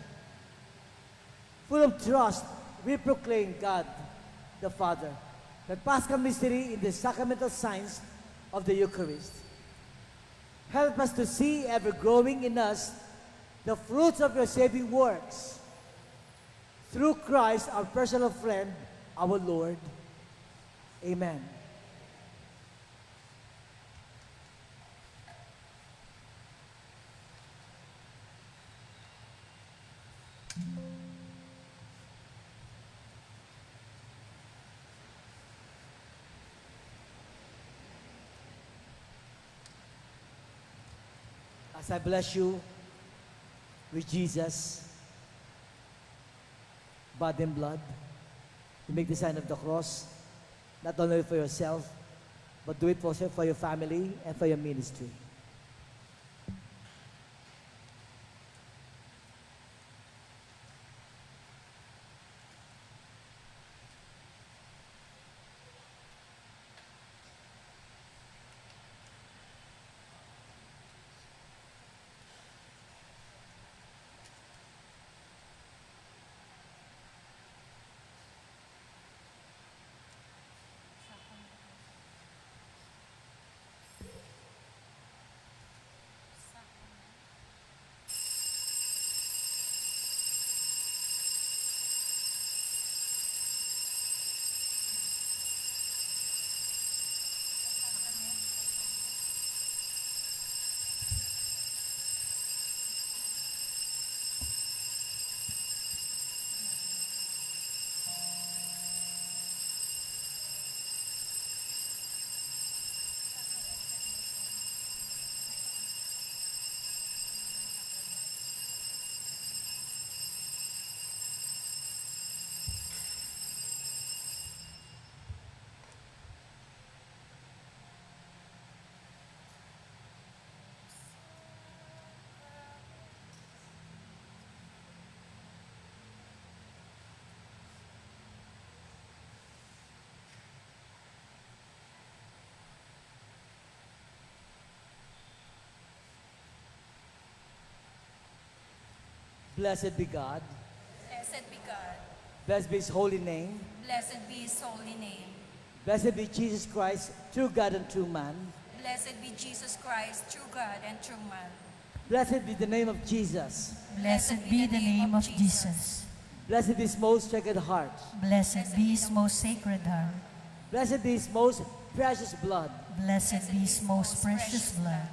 Full of trust, we proclaim God, the Father, the paschal mystery in the sacramental signs of the Eucharist. Help us to see ever growing in us the fruits of your saving works. Through Christ, our personal friend, our Lord. Amen. As I bless you with Jesus, body and blood, you make the sign of the cross, not only for yourself, but do it also for your family and for your ministry. Blessed be God. Blessed be God. Blessed be His holy name. Blessed be His holy name. Blessed be Jesus Christ, true God and true man. Blessed be Jesus Christ, true God and true man. Blessed be the name of Jesus. Blessed be the name of Jesus. Blessed be His most sacred heart. Blessed be His most sacred heart. Blessed be His most precious blood. Blessed be His most precious blood.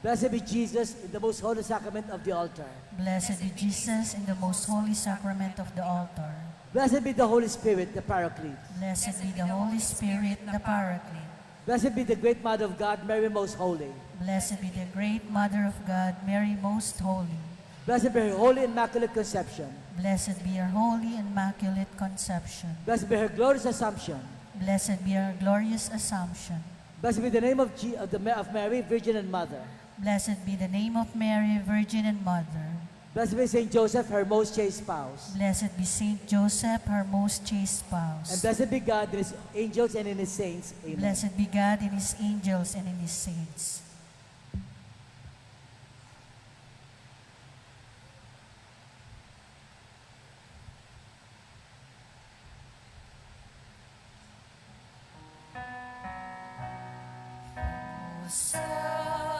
Blessed be Jesus in the most holy sacrament of the altar. Blessed be Jesus in the most holy sacrament of the altar. Blessed be the Holy Spirit, the Paraclete. Blessed be the Holy Spirit, the Paraclete. Blessed be the great Mother of God, Mary most holy. Blessed be the great Mother of God, Mary most holy. Blessed be her holy immaculate conception. Blessed be her holy immaculate conception. Blessed be her glorious assumption. Blessed be her glorious assumption. Blessed be the name of, of Mary, Virgin and Mother. Blessed be the name of Mary, Virgin and Mother. Blessed be Saint Joseph, her most chaste spouse. Blessed be Saint Joseph, her most chaste And spouse. blessed be God in His angels and in His saints. Amen. Blessed be God in His angels and in His saints.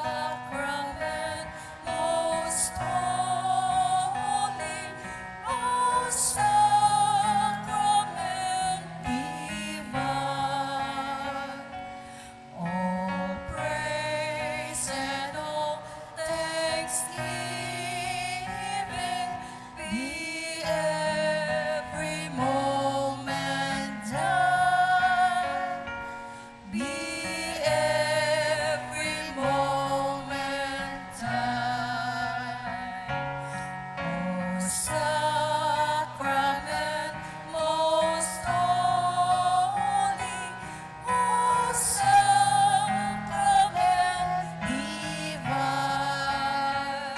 Sacrament most holy, most sacrament divine. All praise and all thanksgiving be every moment done. Be every moment done. O sacrament most holy, O sacrament divine.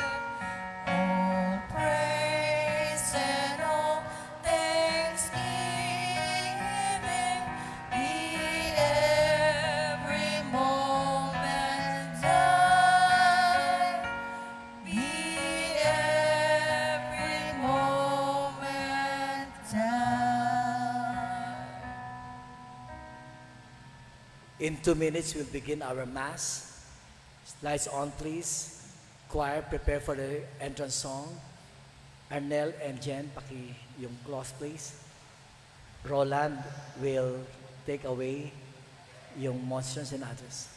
All praise and all thanksgiving be every moment done. Be every moment done. In 2 minutes, we'll begin our Mass. Lights on, please. Choir, prepare for the entrance song. Arnel and Jen, paki yung cloth, please. Roland will take away yung monstrance and others.